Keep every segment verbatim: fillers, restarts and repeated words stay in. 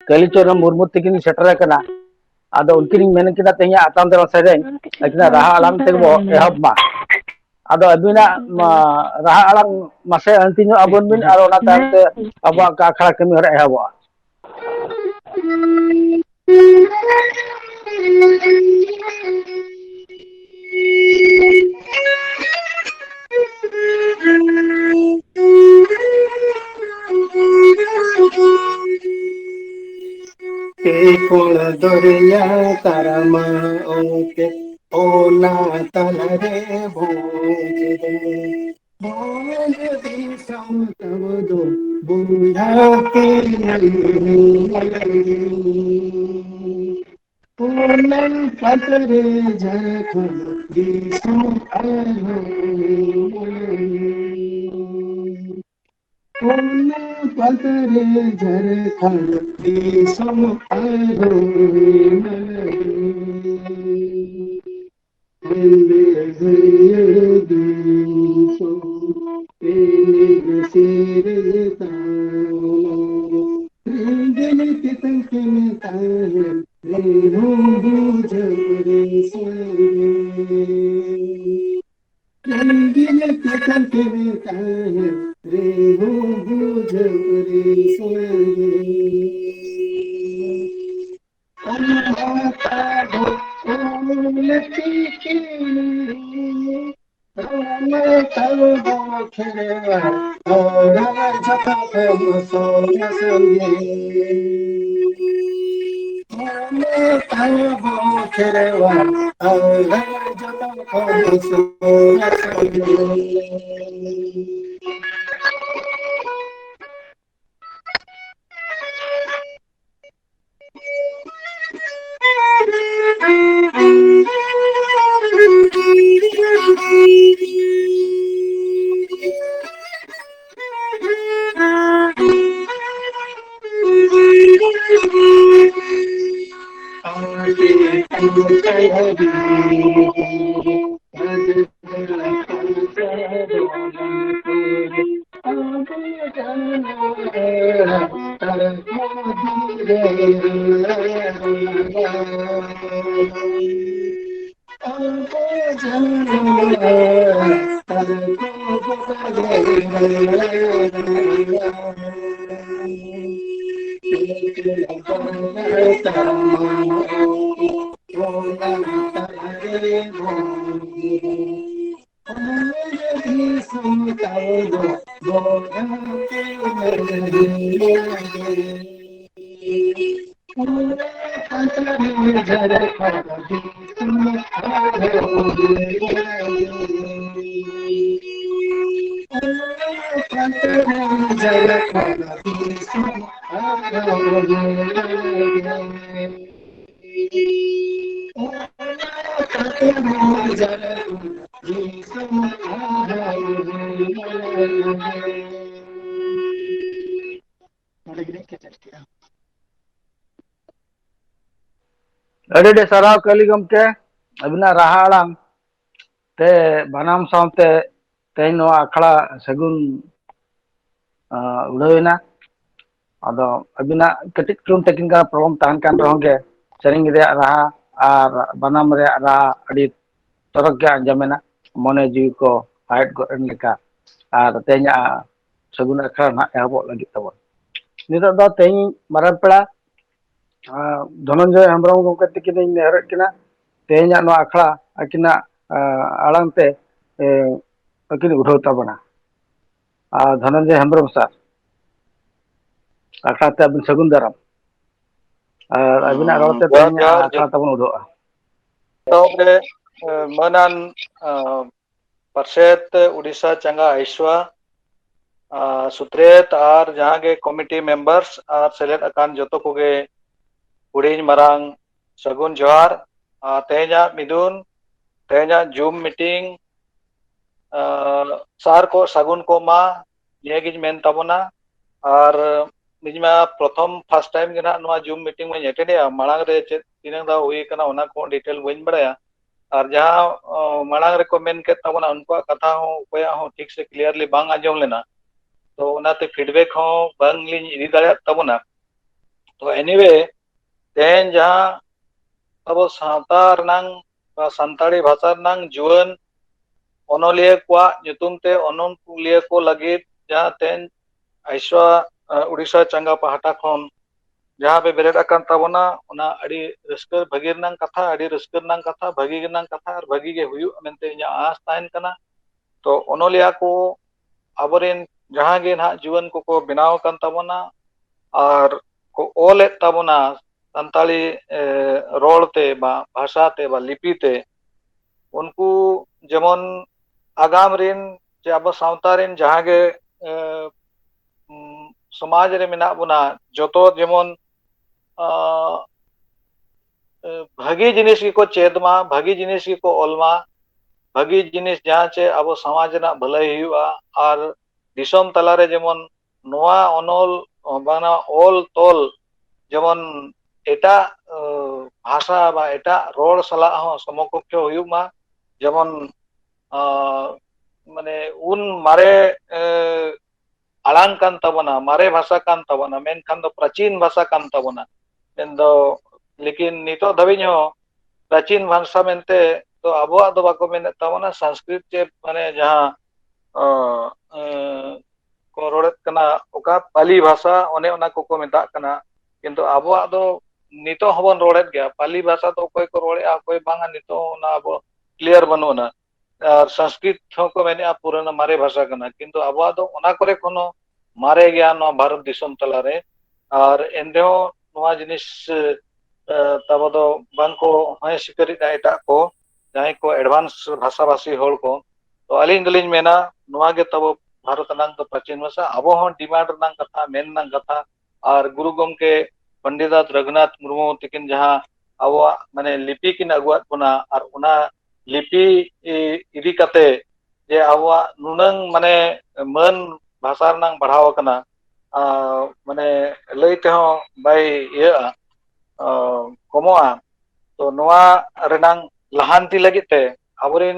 ᱠᱟᱞᱤᱪᱚᱨᱚᱱ ᱢᱩᱨᱢᱩ ᱛᱟᱹᱠᱤᱱ ᱥᱮᱴᱮᱨ ᱟᱠᱟᱱᱟ᱾ ᱟᱫᱚ ᱩᱱᱠᱤᱱᱤᱧ ᱢᱮᱱ ᱠᱮᱫᱟ ᱛᱮᱦᱮᱧᱟᱜ ᱟᱛᱟᱝ ᱫᱟᱨᱟᱢ ᱥᱮᱨᱮᱧ ᱟᱹᱠᱤᱱᱟᱜ ᱨᱟᱦᱟ ᱟᱲᱟᱝ ᱛᱮᱜᱮ ᱵᱚ ᱮᱦᱚᱵ ᱢᱟ᱾ ᱟᱫᱚ ᱟᱹᱵᱤᱱᱟᱜ ᱢᱟ, ᱨᱟᱦᱟ ᱟᱲᱟᱝ ᱢᱟᱥᱮ ᱟᱹᱲᱛᱤ ᱧᱚᱜ ᱟᱵᱚᱱ ᱵᱤᱱ, ᱟᱨ ᱚᱱᱟ ᱛᱟᱭᱚᱢ ᱛᱮ ᱟᱵᱚᱣᱟᱜ ᱟᱠᱷᱲᱟ ᱠᱟᱹᱢᱤ ᱦᱚᱨᱟ ᱮᱦᱚᱵᱚᱜᱼᱟ᱾ ᱛᱮᱠᱚᱲ ᱫᱚᱨᱭᱟ ᱛᱟᱨᱢᱟ ᱚᱛᱮ, ᱚᱱᱟ ᱛᱟᱞᱟᱨᱮ ᱵᱷᱩᱡᱽ ᱨᱮ᱾ ᱵᱷᱚᱸᱡᱽ ᱫᱤᱥᱚᱢ ᱛᱟᱵᱚ ᱫᱚ ᱵᱚᱸᱜᱟ ᱯᱮ ᱧᱮᱞ᱾ ᱚᱱᱟ ᱯᱟᱛᱨᱮ ᱡᱷᱟᱲᱠᱷᱚᱸᱰ ᱫᱤᱥᱚᱢ ᱟᱨᱦᱚᱸ᱾ ᱚᱱᱟ ᱯᱟᱛᱨᱮ ᱡᱷᱟᱲᱠᱷᱚᱸᱰ ᱫᱤᱥᱚᱢ ᱟᱨᱦᱚᱸ᱾ ᱦᱮᱸᱫᱮ ᱦᱟᱹᱨᱭᱟᱹᱲ ᱫᱤᱥᱚᱢ ᱮᱱᱮᱡ ᱥᱮᱨᱮᱧ ᱛᱟᱞᱟᱨᱮ᱾ ᱨᱮᱸᱜᱮᱡ ᱛᱮᱛᱟᱝ ᱛᱮᱢ ᱛᱟᱦᱮᱸ ᱨᱮᱦᱚᱸ ᱵᱩᱡᱷᱟᱹᱣ ᱨᱮ ᱥᱟᱹᱨᱤ᱾ ᱨᱮᱸᱜᱮᱡ ᱛᱮᱛᱟᱝ ᱛᱮᱢ ᱛᱟᱦᱮᱸ ᱨᱮᱦᱚᱸ ᱵᱩᱡᱷᱟᱹᱣ ᱨᱮ ᱥᱟᱹᱨᱤ᱾ ᱱᱚᱰᱮ ᱜᱮᱞᱤᱧ ᱠᱮᱪᱮᱫ ᱠᱮᱫᱼᱟ᱾ ᱟᱹᱰᱤ ᱟᱹᱰᱤ ᱥᱟᱨᱦᱟᱣ ᱠᱟᱹᱞᱤ ᱜᱚᱢᱠᱮ, ᱟᱹᱵᱤᱱᱟᱜ ᱨᱟᱦᱟ ᱟᱲᱟᱝ ᱛᱮ ᱵᱟᱱᱟᱢ ᱥᱟᱶᱛᱮ ᱛᱮᱦᱮᱧ ᱱᱚᱣᱟ ᱟᱠᱷᱲᱟ ᱥᱟᱹᱜᱩᱱ, ᱟᱸ, ᱩᱰᱷᱟᱹᱣ ᱮᱱᱟ᱾ ᱟᱫᱚ ᱟᱹᱵᱤᱱᱟᱜ ᱠᱟᱹᱴᱤᱡ ᱪᱩᱞᱩᱝ technical problem ᱛᱟᱦᱮᱱ ᱠᱟᱱ ᱨᱮᱦᱚᱸ ᱜᱮ, ᱥᱮᱨᱮᱧ ᱨᱮᱭᱟᱜ ᱨᱟᱦᱟ ᱟᱨ ᱵᱟᱱᱟᱢ ᱨᱮᱭᱟᱜ ᱨᱟᱦᱟ ᱟᱹᱰᱤ ᱪᱚᱨᱚᱠ ᱜᱮ ᱟᱸᱡᱚᱢᱮᱱᱟ, ᱢᱚᱱᱮ ᱡᱤᱣᱤ ᱠᱚ ᱦᱟᱣᱮᱫ ᱜᱚᱫ ᱮᱱ ᱞᱮᱠᱟ᱾ ᱟᱨ ᱛᱮᱦᱮᱧᱟᱜ ᱥᱟᱹᱜᱩᱱ ᱟᱠᱷᱲᱟ ᱱᱟᱦᱟᱜ ᱮᱦᱚᱵᱚᱜ ᱞᱟᱹᱜᱤᱫ ᱛᱟᱵᱚᱱ᱾ ᱱᱤᱛᱚᱜ ᱫᱚ ᱛᱮᱦᱮᱧ ᱢᱟᱨᱟᱝ ᱯᱮᱲᱟ, ᱟᱸ, ᱫᱷᱚᱱᱚᱱᱡᱚᱭ ᱦᱮᱢᱵᱨᱚᱢ ᱜᱚᱢᱠᱮ ᱛᱤᱠᱤᱱ ᱤᱧ ᱱᱮᱦᱚᱨᱮᱫ ᱠᱤᱱᱟ, ᱛᱮᱦᱮᱧᱟᱜ ᱱᱚᱣᱟ ᱟᱠᱷᱲᱟ ᱟᱹᱠᱤᱱᱟᱜ, ᱟᱸ, ᱟᱲᱟᱝ ᱛᱮ, ᱮ, ᱟᱹᱠᱤᱱ ᱩᱰᱷᱟᱹᱣ ᱛᱟᱵᱚᱱᱟ᱾ ᱟᱨ ᱫᱷᱚᱱᱚᱱᱡᱚᱭ ᱦᱮᱢᱵᱨᱚᱢ ᱥᱟᱨ, ᱟᱠᱷᱲᱟ ᱛᱮ ᱟᱹᱵᱤᱱ ᱥᱟᱹᱜᱩᱱ ᱫᱟᱨᱟᱢ᱾ ᱟᱨ ᱟᱹᱵᱤᱱᱟᱜ ᱨᱚᱲ ᱛᱮ ᱦᱩᱸ, ᱡᱚᱦᱟᱨ, ᱛᱮᱦᱮᱧᱟᱜ ᱡᱚᱦᱟᱨ, ᱟᱠᱷᱲᱟ ᱡᱚᱦᱟᱨ᱾ ᱛᱟᱵᱚᱱ ᱩᱰᱷᱟᱹᱜᱼᱟ᱾ ᱮᱛᱚᱦᱚᱵ ᱨᱮ, ᱮ, ᱢᱟᱹᱱᱟᱱ, ᱮ, ᱯᱟᱨᱥᱮᱛ ᱩᱰᱤᱥᱟ ᱪᱟᱸᱜᱟ ᱟᱭᱥᱣᱟ, ᱟᱨ ᱥᱩᱛᱨᱮᱛ ᱟᱨ ᱡᱟᱦᱟᱸ ᱜᱮ committee members ᱟᱨ ᱥᱮᱞᱮᱫ ᱟᱠᱟᱱ ᱡᱚᱛᱚ ᱠᱚᱜᱮ ᱦᱩᱰᱤᱧ ᱢᱟᱨᱟᱝ ᱥᱟᱹᱜᱩᱱ ᱡᱚᱦᱟᱨ᱾ ᱟᱨ ᱛᱮᱦᱮᱧᱟᱜ ᱢᱤᱫᱩᱱ, ᱛᱮᱦᱮᱧᱟᱜ Zoom meeting, ᱟᱨ ᱥᱟᱨ ᱠᱚ ᱥᱟᱹᱜᱩᱱ ᱠᱚᱜ ᱢᱟ, ᱱᱤᱭᱟᱹ ᱜᱤᱧ ᱢᱮᱱ ᱛᱟᱵᱚᱱᱟ᱾ ᱟᱨ ᱤᱧ ᱢᱟ ᱯᱨᱚᱛᱷᱚᱢ first time ᱜᱮ ᱱᱟᱦᱟᱜ ᱱᱚᱣᱟ Zoom meeting ᱢᱟᱧ attend ᱮᱜᱼᱟ, ᱢᱟᱲᱟᱝ ᱨᱮ ᱪᱮᱫ ᱛᱤᱱᱟᱹᱜ ᱫᱷᱟᱣ ᱦᱩᱭ ᱟᱠᱟᱱᱟ ᱚᱱᱟ ᱠᱚᱦᱚᱸ detail ᱵᱟᱹᱧ ᱵᱟᱲᱟᱭᱟ᱾ ᱟᱨ ᱡᱟᱦᱟᱸ, ᱚ, ᱢᱟᱲᱟᱝ ᱨᱮᱠᱚ ᱢᱮᱱ ᱠᱮᱫ ᱛᱟᱵᱚᱱᱟ, ᱩᱱᱠᱩᱣᱟᱜ ᱠᱟᱛᱷᱟ ᱦᱚᱸ ᱚᱠᱚᱭᱟᱜ ᱦᱚᱸ ᱴᱷᱤᱠ ᱥᱮ clearly ᱵᱟᱝ ᱟᱸᱡᱚᱢ ᱞᱮᱱᱟ, ᱛᱚ ᱚᱱᱟᱛᱮ feedback ᱦᱚᱸ ᱵᱟᱝᱞᱤᱧ ᱤᱫᱤ ᱫᱟᱲᱮᱭᱟᱜ ᱛᱟᱵᱚᱱᱟ᱾ ᱛᱚ anyway, ᱛᱮᱦᱮᱧ ᱡᱟᱦᱟᱸ ᱟᱵᱚ ᱥᱟᱶᱛᱟ ᱨᱮᱱᱟᱝ ᱵᱟ ᱥᱟᱱᱛᱟᱲᱤ ᱵᱷᱟᱥᱟ ᱨᱮᱱᱟᱝ ᱡᱩᱣᱟᱹᱱ ᱚᱱᱚᱞᱤᱭᱟᱹ ᱠᱚᱣᱟᱜ ᱧᱩᱛᱩᱢ ᱛᱮ ᱚᱱᱚᱞᱤᱭᱟᱹ ᱠᱚ ᱞᱟᱹᱜᱤᱫ ᱡᱟᱦᱟᱸ ᱛᱮᱦᱮᱧ ᱟᱭᱥᱣᱟ ᱩᱲᱤᱥᱥᱟ ᱪᱟᱸᱜᱟ ᱯᱟᱦᱴᱟ ᱠᱷᱚᱱ ᱡᱟᱦᱟᱸ ᱯᱮ ᱵᱮᱨᱮᱫ ᱟᱠᱟᱱ ᱛᱟᱵᱚᱱᱟ, ᱚᱱᱟ ᱟᱹᱰᱤ ᱨᱟᱹᱥᱠᱟᱹ ᱵᱷᱟᱹᱜᱤ ᱨᱮᱱᱟᱝ ᱠᱟᱛᱷᱟ, ᱟᱹᱰᱤ ᱨᱟᱹᱥᱠᱟᱹ ᱨᱮᱱᱟᱝ ᱠᱟᱛᱷᱟ, ᱵᱷᱟᱹᱜᱤ ᱨᱮᱱᱟᱝ ᱠᱟᱛᱷᱟ ᱟᱨ ᱵᱷᱟᱹᱜᱤ ᱜᱮ ᱦᱩᱭᱩᱜ ᱢᱮᱱᱛᱮ ᱤᱧᱟᱹᱜ ᱟᱸᱥ ᱛᱟᱦᱮᱱ ᱠᱟᱱᱟ᱾ ᱛᱚ ᱚᱱᱚᱞᱤᱭᱟᱹ ᱠᱚ ᱟᱵᱚᱨᱮᱱ ᱡᱟᱦᱟᱸ ᱜᱮ ᱱᱟᱦᱟᱜ ᱡᱩᱣᱟᱹᱱ ᱠᱚᱠᱚ ᱵᱮᱱᱟᱣ ᱟᱠᱟᱱ ᱛᱟᱵᱚᱱᱟ ᱟᱨ ᱠᱚ ᱚᱞᱮᱫ ᱛᱟᱵᱚᱱᱟ ᱥᱟᱱᱛᱟᱲᱤ ᱨᱚᱲ ᱛᱮ ᱵᱟ ᱵᱷᱟᱥᱟ ᱛᱮ ᱵᱟ ᱞᱤᱯᱤ ᱛᱮ, ᱩᱱᱠᱩ ᱡᱮᱢᱚᱱ ᱟᱜᱟᱢ ᱨᱮᱱ ᱡᱮ ᱟᱵᱚ ᱥᱟᱶᱛᱟ ᱨᱮᱱ ᱡᱟᱦᱟᱸ ᱜᱮ ᱥᱚᱢᱟᱡᱽ ᱨᱮ ᱢᱮᱱᱟᱜ ᱵᱚᱱᱟ, ᱡᱚᱛᱚ ᱡᱮᱢᱚᱱ ᱵᱷᱟᱹᱜᱤ ᱡᱤᱱᱤᱥ ᱜᱮᱠᱚ ᱪᱮᱫ ᱢᱟ, ᱵᱷᱟᱹᱜᱤ ᱡᱤᱱᱤᱥ ᱜᱮᱠᱚ ᱚᱞ ᱢᱟ, ᱵᱷᱟᱹᱜᱤ ᱡᱤᱱᱤᱥ ᱡᱟᱦᱟᱸ ᱪᱮ ᱟᱵᱚ ᱥᱚᱢᱟᱡᱽ ᱨᱮᱱᱟᱜ ᱵᱷᱟᱹᱞᱟᱹᱭ ᱦᱩᱭᱩᱜᱼᱟ᱾ ᱟᱨ ᱫᱤᱥᱚᱢ ᱛᱟᱞᱟᱨᱮ ᱡᱮᱢᱚᱱ ᱱᱚᱣᱟ ᱚᱱᱚᱞ, ᱵᱟᱝᱟ ᱚᱞ ᱛᱚᱞ ᱡᱮᱢᱚᱱ ᱮᱴᱟᱜ ᱵᱷᱟᱥᱟ ᱵᱟ ᱮᱴᱟᱜ ᱨᱚᱲ ᱥᱟᱞᱟᱜ ᱦᱚᱸ ᱥᱚᱢᱚᱠᱚᱠᱠᱷᱚ ᱦᱩᱭᱩᱜ ᱢᱟ᱾ ᱡᱮᱢᱚᱱ ᱢᱟᱱᱮ ᱩᱱ ᱢᱟᱨᱮ ᱟᱲᱟᱝ ᱠᱟᱱ ᱛᱟᱵᱚᱱᱟ, ᱢᱟᱨᱮ ᱵᱷᱟᱥᱟ ᱠᱟᱱ ᱛᱟᱵᱚᱱᱟ, ᱢᱮᱱᱠᱷᱟᱱ ᱫᱚ ᱯᱨᱟᱪᱤᱱ ᱵᱷᱟᱥᱟ ᱠᱟᱱ ᱛᱟᱵᱚᱱᱟ᱾ ᱢᱮᱱᱫᱚ ᱞᱮᱠᱤᱱ ᱱᱤᱛᱚᱜ ᱫᱷᱟᱹᱵᱤᱡ ᱦᱚᱸ ᱯᱨᱟᱪᱤᱱ ᱵᱷᱟᱥᱟ ᱢᱮᱱᱛᱮ ᱫᱚ ᱟᱵᱚᱣᱟᱜ ᱫᱚ ᱵᱟᱠᱚ ᱢᱮᱱᱮᱫ ᱛᱟᱵᱚᱱᱟ, ᱥᱚᱝᱥᱠᱨᱤᱛ ᱪᱮ ᱢᱟᱱᱮ ᱡᱟᱦᱟᱸ ᱠᱚ ᱨᱚᱲᱮᱫ ᱠᱟᱱᱟ, ᱚᱠᱟ ᱯᱟᱞᱤ ᱵᱷᱟᱥᱟ ᱚᱱᱮ ᱚᱱᱟ ᱠᱚᱠᱚ ᱢᱮᱛᱟᱜ ᱠᱟᱱᱟ᱾ ᱠᱤᱱᱛᱩ ᱟᱵᱚᱣᱟᱜ ᱫᱚ ᱱᱤᱛᱚᱜ ᱦᱚᱸᱵᱚᱱ ᱨᱚᱲᱮᱫ ᱜᱮᱭᱟ᱾ ᱯᱟᱞᱤ ᱵᱷᱟᱥᱟ ᱫᱚ ᱚᱠᱚᱭ ᱠᱚ ᱨᱚᱲᱮᱫᱼᱟ, ᱚᱠᱚᱭ ᱵᱟᱝᱟ, ᱱᱤᱛᱚᱜ ᱦᱚᱸ ᱚᱱᱟ ᱟᱵᱚ ᱠᱞᱤᱭᱟᱨ ᱵᱟᱹᱱᱩᱜ ᱟᱱᱟ᱾ ᱟᱨ ᱥᱚᱝᱥᱠᱨᱤᱛ ᱦᱚᱸᱠᱚ ᱢᱮᱱᱮᱫᱼᱟ ᱯᱩᱨᱟᱹᱱᱟ ᱢᱟᱨᱮ ᱵᱷᱟᱥᱟ ᱠᱟᱱᱟ, ᱠᱤᱱᱛᱩ ᱟᱵᱚᱣᱟᱜ ᱫᱚ ᱚᱱᱟ ᱠᱚᱨᱮ ᱠᱷᱚᱱ ᱦᱚᱸ ᱢᱟᱨᱮ ᱜᱮᱭᱟ ᱱᱚᱣᱟ ᱵᱷᱟᱨᱚᱛ ᱫᱤᱥᱚᱢ ᱛᱟᱞᱟᱨᱮ᱾ ᱟᱨ ᱮᱱᱨᱮᱦᱚᱸ ᱱᱚᱣᱟ ᱡᱤᱱᱤᱥ ᱛᱟᱵᱚ ᱫᱚ ᱵᱟᱝᱠᱚ ᱦᱚᱭ ᱥᱤᱠᱟᱹᱨᱮᱫᱼᱟ ᱮᱴᱟᱜ ᱠᱚ, ᱡᱟᱦᱟᱸᱭ ᱠᱚ ᱮᱰᱵᱷᱟᱱᱥ ᱵᱷᱟᱥᱟᱵᱷᱟᱥᱤ ᱦᱚᱲ ᱠᱚ᱾ ᱛᱚ ᱟᱹᱞᱤᱧ ᱫᱚᱞᱤᱧ ᱢᱮᱱᱟ ᱱᱚᱣᱟ ᱜᱮ ᱛᱟᱵᱚ ᱵᱷᱟᱨᱚᱛ ᱨᱮᱱᱟᱜ ᱫᱚ ᱯᱨᱟᱪᱤᱱ ᱵᱷᱟᱥᱟ᱾ ᱟᱵᱚ ᱦᱚᱸ ᱰᱤᱢᱟᱱᱰ ᱨᱮᱱᱟᱜ ᱠᱟᱛᱷᱟ, ᱢᱮᱱ ᱨᱮᱱᱟᱜ ᱠᱟᱛᱷᱟ, ᱟᱨ ᱜᱩᱨᱩ ᱜᱚᱢᱠᱮ ᱯᱚᱱᱰᱤᱛ ᱨᱚᱜᱷᱩᱱᱟᱛᱷ ᱢᱩᱨᱢᱩ ᱛᱤᱠᱤᱱ ᱡᱟᱦᱟᱸ ᱟᱵᱚᱣᱟᱜ ᱢᱟᱱᱮ ᱞᱤᱯᱤ ᱠᱤᱱ ᱟᱹᱜᱩᱣᱟᱫ ᱵᱚᱱᱟ, ᱟᱨ ᱚᱱᱟ ᱞᱤᱯᱤ ᱤᱫᱤ ᱠᱟᱛᱮ ᱡᱮ ᱟᱵᱚᱣᱟᱜ ᱱᱩᱱᱟᱹᱝ ᱢᱟᱱᱮ ᱢᱟᱹᱱ ᱵᱷᱟᱥᱟ ᱨᱮᱱᱟᱝ ᱵᱟᱲᱦᱟᱣ ᱟᱠᱟᱱᱟ, ᱢᱟᱱᱮ ᱞᱟᱹᱭ ᱛᱮᱦᱚᱸ ᱵᱟᱭ ᱤᱭᱟᱹᱜᱼᱟ, ᱠᱚᱢᱚᱜᱼᱟ᱾ ᱛᱚ ᱱᱚᱣᱟ ᱨᱮᱱᱟᱝ ᱞᱟᱦᱟᱱᱛᱤ ᱞᱟᱹᱜᱤᱫ ᱛᱮ ᱟᱵᱚᱨᱮᱱ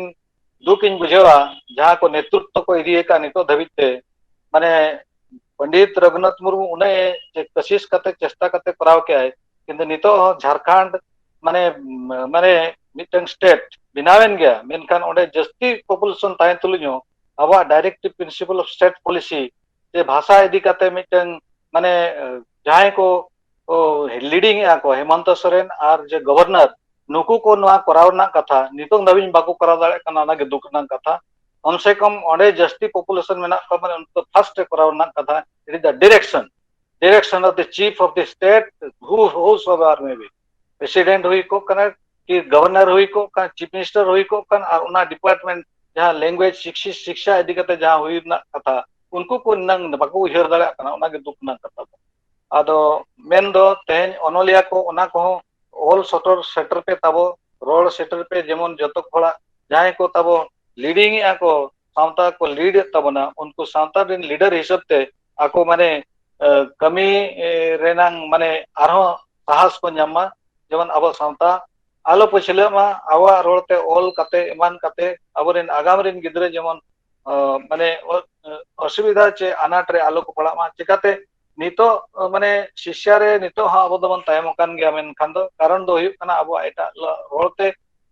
ᱫᱩᱠ ᱤᱧ ᱵᱩᱡᱷᱟᱹᱣᱟ, ᱡᱟᱦᱟᱸ ᱠᱚ ᱱᱮᱛᱨᱩᱛᱛᱚ ᱠᱚ ᱤᱫᱤᱭᱟᱠᱟᱫ ᱱᱤᱛᱚᱜ ᱫᱷᱟᱹᱵᱤᱡ ᱛᱮ, ᱢᱟᱱᱮ ᱯᱚᱱᱰᱤᱛ ᱨᱚᱜᱷᱩᱱᱟᱛᱷ ᱢᱩᱨᱢᱩ ᱩᱱᱟᱹᱜ ᱮ ᱪᱮ-, ᱠᱚᱥᱤᱥ ᱠᱟᱛᱮ, ᱪᱮᱥᱴᱟ ᱠᱟᱛᱮ ᱠᱚᱨᱟᱣ ᱠᱮᱜᱼᱟᱭ, ᱠᱤᱱᱛᱩ ᱱᱤᱛᱚᱜ ᱦᱚᱸ ᱡᱷᱟᱲᱠᱷᱚᱸᱰ ᱢᱟᱱᱮ, ᱢᱟᱱᱮ ᱢᱤᱫᱴᱟᱝ ᱥᱴᱮᱴ ᱵᱮᱱᱟᱣᱮᱱ ᱜᱮᱭᱟ, ᱢᱮᱱᱠᱷᱟᱱ ᱚᱸᱰᱮ ᱡᱟᱹᱥᱛᱤ ᱯᱚᱯᱩᱞᱮᱥᱚᱱ ᱛᱟᱦᱮᱸ ᱛᱩᱞᱩᱡ ᱦᱚᱸ ᱟᱵᱚᱣᱟᱜ directive principle of state policy ᱡᱮ ᱵᱷᱟᱥᱟ ᱤᱫᱤ ᱠᱟᱛᱮ ᱢᱤᱫᱴᱟᱝ ᱢᱟᱱᱮ, ᱡᱟᱦᱟᱸᱭ ᱠᱚ, ᱠᱚ leading ᱮᱜᱼᱟ ᱠᱚ, ᱦᱮᱢᱚᱱᱛᱚ ᱥᱚᱨᱮᱱ ᱟᱨ ᱡᱮ ᱜᱚᱵᱷᱚᱨᱱᱚᱨ, ᱱᱩᱠᱩ ᱠᱚ ᱱᱚᱣᱟ ᱠᱚᱨᱟᱣ ᱨᱮᱱᱟᱜ ᱠᱟᱛᱷᱟ, ᱱᱤᱛᱚᱝ ᱫᱷᱟᱹᱵᱤᱡ ᱵᱟᱠᱚ ᱠᱚᱨᱟᱣ ᱫᱟᱲᱮᱭᱟᱜ ᱠᱟᱱᱟ, ᱚᱱᱟᱜᱮ ᱫᱩᱠ ᱨᱮᱱᱟᱜ ᱠᱟᱛᱷᱟ᱾ ᱠᱚᱢ ᱥᱮ ᱠᱚᱢ ᱚᱸᱰᱮ ᱡᱟᱹᱥᱛᱤ ᱯᱚᱯᱩᱞᱮᱥᱚᱱ ᱢᱮᱱᱟᱜ ᱠᱚᱣᱟ, ᱢᱟᱱᱮ ᱩᱱᱠᱩ ᱯᱷᱟᱥᱴ ᱨᱮ ᱠᱚᱨᱟᱣ ᱨᱮᱱᱟᱜ ᱠᱟᱛᱷᱟ᱾ It is the direction, direction of the chief of the state, who, whosoever may be, president ᱦᱩᱭ ᱠᱚᱜ ᱠᱟᱱᱟ, ᱠᱤ ᱜᱚᱵᱷᱚᱨᱱᱚᱨ ᱦᱩᱭ ᱠᱚᱜ ᱠᱟᱱ, ᱪᱤᱯ ᱢᱤᱱᱤᱥᱴᱟᱨ ᱦᱩᱭ ᱠᱚᱜ ᱠᱟᱱ, ᱟᱨ ᱚᱱᱟ ᱰᱤᱯᱟᱨᱴᱢᱮᱱᱴ ᱡᱟᱦᱟᱸ language, ᱥᱤᱠᱥᱤ-, ᱥᱤᱠᱥᱟ ᱤᱫᱤ ᱠᱟᱛᱮ ᱡᱟᱦᱟᱸ ᱦᱩᱭ ᱨᱮᱱᱟᱜ ᱠᱟᱛᱷᱟ, ᱩᱱᱠᱩ ᱠᱚ ᱱᱟᱝ ᱵᱟᱠᱚ ᱩᱭᱦᱟᱹᱨ ᱫᱟᱲᱮᱭᱟᱜ ᱠᱟᱱᱟ, ᱚᱱᱟᱜᱮ ᱫᱩᱠ ᱨᱮᱱᱟᱜ ᱠᱟᱛᱷᱟ ᱫᱚ᱾ ᱟᱫᱚ ᱢᱮᱱᱫᱚ ᱛᱮᱦᱮᱧ ᱚᱱᱚᱞᱤᱭᱟᱹ ᱠᱚ ᱚᱱᱟ ᱠᱚᱦᱚᱸ ᱚᱞ ᱥᱚᱴᱚᱨ ᱥᱮᱴᱮᱨ ᱯᱮ ᱛᱟᱵᱚ, ᱨᱚᱲ ᱥᱮᱴᱮᱨ ᱯᱮ, ᱡᱮᱢᱚᱱ ᱡᱚᱛᱚ ᱦᱚᱲᱟᱜ ᱡᱟᱦᱟᱸᱭ ᱠᱚ ᱛᱟᱵᱚ leading ᱮᱜᱼᱟ ᱠᱚ, ᱥᱟᱶᱛᱟ ᱠᱚ lead ᱮᱫ ᱛᱟᱵᱚᱱᱟ, ᱩᱱᱠᱩ ᱥᱟᱶᱛᱟ ᱨᱮᱱ leader ᱦᱤᱥᱟᱹᱵ ᱛᱮ ᱟᱠᱚ ᱢᱟᱱᱮ, ᱮ, ᱠᱟᱹᱢᱤ, ᱮ, ᱨᱮᱱᱟᱝ ᱢᱟᱱᱮ ᱟᱨᱦᱚᱸ ᱥᱟᱦᱟᱥ ᱠᱚ ᱧᱟᱢ ᱢᱟ, ᱡᱮᱢᱚᱱ ᱟᱵᱚ ᱥᱟᱶᱛᱟ ᱟᱞᱚ ᱯᱟᱹᱪᱷᱞᱟᱹᱜ ᱢᱟ, ᱟᱵᱚᱣᱟᱜ ᱨᱚᱲ ᱛᱮ ᱚᱞ ᱠᱟᱛᱮ ᱮᱢᱟᱱ ᱠᱟᱛᱮ ᱟᱵᱚᱨᱮᱱ ᱟᱜᱟᱢ ᱨᱮᱱ ᱜᱤᱫᱽᱨᱟᱹ ᱡᱮᱢᱚᱱ, ᱚ, ᱢᱟᱱᱮ ᱚ-, ᱚᱥᱩᱵᱤᱫᱷᱟ ᱪᱮ ᱟᱱᱟᱴ ᱨᱮ ᱟᱞᱚ ᱠᱚ ᱯᱟᱲᱟᱜ ᱢᱟ᱾ ᱪᱮᱠᱟᱛᱮ ᱱᱤᱛᱚᱜ, ᱚ, ᱢᱟᱱᱮ ᱥᱤᱠᱥᱟ ᱨᱮ ᱱᱤᱛᱚᱜ ᱦᱚᱸ ᱟᱵᱚ ᱫᱚᱵᱚᱱ ᱛᱟᱭᱚᱢ ᱟᱠᱟᱱ ᱜᱮᱭᱟ, ᱢᱮᱱᱠᱷᱟᱱ ᱫᱚ ᱠᱟᱨᱚᱱ ᱫᱚ ᱦᱩᱭᱩᱜ ᱠᱟᱱᱟ ᱟᱵᱚᱣᱟᱜ ᱮᱴᱟᱜ ᱞᱚ-, ᱨᱚᱲ ᱛᱮ,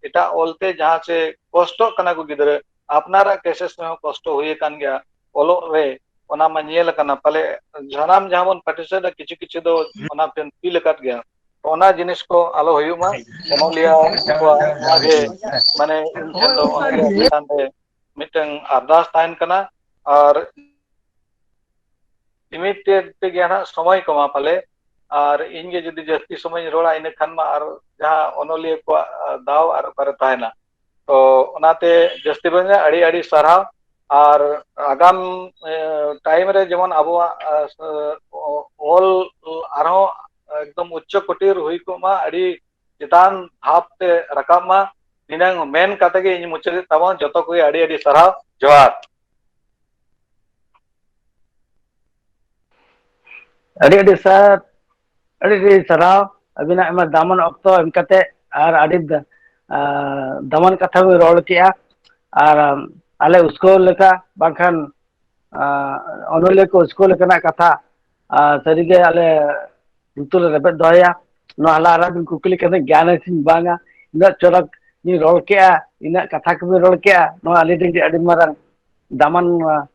ᱮᱴᱟᱜ ᱚᱞ ᱛᱮ ᱡᱟᱦᱟᱸ ᱪᱮ ᱠᱚᱥᱴᱚᱜ ᱠᱟᱱᱟ ᱠᱚ ᱜᱤᱫᱽᱨᱟᱹ, ᱟᱯᱱᱟᱨᱟᱜ ᱠᱮᱥᱮᱥ ᱨᱮᱦᱚᱸ ᱠᱚᱥᱴᱚ ᱦᱩᱭ ᱟᱠᱟᱱ ᱜᱮᱭᱟ ᱚᱞᱚᱜ ᱨᱮ, ᱚᱱᱟ ᱢᱟ ᱧᱮᱞ ᱟᱠᱟᱱᱟ᱾ ᱯᱟᱞᱮ ᱥᱟᱱᱟᱢ ᱡᱟᱦᱟᱸ ᱵᱚᱱ ᱯᱟᱨᱴᱤᱥᱤᱯᱮᱴ, ᱠᱤᱪᱷᱩ ᱠᱤᱪᱷᱩ ᱫᱚ ᱚᱱᱟ ᱯᱮ ᱯᱷᱤᱞ ᱟᱠᱟᱫ ᱜᱮᱭᱟ᱾ ᱚᱱᱟ ᱡᱤᱱᱤᱥ ᱠᱚ ᱟᱞᱚ ᱦᱩᱭᱩᱜ ᱢᱟ᱾ ᱚᱱᱚᱞᱤᱭᱟᱹ ᱠᱚᱣᱟᱜ ᱚᱱᱟᱜᱮ, ᱢᱟᱱᱮ ᱤᱧ ᱴᱷᱮᱱ ᱫᱚ ᱚᱱᱚᱞᱤᱭᱟᱹ ᱪᱮᱛᱟᱱ ᱨᱮ ᱢᱤᱫᱴᱟᱝ ᱟᱨᱫᱟᱥ ᱛᱟᱦᱮᱱ ᱠᱟᱱᱟ᱾ ᱟᱨ ᱞᱤᱢᱤᱴᱮᱰ ᱛᱮᱜᱮ ᱦᱟᱸᱜ ᱥᱚᱢᱚᱭ ᱠᱚ ᱮᱢᱟ ᱯᱟᱞᱮ, ᱟᱨ ᱤᱧ ᱜᱮ ᱡᱩᱫᱤ ᱡᱟᱹᱥᱛᱤ ᱥᱚᱢᱚᱭᱤᱧ ᱨᱚᱲᱟ, ᱤᱱᱟᱹ ᱠᱷᱟᱱ ᱢᱟ ᱟᱨ ᱡᱟᱦᱟᱸ ᱚᱱᱚᱞᱤᱭᱟᱹ ᱠᱚᱣᱟᱜ, ᱟ, ᱫᱟᱣ ᱟᱨ ᱚᱠᱟᱨᱮ ᱛᱟᱦᱮᱱᱟ᱾ ᱛᱚ ᱚᱱᱟᱛᱮ ᱡᱟᱹᱥᱛᱤ ᱵᱟᱝ, ᱟᱹᱰᱤ ᱟᱹᱰᱤ ᱥᱟᱨᱦᱟᱣ᱾ ᱟᱨ ᱟᱜᱟᱢ, ᱮ, ᱴᱟᱭᱤᱢ ᱨᱮ ᱡᱮᱢᱚᱱ ᱟᱵᱚᱣᱟᱜ, ᱟ, ᱚ-, ᱚᱞ ᱟᱨᱦᱚᱸ ᱮᱠᱫᱚᱢ ᱩᱪᱪᱚ ᱠᱳᱴᱤᱨ ᱦᱩᱭ ᱠᱚᱜ ᱢᱟ, ᱟᱹᱰᱤ ᱪᱮᱛᱟᱱ ᱫᱷᱟᱯ ᱛᱮ ᱨᱟᱠᱟᱵ ᱢᱟ᱾ ᱱᱤᱱᱟᱹᱝ ᱢᱮᱱ ᱠᱟᱛᱮ ᱜᱮ ᱤᱧ ᱢᱩᱪᱟᱹᱫᱮᱫ ᱛᱟᱵᱚᱱ᱾ ᱡᱚᱛᱚ ᱠᱚᱜᱮ ᱟᱹᱰᱤ ᱟᱹᱰᱤ ᱥᱟᱨᱦᱟᱣ, ᱡᱚᱦᱟᱨ᱾ ᱟᱹᱰᱤ ᱟᱹᱰᱤ ᱥᱟᱨ, ᱟᱹᱰᱤ ᱟᱹᱰᱤ ᱥᱟᱨᱦᱟᱣ᱾ ᱟᱹᱵᱤᱱᱟᱜ ᱟᱭᱢᱟ ᱫᱟᱢᱟᱱ ᱚᱠᱛᱚ ᱮᱢ ᱠᱟᱛᱮ ᱟᱨ ᱟᱹᱰᱤ ᱫᱟ-, ᱟᱸ, ᱫᱟᱢᱟᱱ ᱠᱟᱛᱷᱟ ᱵᱤᱱ ᱨᱚᱲ ᱠᱮᱜᱼᱟ᱾ ᱟᱨ, ᱟᱢ, ᱟᱞᱮ ᱩᱥᱠᱟᱹᱣ ᱞᱮᱠᱟ ᱵᱟᱝᱠᱷᱟᱱ, ᱟᱸ, ᱚᱱᱚᱞᱤᱭᱟᱹ ᱠᱚ ᱩᱥᱠᱩ ᱞᱮᱠᱟᱱᱟᱜ ᱠᱟᱛᱷᱟ, ᱟᱸ, ᱥᱟᱹᱨᱤᱜᱮ ᱟᱞᱮ ᱞᱩᱛᱩᱨ ᱨᱮ ᱨᱮᱵᱮᱫ ᱫᱚᱦᱚᱭᱟ᱾ ᱱᱚᱣᱟ ᱦᱟᱞᱟ ᱨᱮ ᱟᱹᱵᱤᱱ ᱠᱩᱠᱞᱤ ᱠᱟᱛᱮ ᱜᱮᱭᱟᱱ ᱥᱤᱧ ᱵᱟᱝᱟ, ᱤᱱᱟᱹᱜ ᱪᱚᱨᱚᱠ ᱵᱤᱱ ᱨᱚᱲ ᱠᱮᱜᱼᱟ, ᱤᱱᱟᱹᱜ ᱠᱟᱛᱷᱟ ᱠᱚᱵᱤᱱ ᱨᱚᱲ ᱠᱮᱜᱼᱟ, ᱱᱚᱣᱟ ᱟᱹᱞᱤᱧ ᱞᱟᱹᱜᱤᱫ ᱟᱹᱰᱤ ᱢᱟᱨᱟᱝ ᱫᱟᱢᱟᱱ, ᱟᱸ,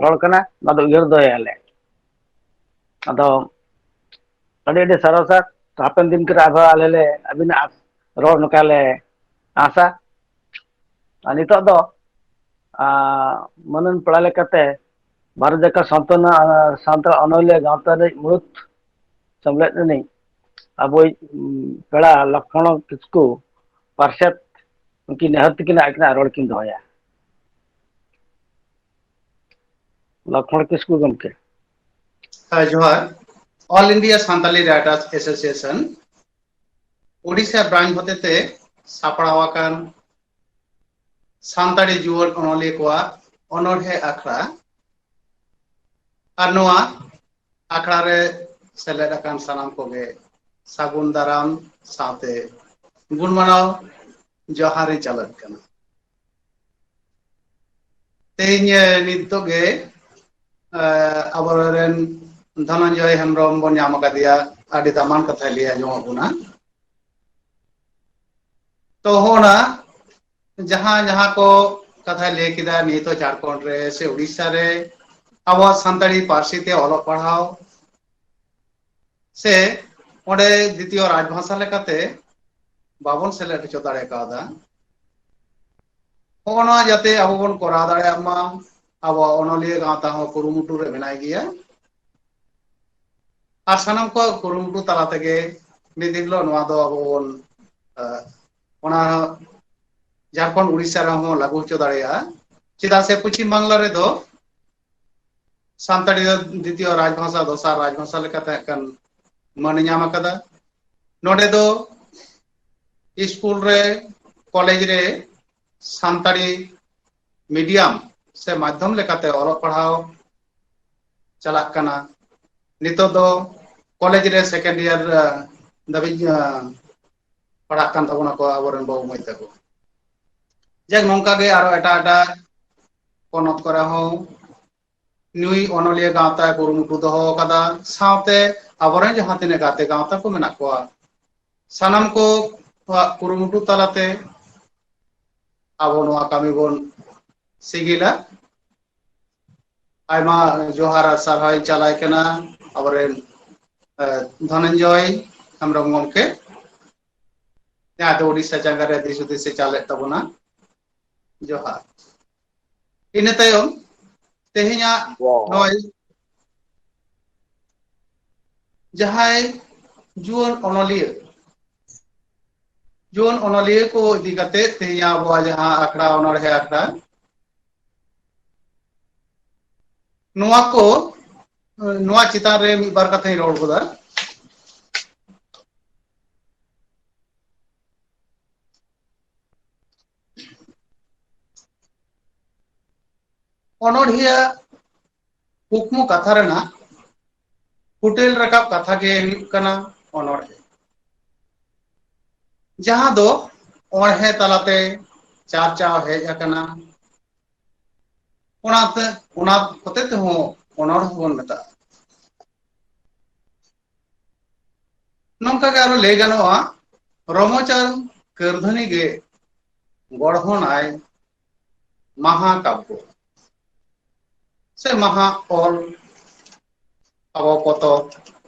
ᱨᱚᱲ ᱠᱟᱱᱟ, ᱱᱚᱣᱟ ᱫᱚ ᱩᱭᱦᱟᱹᱨ ᱫᱚᱦᱚᱭᱟᱞᱮ᱾ ᱟᱫᱚ ᱟᱹᱰᱤ ᱟᱹᱰᱤ ᱥᱟᱨᱦᱟᱣ ᱥᱟᱨ᱾ ᱛᱚ ᱦᱟᱯᱮᱱ ᱫᱤᱱ ᱠᱚᱨᱮ ᱟᱨᱦᱚᱸ ᱟᱞᱮ ᱞᱮ ᱟᱹᱵᱤᱱᱟᱜ ᱨᱚᱲ ᱱᱚᱝᱠᱟ ᱞᱮ ᱟᱥᱟ᱾ ᱟᱨ ᱱᱤᱛᱚᱜ ᱫᱚ, ᱟᱸ, ᱢᱟᱹᱱᱟᱱ ᱯᱮᱲᱟ ᱞᱮᱠᱟᱛᱮ ᱵᱷᱟᱨᱚᱛ ᱡᱟᱠᱟᱛ ᱥᱟᱶᱛᱟ, ᱥᱟᱱᱛᱟᱲ ᱚᱱᱚᱞᱤᱭᱟᱹ ᱜᱟᱶᱛᱟ ᱨᱤᱱᱤᱡ ᱢᱩᱬᱩᱛ ᱥᱮᱢᱞᱮᱫ ᱨᱤᱱᱤᱡ ᱟᱵᱚᱭᱤᱡ, ᱩᱸ, ᱯᱮᱲᱟ ᱞᱚᱠᱷᱢᱚᱬ ᱠᱤᱥᱠᱩ ᱯᱟᱨᱥᱮᱛ, ᱩᱱᱠᱤᱱ ᱱᱮᱦᱚᱨ ᱛᱤᱠᱤᱱ ᱟᱹᱠᱤᱱᱟᱜ ᱨᱚᱲ ᱠᱤᱱ ᱫᱚᱦᱚᱭᱟ᱾ ᱞᱚᱠᱷᱢᱚᱬ ᱠᱤᱥᱠᱩ ᱜᱚᱢᱠᱮ᱾ ᱦᱮᱸ, ᱡᱚᱦᱟᱨ᱾ All India Santali Writers Association Odisha branch ᱦᱚᱛᱮᱛᱮ ᱥᱟᱯᱲᱟᱣ ᱟᱠᱟᱱ ᱥᱟᱱᱛᱟᱲᱤ ᱡᱩᱣᱟᱹᱱ ᱚᱱᱚᱞᱤᱭᱟᱹ ᱠᱚᱣᱟᱜ ᱚᱱᱚᱬᱦᱮ ᱟᱠᱷᱲᱟ ᱟᱨ ᱱᱚᱣᱟ ᱟᱠᱷᱲᱟ ᱨᱮ ᱥᱮᱞᱮᱫ ᱟᱠᱟᱱ ᱥᱟᱱᱟᱢ ᱠᱚᱜᱮ ᱥᱟᱹᱜᱩᱱ ᱫᱟᱨᱟᱢ ᱥᱟᱶᱛᱮ ᱜᱩᱱ ᱢᱟᱱᱟᱣ ᱡᱚᱦᱟᱨ ᱤᱧ ᱪᱟᱞᱟᱜ ᱠᱟᱱᱟ᱾ ᱛᱮᱦᱮᱧ, ᱮ, ᱱᱤᱛᱚᱜ ᱜᱮ, ᱮ, ᱟᱵᱚᱨᱮᱱ ᱫᱷᱚᱱᱚᱱᱡᱚᱭ ᱦᱮᱢᱵᱨᱚᱢ ᱵᱚᱱ ᱧᱟᱢ ᱟᱠᱟᱫᱮᱭᱟ, ᱟᱹᱰᱤ ᱫᱟᱢᱟᱱ ᱠᱟᱛᱷᱟᱭ ᱞᱟᱹᱭ ᱟᱸᱡᱚᱢ ᱟᱵᱚᱱᱟ᱾ ᱛᱚ ᱦᱚᱸᱜᱼᱱᱟ ᱡᱟᱦᱟᱸ, ᱡᱟᱦᱟᱸ ᱠᱚ ᱠᱟᱛᱷᱟᱭ ᱞᱟᱹᱭ ᱠᱮᱫᱟ, ᱱᱤᱛᱚᱜ ᱡᱷᱟᱲᱠᱷᱚᱸᱰ ᱨᱮ ᱥᱮ ᱩᱲᱤᱥᱥᱟ ᱨᱮ ᱟᱵᱚᱣᱟᱜ ᱥᱟᱱᱛᱟᱲᱤ ᱯᱟᱹᱨᱥᱤ ᱛᱮ ᱚᱞᱚᱜ ᱯᱟᱲᱦᱟᱣ ᱥᱮ ᱚᱸᱰᱮ ᱫᱤᱛᱤᱭᱚ ᱨᱟᱡᱽᱵᱷᱟᱥᱟ ᱞᱮᱠᱟᱛᱮ ᱵᱟᱵᱚᱱ ᱥᱮᱞᱮᱫ ᱦᱚᱪᱚ ᱫᱟᱲᱮ ᱠᱟᱣᱫᱟ᱾ ᱦᱚᱸᱜᱼᱚ ᱱᱚᱣᱟ ᱡᱟᱛᱮ ᱟᱵᱚ ᱵᱚᱱ ᱠᱚᱨᱟᱣ ᱫᱟᱲᱮᱭᱟᱜ ᱢᱟ, ᱟᱵᱚᱣᱟᱜ ᱚᱱᱚᱞᱤᱭᱟᱹ ᱜᱟᱶᱛᱟ ᱦᱚᱸ ᱠᱩᱨᱩᱢᱩᱴᱩ ᱨᱮ ᱢᱮᱱᱟᱭ ᱜᱮᱭᱟ᱾ ᱟᱨ ᱥᱟᱱᱟᱢ ᱠᱚᱣᱟᱜ ᱠᱩᱨᱩᱢᱩᱴᱩ ᱛᱟᱞᱟ ᱛᱮᱜᱮ ᱢᱤᱫ ᱫᱤᱱ ᱦᱤᱞᱳᱜ ᱱᱚᱣᱟ ᱫᱚ ᱟᱵᱚ ᱵᱚᱱ, ᱮ, ᱚᱱᱟ ᱡᱷᱟᱲᱠᱷᱚᱸᱰ ᱩᱲᱤᱥᱥᱟ ᱨᱮᱦᱚᱸ ᱞᱟᱹᱜᱩ ᱦᱚᱪᱚ ᱫᱟᱲᱮᱭᱟᱜᱼᱟ᱾ ᱪᱮᱫᱟᱜ ᱥᱮ ᱯᱚᱪᱷᱤᱢ ᱵᱟᱝᱞᱟ ᱨᱮᱫᱚ ᱥᱟᱱᱛᱟᱲᱤ ᱫᱚ ᱫᱤᱛᱤᱭᱚ ᱨᱟᱡᱽᱵᱷᱟᱥᱟ, ᱫᱚᱥᱟᱨ ᱨᱟᱡᱽᱵᱷᱟᱥᱟ ᱞᱮᱠᱟᱛᱮ ᱦᱟᱸᱜ ᱠᱷᱟᱱ ᱢᱟᱹᱱ ᱧᱟᱢ ᱟᱠᱟᱫᱟ᱾ ᱱᱚᱰᱮ ᱫᱚ ᱥᱠᱩᱞ ᱨᱮ, ᱠᱚᱞᱮᱡᱽ ᱨᱮ ᱥᱟᱱᱛᱟᱲᱤ ᱢᱤᱰᱤᱭᱟᱢ ᱥᱮ ᱢᱟᱫᱽᱫᱷᱚᱢ ᱞᱮᱠᱟᱛᱮ ᱚᱞᱚᱜ ᱯᱟᱲᱦᱟᱣ ᱪᱟᱞᱟᱜ ᱠᱟᱱᱟ᱾ ᱱᱤᱛᱚᱜ ᱫᱚ ᱠᱚᱞᱮᱡᱽ ᱨᱮ ᱥᱮᱠᱮᱱᱰ ᱤᱭᱟᱨ, ᱟ, ᱫᱷᱟᱹᱵᱤᱡ, ᱟ, ᱯᱟᱲᱦᱟᱜ ᱠᱟᱱ ᱛᱟᱵᱚᱱᱟ ᱠᱚ ᱟᱵᱚᱨᱮᱱ ᱵᱟᱹᱵᱩ ᱢᱟᱹᱭ ᱛᱟᱠᱚ᱾ ᱡᱟᱠ, ᱱᱚᱝᱠᱟ ᱜᱮ ᱟᱨᱚ ᱮᱴᱟᱜ ᱮᱴᱟᱜ ᱯᱚᱱᱚᱛ ᱠᱚᱨᱮ ᱦᱚᱸ ᱱᱩᱭ ᱚᱱᱚᱞᱤᱭᱟᱹ ᱜᱟᱶᱛᱟᱭ ᱠᱩᱨᱩᱢᱩᱴᱩ ᱫᱚᱦᱚ ᱟᱠᱟᱫᱟ, ᱥᱟᱶᱛᱮ ᱟᱵᱚᱨᱮᱱ ᱡᱟᱦᱟᱸ ᱛᱤᱱᱟᱹᱜ ᱜᱟᱛᱮ ᱜᱟᱶᱛᱟ ᱠᱚ ᱢᱮᱱᱟᱜ ᱠᱚᱣᱟ, ᱥᱟᱱᱟᱢ ᱠᱚᱣᱟᱜ ᱠᱩᱨᱩᱢᱩᱴᱩ ᱛᱟᱞᱟᱛᱮ ᱟᱵᱚ ᱱᱚᱣᱟ ᱠᱟᱹᱢᱤ ᱵᱚᱱ ᱥᱤᱜᱤᱞᱟ᱾ ᱟᱭᱢᱟ ᱡᱚᱦᱟᱨ ᱟᱨ ᱥᱟᱨᱦᱟᱣ ᱤᱧ ᱪᱟᱞᱟᱭ ᱠᱟᱱᱟ ᱟᱵᱚᱨᱮᱱ, ᱮ, ᱫᱷᱚᱱᱚᱱᱡᱚᱭ ᱦᱮᱢᱵᱨᱚᱢ ᱜᱚᱢᱠᱮ, ᱡᱟᱦᱟᱸ ᱫᱚ ᱩᱰᱤᱥᱟ ᱡᱟᱸᱜᱟ ᱨᱮ ᱫᱤᱥ ᱦᱩᱫᱤᱥ ᱮ ᱪᱟᱞᱮᱫ ᱛᱟᱵᱚᱱᱟ᱾ ᱡᱚᱦᱟᱨ᱾ ᱤᱱᱟᱹ ᱛᱟᱭᱚᱢ ᱛᱮᱦᱮᱧᱟᱜ ᱡᱚᱦᱟᱨ᱾ ᱱᱚᱜᱼᱚᱭ ᱡᱟᱦᱟᱸᱭ ᱡᱩᱣᱟᱹᱱ ᱚᱱᱚᱞᱤᱭᱟᱹ, ᱡᱩᱣᱟᱹᱱ ᱚᱱᱚᱞᱤᱭᱟᱹ ᱠᱚ ᱤᱫᱤ ᱠᱟᱛᱮ ᱛᱮᱦᱮᱧᱟᱜ ᱟᱵᱚᱣᱟᱜ ᱡᱟᱦᱟᱸ ᱟᱠᱷᱲᱟ, ᱚᱱᱚᱬᱦᱮ ᱟᱠᱷᱲᱟ, ᱱᱚᱣᱟ ᱠᱚ, ᱱᱚᱣᱟ ᱪᱮᱛᱟᱱ ᱨᱮ ᱢᱤᱫ ᱵᱟᱨ ᱠᱟᱛᱷᱟᱧ ᱨᱚᱲ ᱜᱚᱫᱟ᱾ ᱚᱱᱚᱬᱦᱤᱭᱟᱹ ᱠᱩᱠᱢᱩ ᱠᱟᱛᱷᱟ ᱨᱮᱱᱟᱜ ᱯᱷᱩᱴᱮᱞ ᱨᱟᱠᱟᱵ ᱠᱟᱛᱷᱟ ᱜᱮ ᱦᱩᱭᱩᱜ ᱠᱟᱱᱟ ᱚᱱᱚᱬᱦᱮ, ᱡᱟᱦᱟᱸ ᱫᱚ ᱚᱬᱦᱮ ᱛᱟᱞᱟᱛᱮ ᱪᱟᱨᱪᱟᱣ ᱦᱮᱡ ᱟᱠᱟᱱᱟ᱾ ᱚᱱᱟᱛᱮ, ᱚᱱᱟ ᱦᱚᱛᱮ ᱛᱮᱦᱚᱸ ᱚᱱᱚᱬᱦᱮ ᱵᱚᱱ ᱢᱮᱛᱟᱜᱼᱟ᱾ ᱱᱚᱝᱠᱟ ᱜᱮ ᱟᱨᱚ ᱞᱟᱹᱭ ᱜᱟᱱᱚᱜᱼᱟ, ᱨᱚᱢᱚᱪᱟᱱ ᱠᱟᱹᱨᱫᱷᱟᱹᱱᱤ ᱜᱮ ᱜᱚᱲᱦᱚᱱᱟᱭ ᱢᱟᱦᱟ ᱠᱟᱵᱽᱵᱚ ᱥᱮ ᱢᱟᱦᱟ ᱚᱞ, ᱟᱵᱚ ᱯᱚᱛᱚᱵ,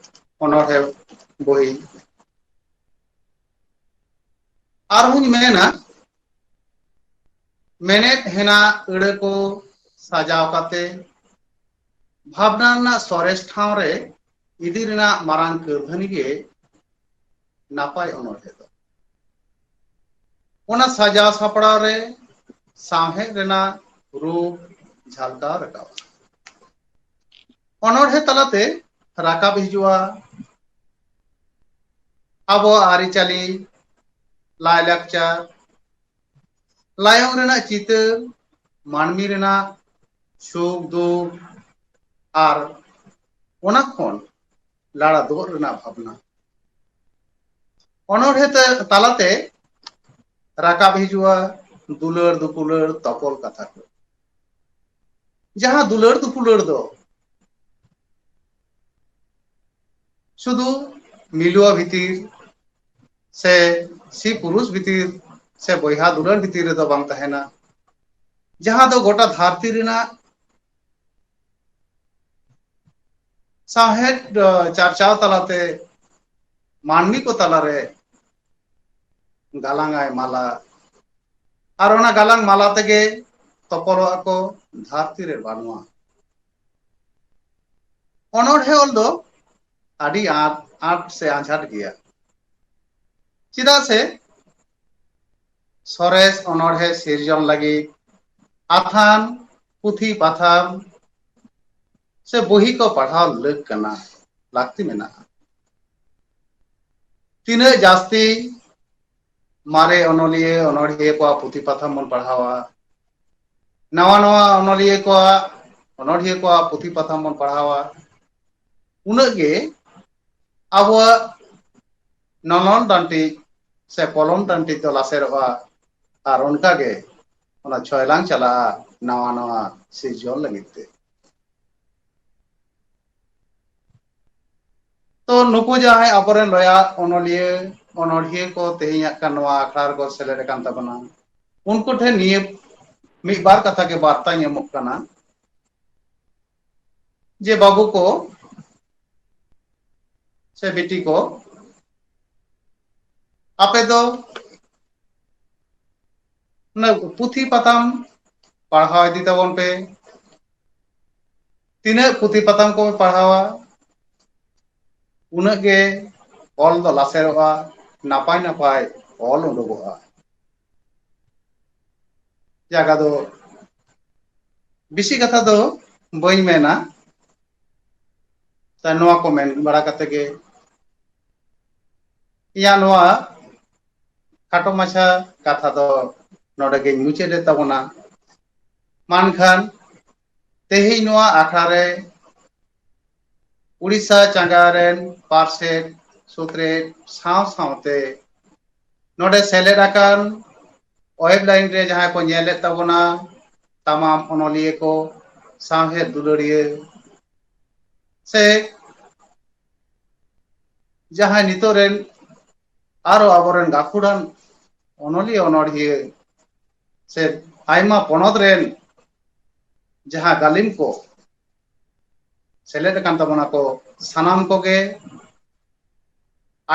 ᱚᱱᱚᱬᱦᱮ ᱵᱳᱭ᱾ ᱟᱨᱦᱚᱸᱧ ᱢᱮᱱᱟ, ᱢᱮᱱᱮᱫ ᱦᱮᱱᱟᱜ ᱟᱹᱲᱟᱹ ᱠᱚ ᱥᱟᱡᱟᱣ ᱠᱟᱛᱮ ᱵᱷᱟᱵᱽᱱᱟ ᱨᱮᱱᱟᱜ ᱥᱚᱨᱮᱥ ᱴᱷᱟᱶ ᱨᱮ ᱤᱫᱤ ᱨᱮᱱᱟᱜ ᱢᱟᱨᱟᱝ ᱠᱟᱹᱨᱫᱷᱟᱹᱱᱤ ᱜᱮ ᱱᱟᱯᱟᱭ ᱚᱱᱚᱬᱦᱮ ᱫᱚ᱾ ᱚᱱᱟ ᱥᱟᱡᱟᱣ ᱥᱟᱯᱲᱟᱣ ᱨᱮ ᱥᱟᱶᱦᱮᱫ ᱨᱮᱱᱟᱜ ᱨᱩᱯ ᱡᱷᱟᱞᱠᱟᱣ ᱨᱟᱠᱟᱵᱼᱟ᱾ ᱚᱱᱚᱬᱦᱮ ᱛᱟᱞᱟᱛᱮ ᱨᱟᱠᱟᱵ ᱦᱤᱡᱩᱜᱼᱟ ᱟᱵᱚᱣᱟᱜ ᱟᱹᱨᱤᱪᱟᱹᱞᱤ, ᱞᱟᱭᱼᱞᱟᱠᱪᱟᱨ, ᱞᱟᱭᱚᱝ ᱨᱮᱱᱟᱜ ᱪᱤᱛᱟᱹᱨ, ᱢᱟᱹᱱᱢᱤ ᱨᱮᱱᱟᱜ ᱥᱩᱠ ᱫᱩᱠ ᱟᱨ ᱚᱱᱟ ᱠᱷᱚᱱ ᱞᱟᱲᱟ ᱫᱩᱜ ᱨᱮᱱᱟᱜ ᱵᱷᱟᱵᱽᱱᱟ᱾ ᱚᱱᱚᱬᱦᱮ ᱛᱮ, ᱛᱟᱞᱟᱛᱮ ᱨᱟᱠᱟᱵ ᱦᱤᱡᱩᱜᱼᱟ ᱫᱩᱞᱟᱹᱲ ᱫᱩᱯᱩᱞᱟᱹᱲ ᱛᱚᱯᱚᱞ ᱠᱟᱛᱷᱟ ᱠᱚ᱾ ᱡᱟᱦᱟᱸ ᱫᱩᱞᱟᱹᱲ ᱫᱩᱯᱩᱞᱟᱹᱲ ᱫᱚ ᱥᱩᱫᱷᱩ ᱢᱤᱞᱩᱣᱟ ᱵᱷᱤᱛᱤᱨ ᱥᱮ ᱥᱤ ᱯᱩᱨᱩᱥ ᱵᱷᱤᱛᱤᱨ ᱥᱮ ᱵᱚᱭᱦᱟ ᱫᱩᱞᱟᱹᱲ ᱵᱷᱤᱛᱤᱨ ᱨᱮᱫᱚ ᱵᱟᱝ ᱛᱟᱦᱮᱱᱟ, ᱡᱟᱦᱟᱸ ᱫᱚ ᱜᱚᱴᱟ ᱫᱷᱟᱹᱨᱛᱤ ᱨᱮᱱᱟᱜ ᱥᱟᱶᱦᱮᱫ, ᱟ, ᱪᱟᱨᱪᱟᱣ ᱛᱟᱞᱟᱛᱮ ᱢᱟᱹᱱᱢᱤ ᱠᱚ ᱛᱟᱞᱟᱨᱮ ᱜᱟᱞᱟᱝ ᱟᱭ ᱢᱟᱞᱟ, ᱟᱨ ᱚᱱᱟ ᱜᱟᱞᱟᱝ ᱢᱟᱞᱟ ᱛᱮᱜᱮ ᱛᱚᱯᱚᱞᱚᱜᱼᱟ ᱠᱚ ᱫᱷᱟᱹᱨᱛᱤ ᱨᱮ ᱵᱟᱹᱱᱩᱜᱼᱟ᱾ ᱚᱱᱚᱬᱦᱮ ᱚᱞ ᱫᱚ ᱟᱹᱰᱤ ᱟᱸᱴ, ᱟᱸᱴ ᱥᱮ ᱟᱸᱡᱷᱟᱴ ᱜᱮᱭᱟ᱾ ᱪᱮᱫᱟᱜ ᱥᱮ ᱥᱚᱨᱮᱥ ᱚᱱᱚᱬᱦᱮ ᱥᱤᱨᱡᱚᱱ ᱞᱟᱹᱜᱤᱫ ᱟᱛᱷᱟᱱ ᱯᱩᱛᱷᱤ ᱯᱟᱛᱷᱟᱢ ᱥᱮ ᱵᱚᱦᱤ ᱠᱚ ᱯᱟᱲᱦᱟᱣ ᱞᱟᱹᱠ ᱠᱟᱱᱟ, ᱞᱟᱹᱠᱛᱤ ᱢᱮᱱᱟᱜᱼᱟ᱾ ᱛᱤᱱᱟᱹᱜ ᱡᱟᱹᱥᱛᱤ ᱢᱟᱨᱮ ᱚᱱᱚᱞᱤᱭᱟᱹ, ᱚᱱᱚᱬᱦᱤᱭᱟᱹ ᱠᱚᱣᱟᱜ ᱯᱩᱛᱷᱤ ᱯᱟᱛᱷᱟᱢ ᱵᱚᱱ ᱯᱟᱲᱦᱟᱣᱟ, ᱱᱟᱣᱟ ᱱᱟᱣᱟ ᱚᱱᱚᱞᱤᱭᱟᱹ ᱠᱚᱣᱟᱜ, ᱚᱱᱚᱬᱦᱤᱭᱟᱹ ᱠᱚᱣᱟᱜ ᱯᱩᱛᱷᱤ ᱯᱟᱛᱷᱟᱢ ᱵᱚᱱ ᱯᱟᱲᱦᱟᱣᱟ, ᱩᱱᱟᱹᱜ ᱜᱮ ᱟᱵᱚᱣᱟᱜ ᱱᱚᱱᱚᱞ ᱰᱟᱱᱴᱤᱡ ᱥᱮ ᱯᱚᱞᱚᱢ ᱰᱟᱱᱴᱤᱡ ᱫᱚ ᱞᱟᱥᱮᱨᱚᱜᱼᱟ᱾ ᱟᱨ ᱚᱱᱠᱟᱜᱮ ᱚᱱᱟ ᱪᱷᱚᱭᱞᱟᱝ ᱪᱟᱞᱟᱜᱼᱟ ᱱᱟᱣᱟ ᱱᱟᱣᱟ ᱥᱤᱨᱡᱚᱱ ᱞᱟᱹᱜᱤᱫ ᱛᱮ᱾ ᱛᱚ ᱱᱩᱠᱩ ᱡᱟᱦᱟᱸᱭ ᱟᱵᱚᱨᱮᱱ ᱞᱚᱭᱟ ᱚᱱᱚᱞᱤᱭᱟᱹ, ᱚᱱᱚᱬᱦᱤᱭᱟᱹ ᱠᱚ ᱛᱮᱦᱮᱧᱟᱜ ᱠᱟᱱ ᱱᱚᱣᱟ ᱟᱠᱷᱲᱟ ᱨᱮᱠᱚ ᱥᱮᱞᱮᱫ ᱟᱠᱟᱱ ᱛᱟᱵᱚᱱᱟ, ᱩᱱᱠᱩ ᱴᱷᱮᱱ ᱱᱤᱭᱟᱹ ᱢᱤᱫ ᱵᱟᱨ ᱠᱟᱛᱷᱟ ᱜᱮ ᱵᱟᱨᱛᱟᱧ ᱮᱢᱚᱜ ᱠᱟᱱᱟ ᱡᱮ ᱵᱟᱹᱵᱩ ᱠᱚ ᱥᱮ ᱵᱤᱴᱤ ᱠᱚ, ᱟᱯᱮ ᱫᱚ ᱚᱱᱟ ᱯᱩᱛᱷᱤ ᱯᱟᱛᱟᱢ ᱯᱟᱲᱦᱟᱣ ᱤᱫᱤ ᱛᱟᱵᱚᱱ ᱯᱮ᱾ ᱛᱤᱱᱟᱹᱜ ᱯᱩᱛᱷᱤ ᱯᱟᱛᱟᱢ ᱠᱚ ᱯᱟᱲᱦᱟᱣᱟ, ᱩᱱᱟᱹᱜ ᱜᱮ ᱚᱞ ᱫᱚ ᱞᱟᱥᱮᱨᱚᱜᱼᱟ, ᱱᱟᱯᱟᱭ ᱱᱟᱯᱟᱭ ᱚᱞ ᱩᱰᱩᱠᱚᱜᱼᱟ᱾ ᱡᱟᱭᱜᱟ ᱫᱚ ᱵᱮᱥᱤ ᱠᱟᱛᱷᱟ ᱫᱚ ᱵᱟᱹᱧ ᱢᱮᱱᱟ᱾ ᱛᱟ ᱱᱚᱣᱟ ᱠᱚ ᱢᱮᱱ ᱵᱟᱲᱟ ᱠᱟᱛᱮ ᱜᱮ ᱤᱧᱟᱹᱜ ᱱᱚᱣᱟ ᱠᱷᱟᱴᱚ ᱢᱟᱪᱷᱟ ᱠᱟᱛᱷᱟ ᱫᱚ ᱱᱚᱰᱮ ᱜᱮᱧ ᱢᱩᱪᱟᱹᱫ ᱮᱫ ᱛᱟᱵᱚᱱᱟ᱾ ᱢᱮᱱᱠᱷᱟᱱ ᱛᱮᱦᱮᱧ ᱱᱚᱣᱟ ᱟᱠᱷᱲᱟ ᱨᱮ ᱩᱲᱤᱥᱥᱟ ᱪᱟᱸᱜᱟ ᱨᱮᱱ ᱯᱟᱨᱥᱮᱛ ᱥᱩᱛᱨᱮᱛ ᱥᱟᱶ ᱥᱟᱶᱛᱮ ᱱᱚᱰᱮ ᱥᱮᱞᱮᱫ ᱟᱠᱟᱱ ᱚᱭᱮᱵ ᱞᱟᱭᱤᱱ ᱨᱮ ᱡᱟᱦᱟᱸᱭ ᱠᱚ ᱧᱮᱞᱮᱫ ᱛᱟᱵᱚᱱᱟ, ᱛᱟᱢᱟᱢ ᱚᱱᱚᱞᱤᱭᱟᱹ ᱠᱚ, ᱥᱟᱶᱦᱮᱫ ᱫᱩᱞᱟᱹᱲᱤᱭᱟᱹ ᱥᱮ ᱡᱟᱦᱟᱸᱭ ᱱᱤᱛᱚᱜ ᱨᱮᱱ ᱟᱨᱚ ᱟᱵᱚᱨᱮᱱ ᱜᱟᱹᱠᱷᱩᱲᱟᱱ ᱚᱱᱚᱞᱤᱭᱟᱹ ᱚᱱᱚᱲᱦᱤᱭᱟᱹ ᱥᱮ ᱟᱭᱢᱟ ᱯᱚᱱᱚᱛ ᱨᱮᱱ ᱡᱟᱦᱟᱸ ᱜᱟᱹᱞᱤᱢ ᱠᱚ ᱥᱮᱞᱮᱫ ᱟᱠᱟᱱ ᱛᱟᱵᱚᱱᱟ ᱠᱚ, ᱥᱟᱱᱟᱢ ᱠᱚᱜᱮ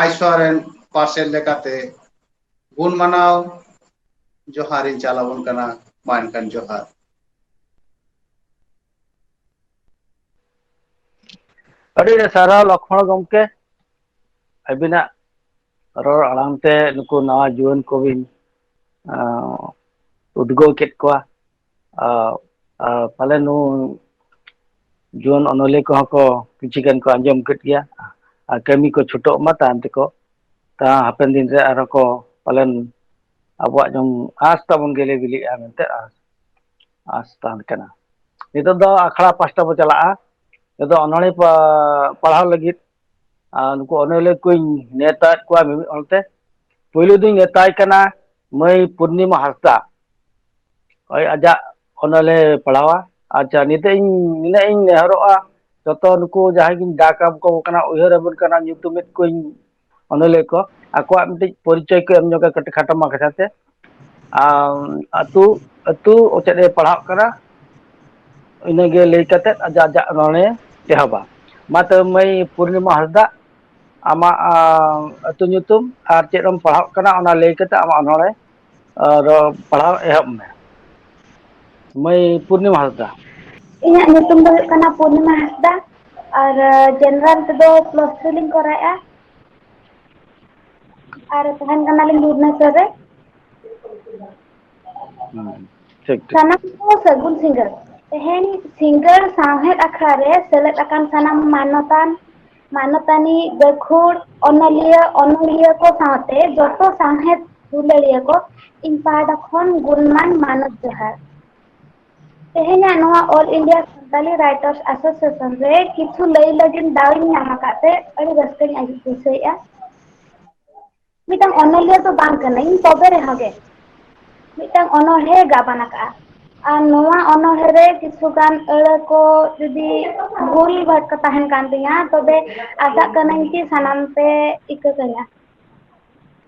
ᱟᱭᱥᱣᱟ ᱨᱮᱱ ᱯᱟᱨᱥᱮᱞ ᱞᱮᱠᱟᱛᱮ ᱜᱩᱱ ᱢᱟᱱᱟᱣ ᱡᱚᱦᱟᱨ ᱤᱧ ᱪᱟᱞ ᱟᱵᱚᱱ ᱠᱟᱱᱟ᱾ ᱢᱟ ᱮᱱᱠᱷᱟᱱ ᱡᱚᱦᱟᱨ᱾ ᱟᱹᱰᱤ ᱟᱹᱰᱤ ᱥᱟᱨᱦᱟᱣ ᱞᱚᱠᱷᱢᱚᱬ ᱜᱚᱢᱠᱮ, ᱟᱹᱵᱤᱱᱟᱜ ᱨᱚᱲ ᱟᱲᱟᱝ ᱛᱮ ᱱᱩᱠᱩ ᱱᱟᱣᱟ ᱡᱩᱣᱟᱹᱱ ᱠᱚᱵᱤᱱ ᱟᱸ, ᱩᱫᱽᱜᱟᱹᱣ ᱠᱮᱫ ᱠᱚᱣᱟ᱾ ᱟᱨ, ᱟᱨ ᱯᱟᱞᱮ ᱱᱩ ᱡᱩᱣᱟᱹᱱ ᱚᱱᱚᱞᱤᱭᱟᱹ ᱠᱚᱦᱚᱸ ᱠᱚ ᱠᱤᱪᱷᱩ ᱜᱟᱱ ᱠᱚ ᱟᱸᱡᱚᱢ ᱠᱮᱫ ᱜᱮᱭᱟ ᱟᱨ ᱠᱟᱹᱢᱤ ᱠᱚ ᱪᱷᱩᱴᱟᱹᱜ ᱢᱟ ᱛᱟᱭᱚᱢ ᱛᱮᱠᱚ, ᱛᱟ ᱦᱟᱯᱮᱱ ᱫᱤᱱ ᱨᱮ ᱟᱨᱦᱚᱸ ᱠᱚ ᱯᱟᱞᱮᱱ ᱟᱵᱚᱣᱟᱜ ᱡᱚᱢ ᱟᱸᱥ ᱛᱟᱵᱚᱱ ᱜᱮᱞᱮ ᱵᱤᱞᱤᱜᱼᱟ ᱢᱮᱱᱛᱮ ᱟᱸᱥ, ᱟᱸᱥ ᱛᱟᱦᱮᱱ ᱠᱟᱱᱟ᱾ ᱱᱤᱛᱚᱜ ᱫᱚ ᱟᱠᱷᱲᱟ ᱯᱟᱥᱴᱟ ᱵᱚ ᱪᱟᱞᱟᱜᱼᱟ᱾ ᱱᱤᱛᱚᱜ ᱫᱚ ᱚᱱᱚᱲᱦᱮ ᱯᱟ-, ᱯᱟᱲᱦᱟᱣ ᱞᱟᱹᱜᱤᱫ ᱟᱨ ᱱᱩᱠᱩ ᱚᱱᱚᱞᱤᱭᱟᱹ ᱠᱚᱧ ᱱᱮᱣᱛᱟᱭᱮᱫ ᱠᱚᱣᱟ ᱢᱤᱢᱤᱫ ᱦᱚᱲᱛᱮ᱾ ᱯᱳᱭᱞᱳ ᱫᱩᱧ ᱱᱮᱣᱛᱟᱭ ᱠᱟᱱᱟ ᱢᱟᱹᱭ ᱯᱩᱨᱱᱤᱢᱟ ᱦᱟᱸᱥᱫᱟ᱾ ᱦᱳᱭ, ᱟᱡᱟᱜ ᱚᱱᱚᱞᱮ ᱯᱟᱲᱦᱟᱣᱟ᱾ ᱟᱪᱪᱷᱟ, ᱱᱤᱛᱚᱜ ᱤᱧ ᱱᱤᱱᱟᱹᱜ ᱤᱧ ᱱᱮᱦᱚᱨᱚᱜᱼᱟ, ᱡᱚᱛᱚ ᱱᱩᱠᱩ ᱡᱟᱦᱟᱸᱭ ᱜᱤᱧ ᱰᱟᱠ ᱟᱠᱚ ᱠᱟᱱᱟ, ᱩᱭᱦᱟᱹᱨ ᱟᱵᱚᱱ ᱠᱟᱱᱟ, ᱧᱩᱛᱩᱢᱮᱫ ᱠᱚᱣᱟᱧ ᱚᱱᱚᱞᱤᱭᱟᱹ ᱠᱚ, ᱟᱠᱚᱣᱟᱜ ᱢᱤᱫᱴᱤᱡ ᱯᱚᱨᱤᱪᱚᱭ ᱠᱚ ᱮᱢ ᱧᱚᱜᱟ ᱠᱟᱹᱴᱤᱡ ᱠᱷᱟᱴᱚ ᱢᱟᱪᱷᱟᱛᱮ᱾ ᱟᱢ ᱟᱹᱛᱩ, ᱟᱹᱛᱩ ᱪᱮᱫ ᱮ ᱯᱟᱲᱦᱟᱜ ᱠᱟᱱᱟ, ᱤᱱᱟᱹᱜᱮ ᱞᱟᱹᱭ ᱠᱟᱛᱮ ᱟᱡᱟᱜ, ᱟᱡᱟᱜ ᱚᱱᱚᱬᱦᱮ ᱮᱦᱚᱵᱟ᱾ ᱢᱟ ᱛᱚᱵᱮ ᱢᱟᱹᱭ ᱯᱩᱨᱱᱤᱢᱟ ᱦᱟᱸᱥᱫᱟᱜ, ᱟᱢᱟᱜ, ᱟᱸ, ᱟᱹᱛᱩ ᱧᱩᱛᱩᱢ ᱟᱨ ᱪᱮᱫ ᱮᱢ ᱯᱟᱲᱦᱟᱜ ᱠᱟᱱᱟ, ᱚᱱᱟ ᱞᱟᱹᱭ ᱠᱟᱛᱮ ᱟᱢᱟᱜ ᱚᱱᱚᱬᱦᱮ, ᱟᱨ ᱯᱟᱲᱦᱟᱣ ᱮᱦᱚᱵ ᱢᱮ᱾ ᱢᱟᱹᱭ ᱯᱩᱨᱱᱤᱢᱟ ᱦᱟᱸᱥᱫᱟ᱾ ᱤᱧᱟᱹᱜ ᱧᱩᱛᱩᱢ ᱫᱚ ᱦᱩᱭᱩᱜ ᱠᱟᱱᱟ ᱯᱩᱨᱱᱤᱢᱟ ᱦᱟᱸᱥᱫᱟ ᱟᱨ ᱡᱮᱱᱟᱨᱟᱞ ᱛᱮᱫᱚ ᱯᱞᱟᱥ ᱴᱩ ᱞᱤᱧ ᱠᱚᱨᱟᱣᱮᱫᱼᱟ ᱟᱨ ᱛᱟᱦᱮᱱ ᱠᱟᱱᱟᱞᱤᱧ ᱵᱷᱩᱵᱽᱱᱮᱥᱚᱨ ᱨᱮ᱾ ᱦᱩᱸ, ᱴᱷᱤᱠ, ᱴᱷᱤᱠ᱾ ᱥᱟᱱᱟᱢ ᱠᱚ ᱥᱟᱹᱜᱩᱱ ᱥᱤᱸᱜᱟᱹᱲ᱾ ᱛᱮᱦᱮᱧ ᱥᱤᱸᱜᱟᱹᱲ ᱥᱟᱶᱦᱮᱫ ᱟᱠᱷᱲᱟ ᱨᱮ ᱥᱮᱞᱮᱫ ᱟᱠᱟᱱ ᱥᱟᱱᱟᱢ ᱢᱟᱱᱚᱛᱟᱱ, ᱢᱟᱱᱚᱛᱟᱱᱤ, ᱜᱟᱹᱠᱷᱩᱲ, ᱚᱱᱚᱞᱤᱭᱟᱹ, ᱚᱱᱚᱞᱤᱭᱟᱹ ᱠᱚ ᱥᱟᱶᱛᱮ ᱡᱚᱛᱚ ᱥᱟᱶᱦᱮᱫ ᱫᱩᱞᱟᱹᱲᱤᱭᱟᱹ ᱠᱚ ᱤᱧ ᱯᱟᱦᱴᱟ ᱠᱷᱚᱱ ᱜᱩᱱᱢᱟᱱ ᱢᱟᱱᱚᱛ ᱡᱚᱦᱟᱨ᱾ ᱛᱮᱦᱮᱧᱟᱜ ᱱᱚᱣᱟ All India Santali Writers Association ᱨᱮ ᱠᱤᱪᱷᱩ ᱞᱟᱹᱭ ᱞᱟᱹᱜᱤᱫ ᱫᱟᱣ ᱤᱧ ᱧᱟᱢ ᱟᱠᱟᱫ ᱛᱮ ᱟᱹᱰᱤ ᱨᱟᱹᱥᱠᱟᱹᱧ ᱵᱩᱡᱷᱟᱹᱣᱮᱫᱼᱟ᱾ ᱢᱤᱫᱴᱟᱝ ᱚᱱᱚᱞᱤᱭᱟᱹ ᱫᱚ ᱵᱟᱝ ᱠᱟᱹᱱᱟᱹᱧ, ᱛᱚᱵᱮ ᱨᱮᱦᱚᱸ ᱜᱮ ᱢᱤᱫᱴᱟᱝ ᱚᱱᱚᱬᱦᱮ ᱜᱟᱵᱟᱱ ᱟᱠᱟᱫᱼᱟ᱾ ᱟᱨ ᱱᱚᱣᱟ ᱚᱱᱚᱬᱦᱮ ᱨᱮ ᱠᱤᱪᱷᱩ ᱜᱟᱱ ᱟᱹᱲᱟᱹ ᱠᱚ ᱡᱩᱫᱤ ᱵᱷᱩᱞ ᱵᱷᱟᱴ ᱠᱚ ᱛᱟᱦᱮᱱ ᱠᱟᱱ ᱛᱤᱧᱟ, ᱛᱚᱵᱮ ᱟᱥᱟᱜ ᱠᱟᱹᱱᱟᱹᱧ ᱠᱤ ᱥᱟᱱᱟᱢ ᱯᱮ ᱤᱠᱟᱹ ᱠᱟᱹᱧᱟ᱾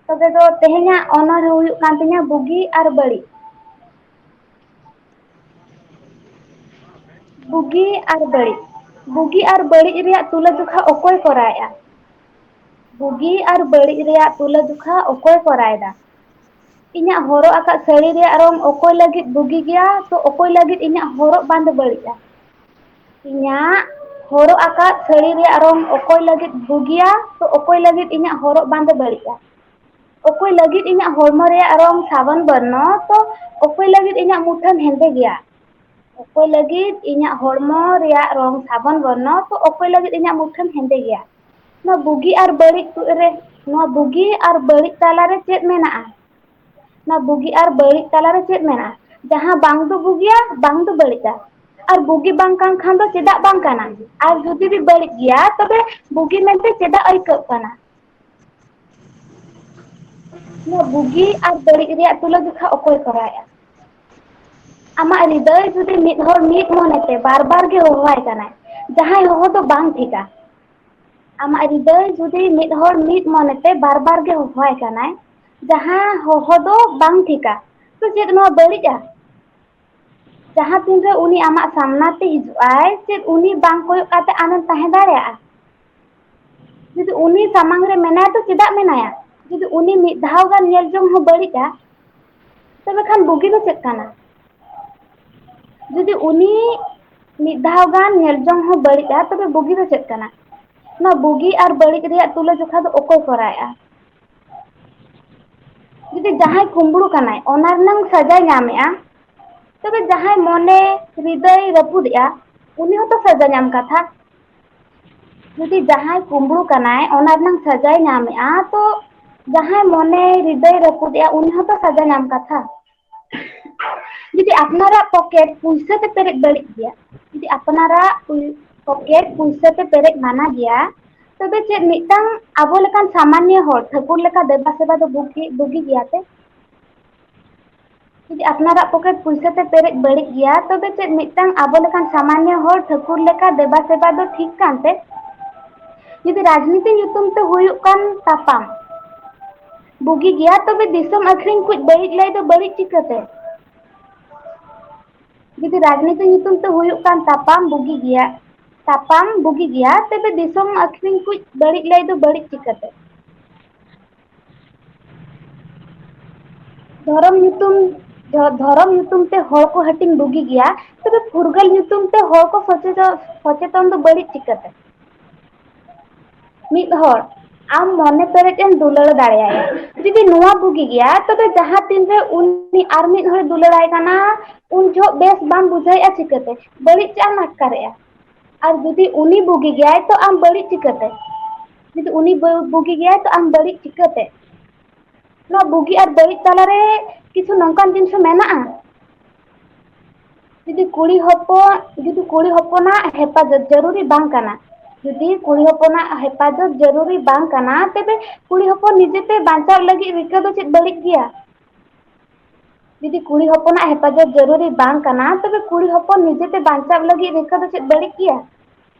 ᱛᱚᱵᱮ ᱫᱚ ᱛᱮᱦᱮᱧᱟᱜ ᱚᱱᱚᱬᱦᱮ ᱦᱩᱭᱩᱜ ᱠᱟᱱ ᱛᱤᱧᱟ ᱵᱩᱜᱤ ᱟᱨ ᱵᱟᱹᱲᱤᱡ᱾ ᱵᱩᱜᱤ ᱟᱨ ᱵᱟᱹᱲᱤᱡ᱾ ᱵᱩᱜᱤ ᱟᱨ ᱵᱟᱹᱲᱤᱡ ᱨᱮᱭᱟᱜ ᱛᱩᱞᱟᱹᱡᱚᱠᱷᱟ ᱚᱠᱚᱭ ᱠᱚᱨᱟᱣᱮᱫᱼᱟ? ᱵᱩᱜᱤ ᱟᱨ ᱵᱟᱹᱲᱤᱡ ᱨᱮᱭᱟᱜ ᱛᱩᱞᱟᱹᱡᱚᱠᱷᱟ ᱚᱠᱚᱭ ᱠᱚᱨᱟᱣᱮᱫᱟ? ᱤᱧᱟᱜ ᱦᱚᱨᱚᱜ ᱟᱠᱟᱫ ᱥᱟᱹᱲᱤ ᱨᱮᱭᱟᱜ ᱨᱚᱝ ᱚᱠᱚᱭ ᱞᱟᱹᱜᱤᱫ ᱵᱩᱜᱤ ᱜᱮᱭᱟ, ᱛᱚ ᱚᱠᱚᱭ ᱞᱟᱹᱜᱤᱫ ᱤᱧᱟᱜ ᱦᱚᱨᱚᱜ ᱵᱟᱸᱫᱮ ᱵᱟᱹᱲᱤᱡᱼᱟ? ᱤᱧᱟᱜ ᱦᱚᱨᱚᱜ ᱟᱠᱟᱫ ᱥᱟᱹᱲᱤ ᱨᱮᱭᱟᱜ ᱨᱚᱝ ᱚᱠᱚᱭ ᱞᱟᱹᱜᱤᱫ ᱵᱩᱜᱤᱭᱟ, ᱛᱚ ᱚᱠᱚᱭ ᱞᱟᱹᱜᱤᱫ ᱤᱧᱟᱜ ᱦᱚᱨᱚᱜ ᱵᱟᱸᱫᱮ ᱵᱟᱹᱲᱤᱡᱼᱟ? ᱚᱠᱚᱭ ᱞᱟᱹᱜᱤᱫ ᱤᱧᱟᱜ ᱦᱚᱲᱢᱚ ᱨᱮᱭᱟᱜ ᱨᱚᱝ ᱥᱟᱵᱚᱱ ᱵᱚᱨᱱᱚ, ᱛᱚ ᱚᱠᱚᱭ ᱞᱟᱹᱜᱤᱫ ᱤᱧᱟᱜ ᱢᱩᱴᱷᱟᱹᱱ ᱦᱮᱸᱫᱮ ᱜᱮᱭᱟ? ᱚᱠᱚᱭ ᱞᱟᱹᱜᱤᱫ ᱤᱧᱟᱜ ᱦᱚᱲᱢᱚ ᱨᱮᱭᱟᱜ ᱨᱚᱝ ᱥᱟᱵᱚᱱ ᱵᱚᱨᱱᱚ, ᱛᱚ ᱚᱠᱚᱭ ᱞᱟᱹᱜᱤᱫ ᱤᱧᱟᱜ ᱢᱩᱴᱷᱟᱹᱱ ᱦᱮᱸᱫᱮ ᱜᱮᱭᱟ? ᱱᱚᱣᱟ ᱵᱩᱜᱤ ᱟᱨ ᱵᱟᱹᱲᱤᱡ ᱨᱮ, ᱱᱚᱣᱟ ᱵᱩᱜᱤ ᱟᱨ ᱵᱟᱹᱲᱤᱡ ᱛᱟᱞᱟᱨᱮ ᱪᱮᱫ ᱢᱮᱱᱟᱜᱼᱟ? ᱱᱚᱣᱟ ᱵᱩᱜᱤ ᱟᱨ ᱵᱟᱹᱲᱤᱡ ᱛᱟᱞᱟᱨᱮ ᱪᱮᱫ ᱢᱮᱱᱟᱜᱼᱟ? ᱡᱟᱦᱟᱸ ᱵᱟᱝ ᱫᱚ ᱵᱩᱜᱤᱭᱟ, ᱵᱟᱝ ᱫᱚ ᱵᱟᱹᱲᱤᱡᱟ᱾ ᱟᱨ ᱵᱩᱜᱤ ᱵᱟᱝ ᱠᱟᱱ ᱠᱷᱟᱱ ᱫᱚ ᱪᱮᱫᱟᱜ ᱵᱟᱝ ᱠᱟᱱᱟ? ᱟᱨ ᱡᱩᱫᱤ ᱵᱟᱹᱲᱤᱡ ᱜᱮᱭᱟ, ᱛᱚᱵᱮ ᱵᱩᱜᱤ ᱢᱮᱱᱛᱮ ᱪᱮᱫᱟᱜ ᱟᱹᱭᱠᱟᱹᱜ ᱠᱟᱱᱟ? ᱱᱚᱣᱟ ᱵᱩᱜᱤ ᱟᱨ ᱵᱟᱹᱲᱤᱡ ᱨᱮᱭᱟᱜ ᱛᱩᱞᱟᱹᱡᱚᱠᱷᱟ ᱚᱠᱚᱭ ᱠᱚᱨᱟᱣᱮᱫᱼᱟ? ᱟᱢᱟᱜ ᱦᱨᱤᱫᱟᱹᱭ ᱡᱩᱫᱤ ᱢᱤᱫ ᱦᱚᱲ ᱢᱤᱫ ᱢᱚᱱᱮᱛᱮ ᱵᱟᱨ ᱵᱟᱨ ᱜᱮ ᱦᱚᱦᱚᱣᱟᱭ ᱠᱟᱱᱟᱭ, ᱡᱟᱦᱟᱸᱭ ᱦᱚᱦᱚ ᱫᱚ ᱵᱟᱝ ᱴᱷᱤᱠᱟ᱾ ᱟᱢᱟᱜ ᱦᱨᱤᱫᱟᱹᱭ ᱡᱩᱫᱤ ᱢᱤᱫ ᱦᱚᱲ ᱢᱤᱫ ᱢᱚᱱᱮᱛᱮ ᱵᱟᱨ ᱵᱟᱨ ᱜᱮ ᱦᱚᱦᱚᱣᱟᱭ ᱠᱟᱱᱟᱭ, ᱡᱟᱦᱟᱸ ᱦᱚᱦᱚ ᱫᱚ ᱵᱟᱝ ᱴᱷᱤᱠᱟ, ᱛᱚ ᱪᱮᱫ ᱱᱚᱣᱟ ᱵᱟᱹᱲᱤᱡᱼᱟ? ᱡᱟᱦᱟᱸ ᱛᱤᱱᱨᱮ ᱩᱱᱤ ᱟᱢᱟᱜ ᱥᱟᱢᱱᱟ ᱛᱮ ᱦᱤᱡᱩᱜ ᱟᱭ, ᱪᱮᱫ ᱩᱱᱤ ᱵᱟᱝ ᱠᱚᱭᱚᱜ ᱠᱟᱛᱮ ᱟᱢᱮᱢ ᱛᱟᱦᱮᱸ ᱫᱟᱲᱮᱭᱟᱜᱼᱟ? ᱡᱩᱫᱤ ᱩᱱᱤ ᱥᱟᱢᱟᱝ ᱨᱮ ᱢᱮᱱᱟᱭᱟ, ᱛᱚ ᱪᱮᱫᱟᱜ ᱢᱮᱱᱟᱭᱟ? ᱡᱩᱫᱤ ᱩᱱᱤ ᱢᱤᱫ ᱫᱷᱟᱣ ᱜᱟᱱ ᱧᱮᱞ ᱡᱚᱝ ᱦᱚᱸ ᱵᱟᱹᱲᱤᱡᱼᱟ, ᱛᱚᱵᱮ ᱠᱷᱟᱱ ᱵᱩᱜᱤ ᱫᱚ ᱪᱮᱫ ᱠᱟᱱᱟ? ᱡᱩᱫᱤ ᱩᱱᱤ ᱢᱤᱫ ᱫᱷᱟᱣ ᱜᱟᱱ ᱧᱮᱞ ᱡᱚᱝ ᱦᱚᱸ ᱵᱟᱹᱲᱤᱡᱼᱟ, ᱛᱚᱵᱮ ᱵᱩᱜᱤ ᱫᱚ ᱪᱮᱫ ᱠᱟᱱᱟ? ᱱᱚᱣᱟ ᱵᱩᱜᱤ ᱟᱨ ᱵᱟᱹᱲᱤᱡ ᱨᱮᱭᱟᱜ ᱛᱩᱞᱟᱹᱡᱚᱠᱷᱟ ᱫᱚ ᱚᱠᱚᱭ ᱠᱚᱨᱟᱣᱮᱫᱼᱟ? ᱡᱩᱫᱤ ᱡᱟᱦᱟᱸᱭ ᱠᱩᱢᱵᱽᱲᱩ ᱠᱟᱱᱟᱭ, ᱚᱱᱟ ᱨᱮᱱᱟᱝ ᱥᱟᱡᱟᱭ ᱧᱟᱢᱮᱜᱼᱟ, ᱛᱚᱵᱮ ᱡᱟᱦᱟᱸᱭ ᱢᱚᱱᱮ ᱦᱨᱤᱫᱟᱹᱭ ᱨᱟᱹᱯᱩᱫᱮᱜᱼᱟ, ᱩᱱᱤ ᱦᱚᱸᱛᱚ ᱥᱟᱡᱟ ᱧᱟᱢ ᱠᱟᱛᱷᱟ᱾ ᱡᱩᱫᱤ ᱡᱟᱦᱟᱸᱭ ᱠᱩᱢᱵᱽᱲᱩ ᱠᱟᱱᱟᱭ, ᱚᱱᱟ ᱨᱮᱱᱟᱝ ᱥᱟᱡᱟᱭ ᱧᱟᱢᱮᱜᱼᱟ, ᱛᱚ ᱡᱟᱦᱟᱸᱭ ᱢᱚᱱᱮ ᱦᱨᱤᱫᱟᱹᱭ ᱨᱟᱹᱯᱩᱫᱮᱜᱼᱟ, ᱩᱱᱤ ᱦᱚᱸᱛᱚ ᱥᱟᱡᱟ ᱧᱟᱢ ᱠᱟᱛᱷᱟ᱾ ᱡᱩᱫᱤ ᱟᱯᱱᱟᱨᱟᱜ ᱯᱚᱠᱮᱴ ᱯᱩᱭᱥᱟᱹ ᱛᱮ ᱯᱮᱨᱮᱡ ᱵᱟᱹᱲᱤᱡ ᱜᱮᱭᱟ, ᱡᱩᱫᱤ ᱟᱯᱱᱟᱨᱟᱜ ᱯᱩᱭ-, ᱯᱚᱠᱮᱴ ᱯᱩᱭᱥᱟᱹ ᱛᱮ ᱯᱮᱨᱮᱡ ᱢᱟᱱᱟ ᱜᱮᱭᱟ, ᱛᱚᱵᱮ ᱪᱮᱫ ᱢᱤᱫᱴᱟᱝ ᱟᱵᱚ ᱞᱮᱠᱟᱱ ᱥᱟᱢᱟᱱᱱᱚ ᱦᱚᱲ ᱴᱷᱟᱹᱠᱩᱨ ᱞᱮᱠᱟ ᱫᱮᱵᱟ ᱥᱮᱵᱟ ᱫᱚ ᱵᱩᱜᱤ, ᱵᱩᱜᱤ ᱜᱮᱭᱟ ᱛᱮ? ᱡᱩᱫᱤ ᱟᱯᱱᱟᱨᱟᱜ ᱯᱚᱠᱮᱴ ᱯᱩᱭᱥᱟᱹ ᱛᱮ ᱯᱮᱨᱮᱡ ᱵᱟᱹᱲᱤᱡ ᱜᱮᱭᱟ, ᱛᱚᱵᱮ ᱪᱮᱫ ᱢᱤᱫᱴᱟᱝ ᱟᱵᱚ ᱞᱮᱠᱟᱱ ᱥᱟᱢᱟᱱᱭᱚ ᱦᱚᱲ ᱴᱷᱟᱹᱠᱩᱨ ᱞᱮᱠᱟ ᱫᱮᱵᱟ ᱥᱮᱵᱟ ᱫᱚ ᱴᱷᱤᱠ ᱠᱟᱱᱛᱮ? ᱡᱩᱫᱤ ᱨᱟᱡᱽᱱᱤᱛᱤ ᱧᱩᱛᱩᱢ ᱛᱮ ᱦᱩᱭᱩᱜ ᱠᱟᱱ ᱛᱟᱯᱟᱢ ᱵᱩᱜᱤ ᱜᱮᱭᱟ, ᱛᱚᱵᱮ ᱫᱤᱥᱚᱢ ᱟᱹᱠᱷᱨᱤᱧ ᱠᱩᱡ ᱵᱟᱹᱲᱤᱡ ᱞᱟᱹᱭ ᱫᱚ ᱵᱟᱹᱲᱤᱡ ᱪᱤᱠᱟᱹᱛᱮ? ᱡᱩᱫᱤ ᱨᱟᱡᱽᱱᱤᱛᱤ ᱧᱩᱛᱩᱢ ᱛᱮ ᱦᱩᱭᱩᱜ ᱠᱟᱱ ᱛᱟᱯᱟᱢ ᱵᱩᱜᱤ ᱜᱮᱭᱟ, ᱛᱟᱯᱟᱢ ᱵᱩᱜᱤ ᱜᱮᱭᱟ, ᱛᱚᱵᱮ ᱫᱤᱥᱚᱢ ᱟᱹᱠᱷᱨᱤᱧ ᱠᱩᱡ ᱵᱟᱹᱲᱤᱡ ᱞᱟᱹᱭ ᱫᱚ ᱵᱟᱹᱲᱤᱡ ᱪᱤᱠᱟᱹᱛᱮ? ᱫᱷᱚᱨᱚᱢ ᱧᱩᱛᱩᱢ, ᱫᱷᱚ-, ᱫᱷᱚᱨᱚᱢ ᱧᱩᱛᱩᱢ ᱛᱮ ᱦᱚᱲ ᱠᱚ ᱦᱟᱹᱴᱤᱧ ᱵᱩᱜᱤ ᱜᱮᱭᱟ, ᱛᱚᱵᱮ ᱯᱷᱩᱨᱜᱟᱹᱞ ᱧᱩᱛᱩᱢ ᱛᱮ ᱦᱚᱲ ᱠᱚ ᱥᱚᱪᱮᱛᱚ-, ᱥᱚᱪᱮᱛᱚᱱ ᱫᱚ ᱵᱟᱹᱲᱤᱡ ᱪᱤᱠᱟᱹᱛᱮ? ᱢᱤᱫ ᱦᱚᱲ ᱟᱢ ᱢᱚᱱᱮ ᱯᱮᱨᱮᱡ ᱮᱢ ᱫᱩᱞᱟᱹᱲ ᱫᱟᱲᱮᱭᱟᱭᱟ, ᱡᱩᱫᱤ ᱱᱚᱣᱟ ᱵᱩᱜᱤ ᱜᱮᱭᱟ, ᱛᱚᱵᱮ ᱡᱟᱦᱟᱸ ᱛᱤᱱᱨᱮ ᱩᱱᱤ ᱟᱨ ᱢᱤᱫ ᱦᱚᱲᱮ ᱫᱩᱞᱟᱹᱲᱟᱭ ᱠᱟᱱᱟ, ᱩᱱ ᱡᱚᱦᱚᱜ ᱵᱮᱥ ᱵᱟᱢ ᱵᱩᱡᱷᱟᱹᱣᱮᱫᱼᱟ ᱪᱤᱠᱟᱹᱛᱮ? ᱵᱟᱹᱲᱤᱡ ᱪᱮᱫ ᱮᱢ ᱟᱴᱠᱟᱨᱮᱜᱼᱟ? ᱟᱨ ᱡᱩᱫᱤ ᱩᱱᱤ ᱵᱩᱜᱤ ᱜᱮᱭᱟᱭ, ᱛᱚ ᱟᱢ ᱵᱟᱹᱲᱤᱡ ᱪᱤᱠᱟᱹᱛᱮ? ᱡᱩᱫᱤ ᱩᱱᱤ ᱵᱟᱹ-, ᱵᱩᱜᱤ ᱜᱮᱭᱟᱭ, ᱛᱚ ᱟᱢ ᱵᱟᱹᱲᱤᱡ ᱪᱤᱠᱟᱹᱛᱮ? ᱱᱚᱣᱟ ᱵᱩᱜᱤ ᱟᱨ ᱵᱟᱹᱲᱤᱡ ᱛᱟᱞᱟᱨᱮ ᱠᱤᱪᱷᱩ ᱱᱚᱝᱠᱟᱱ ᱡᱤᱱᱤᱥ ᱦᱚᱸ ᱢᱮᱱᱟᱜᱼᱟ, ᱡᱩᱫᱤ ᱠᱩᱲᱤ ᱦᱚᱯᱚᱱ, ᱡᱩᱫᱤ ᱠᱩᱲᱤ ᱦᱚᱯᱚᱱᱟᱜ ᱦᱮᱯᱟᱡᱚᱛ ᱡᱟᱹᱨᱩᱨᱤ ᱵᱟᱝ ᱠᱟᱱᱟ, ᱡᱩᱫᱤ ᱠᱩᱲᱤ ᱦᱚᱯᱚᱱᱟᱜ ᱦᱮᱯᱟᱡᱚᱛ ᱡᱟᱹᱨᱩᱨᱤ ᱵᱟᱝ ᱠᱟᱱᱟ, ᱛᱚᱵᱮ ᱠᱩᱲᱤ ᱦᱚᱯᱚᱱ ᱱᱤᱡᱮᱛᱮ ᱵᱟᱧᱪᱟᱣ ᱞᱟᱹᱜᱤᱫ ᱨᱤᱠᱟᱹ ᱫᱚ ᱪᱮᱫ ᱵᱟᱹᱲᱤᱡ ᱜᱮᱭᱟ? ᱡᱩᱫᱤ ᱠᱩᱲᱤ ᱦᱚᱯᱚᱱᱟᱜ ᱦᱮᱯᱟᱡᱚᱛ ᱡᱟᱹᱨᱩᱨᱤ ᱵᱟᱝ ᱠᱟᱱᱟ, ᱛᱚᱵᱮ ᱠᱩᱲᱤ ᱦᱚᱯᱚᱱ ᱱᱤᱡᱮᱛᱮ ᱵᱟᱧᱪᱟᱣ ᱞᱟᱹᱜᱤᱫ ᱨᱤᱠᱟᱹ ᱫᱚ ᱪᱮᱫ ᱵᱟᱹᱲᱤᱡ ᱜᱮᱭᱟ?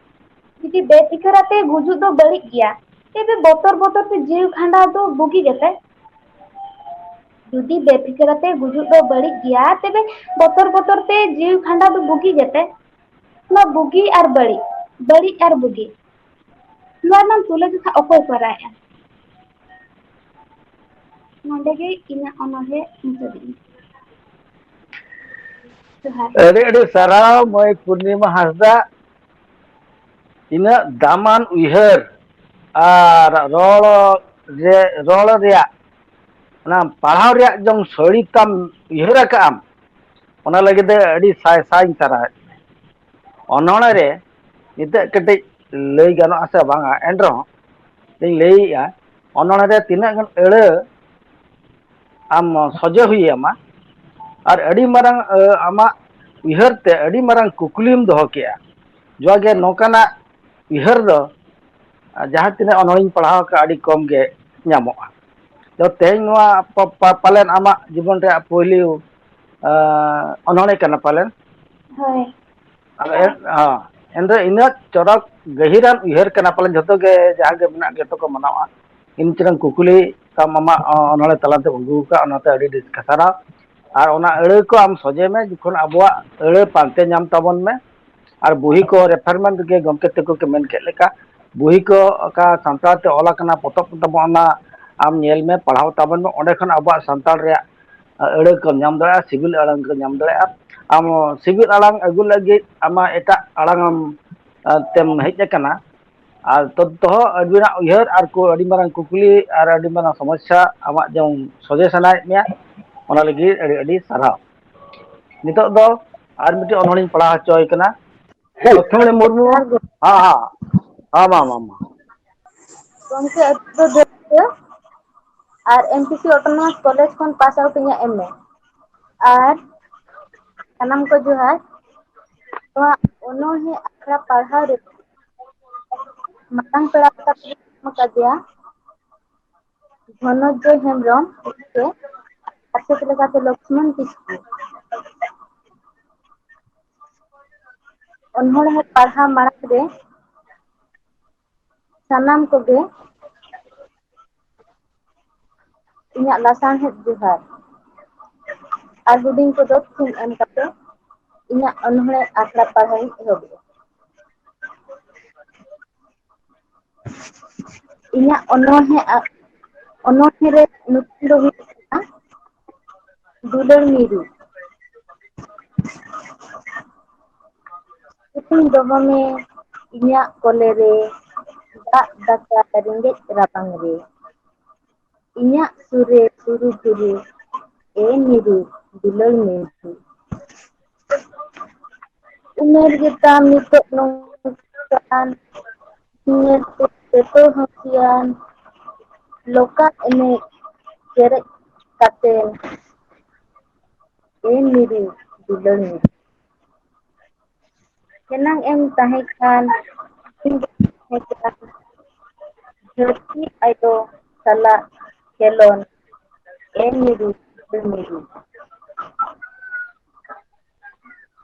ᱡᱩᱫᱤ ᱵᱮᱯᱷᱤᱠᱟᱨ ᱟᱛᱮ ᱜᱩᱡᱩᱜ ᱫᱚ ᱵᱟᱹᱲᱤᱡ ᱜᱮᱭᱟ, ᱛᱚᱵᱮ ᱵᱚᱛᱚᱨ ᱵᱚᱛᱚᱨ ᱛᱮ ᱡᱤᱣᱤ ᱠᱷᱟᱸᱰᱟᱣ ᱫᱚ ᱵᱩᱜᱤ ᱜᱮᱛᱮ? ᱡᱩᱫᱤ ᱵᱮᱯᱷᱤᱠᱟᱨ ᱟᱛᱮ ᱜᱩᱡᱩᱜ ᱫᱚ ᱵᱟᱹᱲᱤᱡ ᱜᱮᱭᱟ, ᱛᱚᱵᱮ ᱵᱚᱛᱚᱨ ᱵᱚᱛᱚᱨ ᱛᱮ ᱡᱤᱣᱤ ᱠᱷᱟᱸᱰᱟᱣ ᱫᱚ ᱵᱩᱜᱤ ᱜᱮᱛᱮ? ᱱᱚᱣᱟ ᱵᱩᱜᱤ ᱟᱨ ᱵᱟᱹᱲᱤᱡ, ᱵᱟᱹᱲᱤᱡ ᱟᱨ ᱵᱩᱜᱤ, ᱱᱚᱣᱟ ᱨᱮᱱᱟᱜ ᱛᱩᱞᱟᱹᱡᱚᱠᱷᱟ ᱚᱠᱚᱭ ᱠᱚᱨᱟᱣᱮᱫᱼᱟ? ᱱᱚᱰᱮ ᱜᱮ ᱤᱧᱟᱹᱜ ᱚᱱᱚᱬᱦᱮ ᱢᱩᱪᱟᱹᱫ ᱮᱱᱟ᱾ ᱡᱚᱦᱟᱨ᱾ ᱟᱹᱰᱤ ᱟᱹᱰᱤ ᱥᱟᱨᱦᱟᱣ ᱢᱟᱹᱭ ᱯᱩᱨᱱᱤᱢᱟ ᱦᱟᱸᱥᱫᱟ᱾ ᱛᱤᱱᱟᱹᱜ ᱫᱟᱢᱟᱱ ᱩᱭᱦᱟᱹᱨ ᱟᱨ ᱨᱚᱲ ᱨᱮ, ᱨᱚᱲ ᱨᱮᱭᱟᱜ, ᱚᱱᱟ ᱯᱟᱲᱦᱟᱣ ᱨᱮᱭᱟᱜ ᱡᱚᱝ ᱥᱟᱹᱲᱤ ᱛᱟᱢ ᱩᱭᱦᱟᱹᱨ ᱟᱠᱟᱫ ᱟᱢ, ᱚᱱᱟ ᱞᱟᱹᱜᱤᱫ ᱛᱮ ᱟᱹᱰᱤ ᱥᱟᱭ ᱥᱟᱭ ᱤᱧ ᱥᱟᱨᱦᱟᱣᱮᱫ ᱢᱮᱭᱟ᱾ ᱚᱱᱚᱬᱦᱮ ᱨᱮ ᱱᱤᱛᱚᱜ ᱠᱟᱹᱴᱤᱡ ᱞᱟᱹᱭ ᱜᱟᱱᱚᱜᱼᱟ ᱥᱮ ᱵᱟᱝᱟ, ᱮᱱ ᱨᱮᱦᱚᱸ ᱤᱧ ᱞᱟᱹᱭᱮᱜᱼᱟ, ᱚᱱᱚᱬᱦᱮ ᱨᱮ ᱛᱤᱱᱟᱹᱜ ᱜᱟᱱ ᱟᱹᱲᱟᱹ ᱟᱢ ᱥᱚᱡᱷᱮ ᱦᱩᱭ ᱟᱢᱟ, ᱟᱨ ᱟᱹᱰᱤ ᱢᱟᱨᱟᱝ, ᱟᱹ, ᱟᱢᱟᱜ ᱩᱭᱦᱟᱹᱨ ᱛᱮ ᱟᱹᱰᱤ ᱢᱟᱨᱟᱝ ᱠᱩᱠᱞᱤᱢ ᱫᱚᱦᱚ ᱠᱮᱜᱼᱟ᱾ ᱡᱟᱜᱮ ᱱᱚᱝᱠᱟᱱᱟᱜ ᱩᱭᱦᱟᱹᱨ ᱫᱚ, ᱟᱨ ᱡᱟᱦᱟᱸ ᱛᱤᱱᱟᱹᱜ ᱚᱱᱚᱬᱦᱮᱧ ᱯᱟᱲᱦᱟᱣ ᱟᱠᱟᱫ, ᱟᱹᱰᱤ ᱠᱚᱢ ᱜᱮ ᱧᱟᱢᱚᱜᱼᱟ᱾ ᱛᱚ, ᱛᱮᱦᱮᱧ ᱱᱚᱣᱟ ᱯᱟ-, ᱯᱟ-, ᱯᱟᱞᱮᱱ ᱟᱢᱟᱜ ᱡᱤᱵᱚᱱ ᱨᱮᱭᱟᱜ ᱯᱳᱭᱞᱳ ᱟᱸ, ᱚᱱᱚᱬᱦᱮ ᱠᱟᱱᱟ ᱯᱟᱞᱮᱱ᱾ ᱦᱳᱭ᱾ ᱟᱫᱚ ᱮᱱ-, ᱦᱚᱸ, ᱮᱱᱨᱮ ᱤᱱᱟᱹᱜ ᱪᱚᱨᱚᱠ ᱜᱟᱹᱦᱤᱨᱟᱱ ᱩᱭᱦᱟᱹᱨ ᱠᱟᱱᱟ ᱯᱟᱞᱮᱱ, ᱡᱷᱚᱛᱚ ᱜᱮ ᱡᱟᱦᱟᱸ ᱜᱮ ᱢᱮᱱᱟᱜ ᱡᱷᱚᱛᱚ ᱠᱚ ᱢᱟᱱᱟᱣᱟ᱾ ᱤᱧ ᱪᱮᱛᱟᱱ ᱠᱩᱠᱞᱤ ᱛᱟᱢ ᱟᱢᱟᱜ, ᱚ-, ᱚᱱᱚᱬᱦᱮ ᱛᱟᱞᱟᱛᱮ ᱟᱹᱜᱩ ᱟᱠᱟᱫ, ᱚᱱᱟᱛᱮ ᱟᱹᱰᱤ ᱟᱹᱰᱤ ᱥᱟᱨᱦᱟᱣ᱾ ᱟᱨ ᱚᱱᱟ ᱟᱹᱲᱟᱹ ᱠᱚ ᱟᱢ ᱥᱚᱡᱷᱮ ᱢᱮ, ᱡᱚᱠᱷᱚᱱ ᱟᱵᱚᱣᱟᱜ ᱟᱹᱲᱟᱹ ᱯᱟᱱᱛᱮ ᱧᱟᱢ ᱛᱟᱵᱚᱱ ᱢᱮ᱾ ᱟᱨ ᱵᱩᱦᱤ ᱠᱚ reference ᱨᱮᱜᱮ ᱜᱚᱢᱠᱮ ᱛᱟᱠᱚ ᱠᱚ ᱢᱮᱱ ᱠᱮᱫ ᱞᱮᱠᱟ, ᱵᱩᱦᱤ ᱠᱚ ᱚᱠᱟ ᱥᱟᱱᱛᱟᱲ ᱛᱮ ᱚᱞ ᱟᱠᱟᱱᱟ, ᱯᱚᱛᱚᱵ ᱠᱚ ᱛᱟᱵᱚᱱ, ᱚᱱᱟ ᱟᱢ ᱧᱮᱞ ᱢᱮ, ᱯᱟᱲᱦᱟᱣ ᱛᱟᱵᱚᱱ ᱢᱮ, ᱚᱸᱰᱮ ᱠᱷᱚᱱ ᱟᱵᱚᱣᱟᱜ ᱥᱟᱱᱛᱟᱲ ᱨᱮᱭᱟᱜ ᱟᱹᱲᱟᱹ ᱠᱚᱢ ᱧᱟᱢ ᱫᱟᱲᱮᱭᱟᱜᱼᱟ, ᱥᱤᱵᱤᱞ ᱟᱲᱟᱝ ᱠᱚ ᱧᱟᱢ ᱫᱟᱲᱮᱭᱟᱜᱼᱟ᱾ ᱟᱢ ᱥᱤᱵᱤᱞ ᱟᱲᱟᱝ ᱟᱹᱜᱩ ᱞᱟᱹᱜᱤᱫ ᱟᱢᱟᱜ ᱮᱴᱟᱜ ᱟᱲᱟᱝ ᱟᱢ, ᱟ, ᱛᱮᱢ ᱦᱮᱡ ᱟᱠᱟᱱᱟ᱾ ᱟᱨ ᱛᱚ ᱫᱚᱦᱚ ᱟᱹᱵᱤᱱᱟᱜ ᱩᱭᱦᱟᱹᱨ ᱟᱨ ᱠᱚ ᱟᱹᱰᱤ ᱢᱟᱨᱟᱝ ᱠᱩᱠᱞᱤ ᱟᱨ ᱟᱹᱰᱤ ᱢᱟᱨᱟᱝ ᱥᱚᱢᱚᱥᱥᱟ ᱟᱢᱟᱜ ᱡᱮᱢᱚᱱ ᱥᱚᱡᱷᱮ ᱥᱟᱱᱟᱭᱮᱫ ᱢᱮᱭᱟ, ᱚᱱᱟ ᱞᱟᱹᱜᱤᱫ ᱟᱹᱰᱤ ᱟᱹᱰᱤ ᱥᱟᱨᱦᱟᱣ᱾ ᱱᱤᱛᱚᱜ ᱫᱚ ᱟᱨ ᱢᱤᱫᱴᱤᱡ ᱚᱱᱚᱬᱦᱮᱧ ᱯᱟᱲᱦᱟᱣ ᱦᱚᱪᱚᱭ ᱠᱟᱱᱟ᱾ ᱞᱚᱠᱠᱷᱤᱢᱚᱬᱤ ᱢᱩᱨᱢᱩ᱾ ᱟᱨ ᱜᱚ- ᱦᱮᱸ, ᱦᱮᱸ, ᱦᱮᱸ, ᱢᱟ, ᱢᱟ, ᱢᱟ᱾ ᱜᱚᱢᱠᱮ ᱟᱹᱛᱩ ᱫᱚ ᱫᱚᱥᱨᱟᱹ ᱟᱨ M P C Autonomous College ᱠᱷᱚᱱ pass out ᱤᱧᱟᱹᱜ M A᱾ ᱟᱨ ᱥᱟᱱᱟᱢ ᱠᱚ ᱡᱚᱦᱟᱨ᱾ ᱱᱚᱣᱟ ᱚᱱᱚᱬᱦᱮ ᱟᱠᱷᱲᱟ ᱯᱟᱲᱦᱟᱣ ᱨᱮ ᱢᱟᱨᱟᱝ ᱯᱮᱲᱟ ᱞᱮᱠᱟᱛᱮ ᱧᱟᱢ ᱟᱠᱟᱫᱮᱭᱟ ᱫᱷᱚᱱᱚᱱᱡᱚᱭ ᱦᱮᱢᱵᱨᱚᱢ, ᱜᱚᱢᱠᱮ, ᱟᱨ ᱪᱮᱫ ᱞᱮᱠᱟᱛᱮ ᱞᱚᱠᱥᱢᱚᱱ ᱠᱤᱥᱠᱩ᱾ ᱚᱱᱚᱬᱦᱮ ᱯᱟᱲᱦᱟᱣ ᱢᱟᱲᱟᱝ ᱨᱮ ᱥᱟᱱᱟᱢ ᱠᱚᱜᱮ ᱤᱧᱟᱹᱜ ᱞᱟᱥᱟᱬᱦᱮᱫ ᱡᱚᱦᱟᱨ᱾ ᱟᱨ ᱦᱩᱰᱤᱧ ᱠᱚᱫᱚ ᱛᱷᱩᱢ ᱮᱢ ᱠᱟᱛᱮ ᱤᱧᱟᱹᱜ ᱚᱱᱚᱬᱦᱮ ᱟᱠᱷᱲᱟ ᱯᱟᱲᱦᱟᱣᱤᱧ ᱮᱦᱚᱵᱮᱜᱼᱟ᱾ ᱤᱧᱟᱹᱜ ᱚᱱᱚᱬᱦᱮ ᱟ-, ᱚᱱᱚᱬᱦᱮ ᱨᱮ ᱧᱩᱛᱩᱢ ᱫᱚ ᱦᱩᱭᱩᱜ ᱠᱟᱱᱟ ᱫᱩᱞᱟᱹᱲ ᱢᱤᱨᱩ᱾ ᱥᱤᱛᱩᱝ ᱫᱚᱦᱚ ᱢᱮ ᱤᱧᱟᱹᱜ ᱠᱚᱞᱮ ᱨᱮ, ᱫᱟᱜ ᱫᱟᱠᱟ ᱨᱮᱸᱜᱮᱡ ᱨᱟᱵᱟᱝ ᱨᱮ᱾ ᱤᱧᱟᱹᱜ ᱥᱩᱨ ᱨᱮ ᱥᱩᱨᱩ ᱜᱩᱨᱩ, ᱮ ᱢᱤᱨᱩ, ᱫᱩᱞᱟᱹᱲ ᱢᱤᱨᱩ᱾ ᱩᱢᱮᱨ ᱜᱮᱛᱟᱢ ᱱᱤᱛᱚᱜ ᱱᱚᱝᱠᱟᱱ, ᱧᱮᱞ ᱛᱮ ᱡᱚᱛᱚ ᱦᱟᱹᱥᱤᱭᱟᱱ, ᱞᱚᱠᱟ ᱮᱱᱮᱡ ᱪᱮᱨᱮᱡ ᱠᱟᱛᱮ, ᱮ ᱢᱤᱨᱩ, ᱫᱩᱞᱟᱹᱲ ᱢᱤᱨᱩ᱾ ᱮᱱᱟᱝ ᱮᱢ ᱛᱟᱦᱮᱸ ᱠᱷᱟᱱ, ᱤᱧ ᱫᱚ ᱛᱟᱦᱮᱸ ᱠᱟᱱ ᱫᱷᱟᱹᱨᱛᱤ ᱟᱭᱳ ᱥᱟᱞᱟᱜ ᱠᱷᱮᱞᱳᱱ, ᱮ ᱢᱤᱨᱩ, ᱮ ᱢᱤᱨᱩ᱾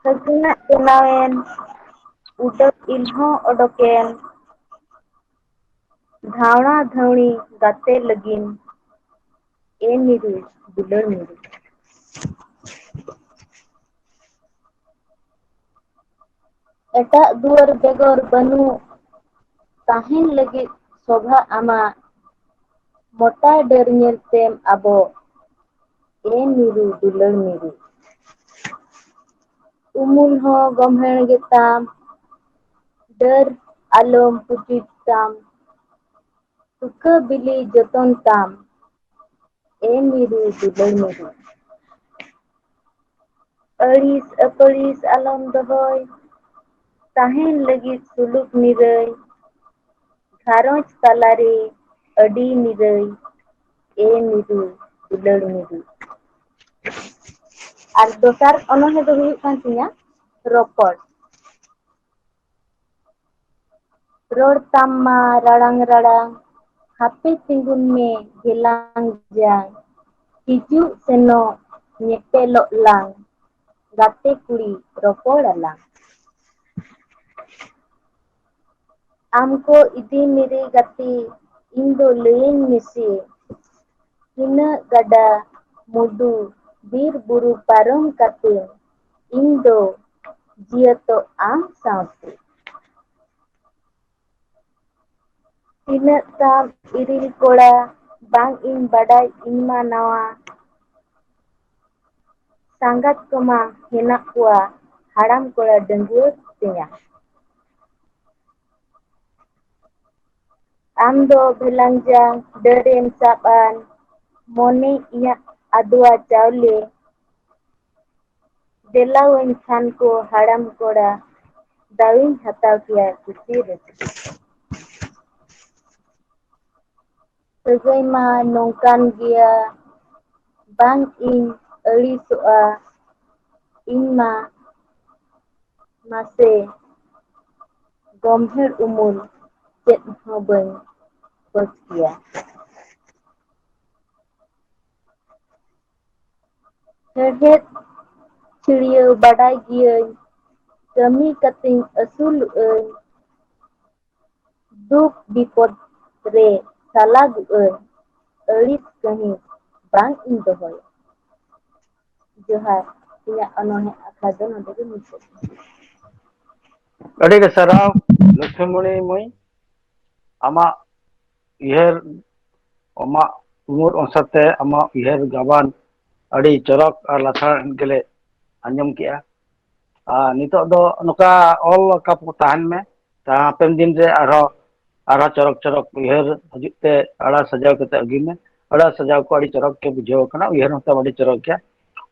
ᱥᱟᱹᱜᱩᱱᱟᱜ ᱵᱮᱱᱟᱣᱮᱱ, ᱩᱰᱟᱹᱜ ᱤᱞ ᱦᱚᱸ ᱚᱰᱚᱠᱮᱱ, ᱫᱷᱟᱣᱲᱟ ᱫᱷᱟᱹᱣᱲᱤ ᱜᱟᱛᱮ ᱞᱟᱹᱜᱤᱱ, ᱮ ᱢᱤᱨᱩ ᱫᱩᱞᱟᱹᱲ ᱢᱤᱨᱩ᱾ ᱮᱴᱟᱜ ᱫᱩᱣᱟᱹᱨ ᱵᱮᱜᱚᱨ ᱵᱟᱹᱱᱩᱜ, ᱛᱟᱦᱮᱱ ᱞᱟᱹᱜᱤᱫ ᱥᱚᱵᱷᱟ ᱟᱢᱟᱜ, ᱢᱚᱴᱟ ᱰᱟᱹᱨ ᱧᱮᱞ ᱛᱮᱢ ᱟᱵᱚᱜ, ᱮ ᱢᱤᱨᱩ ᱫᱩᱞᱟᱹᱲ ᱢᱤᱨᱩ᱾ ᱩᱢᱩᱞ ᱦᱚᱸ ᱜᱚᱢᱦᱮᱲ ᱜᱮᱛᱟᱢ, ᱰᱟᱹᱨ ᱟᱞᱚᱢ ᱯᱩᱪᱩᱡ ᱛᱟᱢ, ᱛᱩᱠᱟᱹ ᱵᱤᱞᱤ ᱡᱚᱛᱚᱱ ᱛᱟᱢ, ᱮ ᱢᱤᱨᱩ ᱫᱩᱞᱟᱹᱲ ᱢᱤᱨᱩ᱾ ᱟᱹᱲᱤᱥ ᱟᱹᱯᱟᱹᱲᱤᱥ ᱟᱞᱚᱢ ᱫᱚᱦᱚᱭ, ᱛᱟᱦᱮᱱ ᱞᱟᱹᱜᱤᱫ ᱥᱩᱞᱩᱠ ᱱᱤᱨᱟᱹᱭ, ᱜᱷᱟᱨᱚᱸᱡᱽ ᱛᱟᱞᱟᱨᱮ ᱟᱹᱰᱤ ᱱᱤᱨᱟᱹᱭ, ᱮ ᱢᱤᱨᱩ ᱫᱩᱞᱟᱹᱲ ᱢᱤᱨᱩ᱾ ᱟᱨ ᱫᱚᱥᱟᱨ ᱚᱱᱚᱬᱦᱮ ᱫᱚ ᱦᱩᱭᱩᱜ ᱠᱟᱱ ᱛᱤᱧᱟ ᱨᱚᱯᱚᱲ᱾ ᱨᱚᱲ ᱛᱟᱢ ᱢᱟ ᱨᱟᱲᱟᱝ ᱨᱟᱲᱟᱝ, ᱦᱟᱯᱮ ᱛᱤᱸᱜᱩᱱ ᱢᱮ ᱜᱮᱞᱟᱝ ᱡᱟᱝ, ᱦᱤᱡᱩᱜ ᱥᱮᱱᱚᱜ ᱧᱮᱯᱮᱞᱚᱜ ᱞᱟᱝ, ᱜᱟᱛᱮ ᱠᱩᱲᱤ ᱨᱚᱯᱚᱲ ᱟᱞᱟᱝ᱾ ᱟᱢ ᱠᱚ ᱤᱫᱤ ᱢᱤᱨᱤ ᱜᱟᱛᱮ, ᱤᱧ ᱫᱚ ᱞᱟᱹᱭᱟᱹᱧ ᱢᱮᱥᱮ, ᱛᱤᱱᱟᱹᱜ ᱜᱟᱰᱟ, ᱢᱩᱰᱩ, ᱵᱤᱨ ᱵᱩᱨᱩ ᱯᱟᱨᱚᱢ ᱠᱟᱛᱮ, ᱤᱧ ᱫᱚ ᱡᱤᱭᱟᱹᱛᱚᱜ ᱟᱢ ᱥᱟᱶᱛᱮ᱾ ᱛᱤᱱᱟᱹᱜ ᱛᱟᱢ ᱤᱨᱤᱞ ᱠᱚᱲᱟ, ᱵᱟᱝ ᱤᱧ ᱵᱟᱰᱟᱭ ᱤᱧ ᱢᱟ ᱱᱟᱣᱟ, ᱥᱟᱸᱜᱟᱛ ᱠᱚᱢᱟ ᱦᱮᱱᱟᱜ ᱠᱚᱣᱟ, ᱦᱟᱲᱟᱢ ᱠᱚᱲᱟ ᱰᱟᱺᱜᱩᱣᱟᱹ ᱛᱮᱧᱟ᱾ ᱟᱢ ᱫᱚ ᱵᱷᱮᱞᱟᱝ ᱡᱟᱝ ᱰᱟᱹᱨᱮᱢ ᱥᱟᱵ ᱟᱱ, ᱢᱚᱱᱮ ᱤᱧᱟᱹᱜ ᱟᱫᱣᱟ ᱪᱟᱣᱞᱮ, ᱫᱮᱞᱟᱣᱟᱹᱧ ᱠᱷᱟᱱ ᱠᱚ ᱦᱟᱲᱟᱢ ᱠᱚᱲᱟ, ᱫᱟᱣᱤᱧ ᱦᱟᱛᱟᱣ ᱠᱮᱭᱟ ᱠᱩᱥᱤ ᱨᱟᱹᱥᱠᱟᱹ᱾ ᱥᱟᱹᱜᱟᱹᱭ ᱢᱟ ᱱᱚᱝᱠᱟᱱ ᱜᱮᱭᱟ, ᱵᱟᱝ ᱤᱧ ᱟᱹᱲᱤᱥᱚᱜᱼᱟ, ᱤᱧ ᱢᱟ ᱢᱟᱥᱮ ᱜᱚᱢᱦᱮᱲ ᱩᱢᱩᱞ ᱪᱮᱫ ᱦᱚᱸ ᱵᱟᱹᱧ ᱠᱷᱚᱡᱽ ᱠᱮᱭᱟ᱾ ᱦᱮᱲᱦᱮᱫ ᱪᱷᱟᱹᱲᱭᱟᱹᱣ ᱵᱟᱰᱟᱭ ᱜᱤᱭᱟᱹᱧ, ᱠᱟᱹᱢᱤ ᱠᱟᱛᱮᱧ ᱟᱹᱥᱩᱞᱚᱜ ᱟᱹᱧ, ᱫᱩᱠ ᱵᱤᱯᱚᱫ ᱨᱮ ᱥᱟᱞᱟᱜᱚᱜ ᱟᱹᱧ, ᱟᱹᱲᱤᱥ ᱠᱟᱹᱦᱤᱥ ᱵᱟᱝ ᱤᱧ ᱫᱚᱦᱚᱭᱟ᱾ ᱡᱚᱦᱟᱨ᱾ ᱤᱧᱟᱹᱜ ᱚᱱᱚᱬᱦᱮ ᱟᱠᱷᱲᱟ ᱫᱚ ᱱᱚᱰᱮ ᱜᱮ ᱢᱩᱪᱟᱹᱫ ᱮᱱᱟ᱾ ᱟᱹᱰᱤ ᱜᱮ ᱥᱟᱨᱦᱟᱣ ᱞᱚᱠᱷᱢᱤᱢᱚᱬᱤ ᱢᱟᱹᱭ, ᱟᱢᱟᱜ ᱩᱭᱦᱟᱹᱨ, ᱟᱢᱟᱜ ᱩᱢᱩᱞ ᱚᱝᱥᱚ ᱛᱮ ᱟᱢᱟᱜ ᱩᱭᱦᱟᱹᱨ ᱜᱟᱵᱟᱱ ᱟᱹᱰᱤ ᱪᱚᱨᱚᱠ ᱟᱨ ᱞᱟᱥᱟᱲᱦᱮᱫ ᱜᱮᱞᱮ ᱟᱸᱡᱚᱢ ᱠᱮᱜᱼᱟ᱾ ᱟᱨ ᱱᱤᱛᱚᱜ ᱫᱚ ᱱᱚᱝᱠᱟ ᱚᱞ ᱨᱟᱠᱟᱵ ᱛᱟᱦᱮᱱ ᱢᱮ, ᱦᱟᱯᱮᱱ ᱫᱤᱱ ᱨᱮ ᱟᱨᱦᱚᱸ ᱟᱨᱦᱚᱸ ᱪᱚᱨᱚᱠ ᱪᱚᱨᱚᱠ ᱩᱭᱦᱟᱹᱨ ᱦᱤᱡᱩᱜ ᱛᱮ ᱟᱲᱟ ᱥᱟᱡᱟᱣ ᱠᱟᱛᱮ ᱟᱹᱜᱩᱭ ᱢᱮ᱾ ᱟᱲᱟ ᱥᱟᱡᱟᱣ ᱠᱚ ᱟᱹᱰᱤ ᱪᱚᱨᱚᱠ ᱜᱮ ᱵᱩᱡᱷᱟᱹᱣ ᱟᱠᱟᱱᱟ, ᱩᱭᱦᱟᱹᱨ ᱦᱚᱸᱛᱟᱢ ᱟᱹᱰᱤ ᱪᱚᱨᱚᱠ ᱜᱮᱭᱟ᱾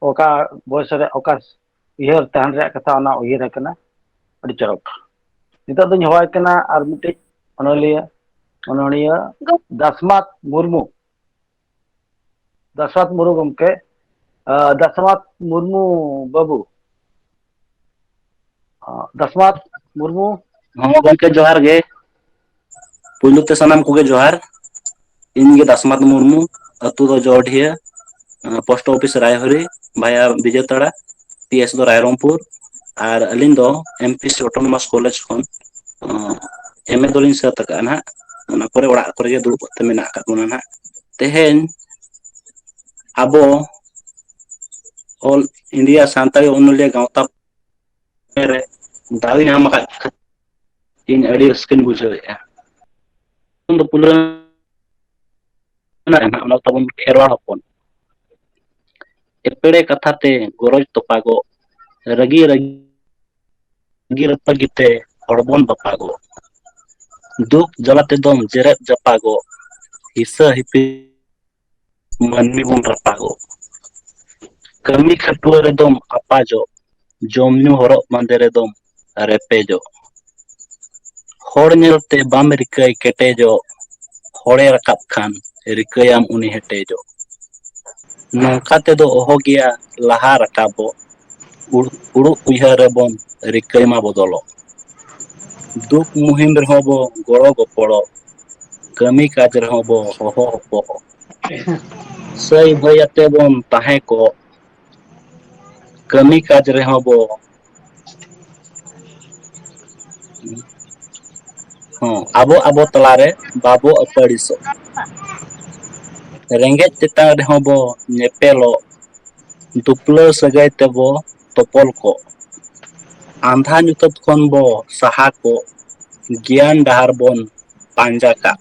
ᱚᱠᱟ ᱵᱚᱭᱮᱥ ᱨᱮ ᱚᱠᱟ ᱩᱭᱦᱟᱹᱨ ᱛᱟᱦᱮᱱ ᱨᱮᱭᱟᱜ ᱠᱟᱛᱷᱟ, ᱚᱱᱟ ᱩᱭᱦᱟᱹᱨ ᱟᱠᱟᱱᱟ, ᱟᱹᱰᱤ ᱪᱚᱨᱚᱠ᱾ ᱱᱤᱛᱚᱜ ᱫᱚᱧ ᱦᱚᱦᱚᱣᱟᱭ ᱠᱟᱱᱟ ᱟᱨ ᱢᱤᱫᱴᱤᱡ ᱚᱱᱚᱞᱤᱭᱟᱹ, ᱚᱱᱚᱬᱦᱤᱭᱟᱹ ᱫᱟᱥᱢᱟᱛ ᱢᱩᱨᱢᱩ᱾ ᱫᱟᱥᱢᱟᱛ ᱢᱩᱨᱢᱩ ᱜᱚᱢᱠᱮ, ᱟᱸ, ᱫᱟᱥᱢᱟᱛ ᱢᱩᱨᱢᱩ ᱵᱟᱹᱵᱩ, ᱟᱸ, ᱫᱟᱥᱢᱟᱛ ᱢᱩᱨᱢᱩ᱾ ᱦᱚᱸ ᱜᱚᱢᱠᱮ, ᱡᱚᱦᱟᱨ ᱜᱮ᱾ ᱯᱩᱭᱞᱩ ᱛᱮ ᱥᱟᱱᱟᱢ ᱠᱚᱜᱮ ᱡᱚᱦᱟᱨ᱾ ᱤᱧ ᱜᱮ ᱫᱟᱥᱢᱟᱛ ᱢᱩᱨᱢᱩ, ᱟᱹᱛᱩ ᱫᱚ ᱡᱚᱰᱷᱤᱭᱟᱹ, ᱯᱳᱥᱴ ᱚᱯᱷᱤᱥ ᱨᱟᱭᱦᱚᱨᱤ, ᱵᱷᱟᱭᱟ ᱵᱤᱡᱮᱛᱟᱲᱟ, ᱯᱤ ᱮᱥ ᱫᱚ ᱨᱟᱭᱨᱚᱝᱯᱩᱨ᱾ ᱟᱨ ᱟᱹᱞᱤᱧ ᱫᱚ M P C autonomous college ᱠᱷᱚᱱ ᱮᱢ ᱮ ᱫᱚᱞᱤᱧ ᱥᱟᱹᱛ ᱟᱠᱟᱫᱼᱟ ᱱᱟᱦᱟᱜ᱾ ᱚᱱᱟ ᱯᱚᱨᱮ ᱚᱲᱟᱜ ᱠᱚᱨᱮ ᱜᱮ ᱫᱩᱲᱩᱵ ᱠᱟᱛᱮ ᱢᱮᱱᱟᱜ ᱟᱠᱟᱫ ᱵᱚᱱᱟ ᱱᱟᱦᱟᱜ᱾ ᱛᱮᱦᱮᱧ ᱟᱵᱚ ᱚᱞ ᱤᱱᱰᱤᱭᱟ ᱥᱟᱱᱛᱟᱲᱤ ᱚᱱᱚᱞᱤᱭᱟᱹ ᱜᱟᱶᱛᱟ ᱨᱮ ᱫᱟᱣ ᱤᱧ ᱧᱟᱢ ᱟᱠᱟᱫ ᱠᱷᱟᱹᱛᱤᱨ ᱤᱧ ᱟᱹᱰᱤ ᱨᱟᱹᱥᱠᱟᱹᱧ ᱵᱩᱡᱷᱟᱹᱣᱮᱫᱼᱟ᱾ ᱫᱚ ᱯᱩᱨᱟᱹ ᱚᱱᱟ ᱛᱟᱵᱚᱱ ᱠᱷᱮᱨᱣᱟᱲ ᱦᱚᱯᱚᱱ᱾ ᱮᱯᱮᱲᱮ ᱠᱟᱛᱷᱟ ᱛᱮ ᱜᱚᱨᱚᱡᱽ ᱛᱚᱯᱟᱜᱚᱜ, ᱨᱟᱹᱜᱤ ᱨᱟᱹᱜᱤ ᱨᱟᱹᱯᱟᱹᱜᱤ ᱛᱮ ᱦᱚᱲ ᱵᱚᱱ ᱵᱟᱯᱟᱜᱚᱜ᱾ ᱫᱩᱠ ᱡᱟᱞᱟ ᱛᱮᱫᱚᱢ ᱡᱮᱨᱮᱫ ᱡᱟᱯᱟᱜᱚᱜ, ᱦᱤᱥᱟᱹ ᱦᱤᱯᱤ ᱢᱟᱹᱱᱢᱤ ᱵᱚᱱ ᱨᱟᱯᱟᱜᱚᱜ᱾ ᱠᱟᱹᱢᱤ ᱠᱷᱟᱹᱴᱩᱣᱟᱹ ᱨᱮᱫᱚᱢ ᱟᱯᱟᱡᱚᱜ, ᱡᱚᱢ ᱧᱩ ᱦᱚᱨᱚᱜ ᱵᱟᱸᱫᱮ ᱨᱮᱫᱚᱢ ᱨᱮᱯᱮᱡᱚᱜ᱾ ᱦᱚᱲ ᱧᱮᱞᱛᱮ ᱵᱟᱢ ᱨᱤᱠᱟᱹᱭ ᱠᱮᱴᱮᱡᱚᱜ, ᱦᱚᱲᱮ ᱨᱟᱠᱟᱵ ᱠᱷᱟᱱ ᱨᱤᱠᱟᱹᱭᱟᱢ ᱩᱱᱤ ᱦᱮᱴᱮᱡᱚᱜ᱾ ᱱᱚᱝᱠᱟ ᱛᱮᱫᱚ ᱚᱦᱚ ᱜᱮᱭᱟ ᱞᱟᱦᱟ ᱨᱟᱠᱟᱵᱚᱜ, ᱩᱲ-, ᱩᱲᱩᱜ ᱩᱭᱦᱟᱹᱨ ᱨᱮᱵᱚᱱ ᱨᱤᱠᱟᱹᱭ ᱢᱟ ᱵᱚᱫᱚᱞᱚᱜ᱾ ᱫᱩᱠ ᱢᱩᱦᱤᱢ ᱨᱮᱦᱚᱸ ᱵᱚ ᱜᱚᱲᱚ ᱜᱚᱯᱚᱲᱚᱜ, ᱠᱟᱹᱢᱤ ᱠᱟᱡᱽ ᱨᱮᱦᱚᱸ ᱵᱚ ᱦᱚᱦᱚ ᱦᱚᱯᱚᱜ᱾ ᱥᱟᱹᱭ ᱵᱷᱟᱹᱭ ᱟᱛᱮ ᱵᱚᱱ ᱛᱟᱦᱮᱸ ᱠᱚᱜ, ᱠᱟᱹᱢᱤ ᱠᱟᱡᱽ ᱨᱮᱦᱚᱸ ᱵᱚ, ᱦᱚᱸ, ᱟᱵᱚ ᱟᱵᱚ ᱛᱟᱞᱟᱨᱮ ᱵᱟᱵᱚ ᱟᱹᱯᱟᱹᱲᱤᱥᱚᱜ᱾ ᱨᱮᱸᱜᱮᱡ ᱛᱮᱛᱟᱝ ᱨᱮᱦᱚᱸ ᱵᱚ ᱧᱮᱯᱮᱞᱚᱜ, ᱫᱩᱯᱞᱟᱹᱲ ᱥᱟᱹᱜᱟᱹᱭ ᱛᱮᱵᱚ ᱛᱚᱯᱚᱞ ᱠᱚᱜ᱾ ᱟᱸᱫᱷᱟ ᱧᱩᱛᱟᱹᱛ ᱠᱷᱚᱱ ᱵᱚ ᱥᱟᱦᱟ ᱠᱚᱜ, ᱜᱮᱭᱟᱱ ᱰᱟᱦᱟᱨ ᱵᱚᱱ ᱯᱟᱸᱡᱟ ᱠᱟᱜ᱾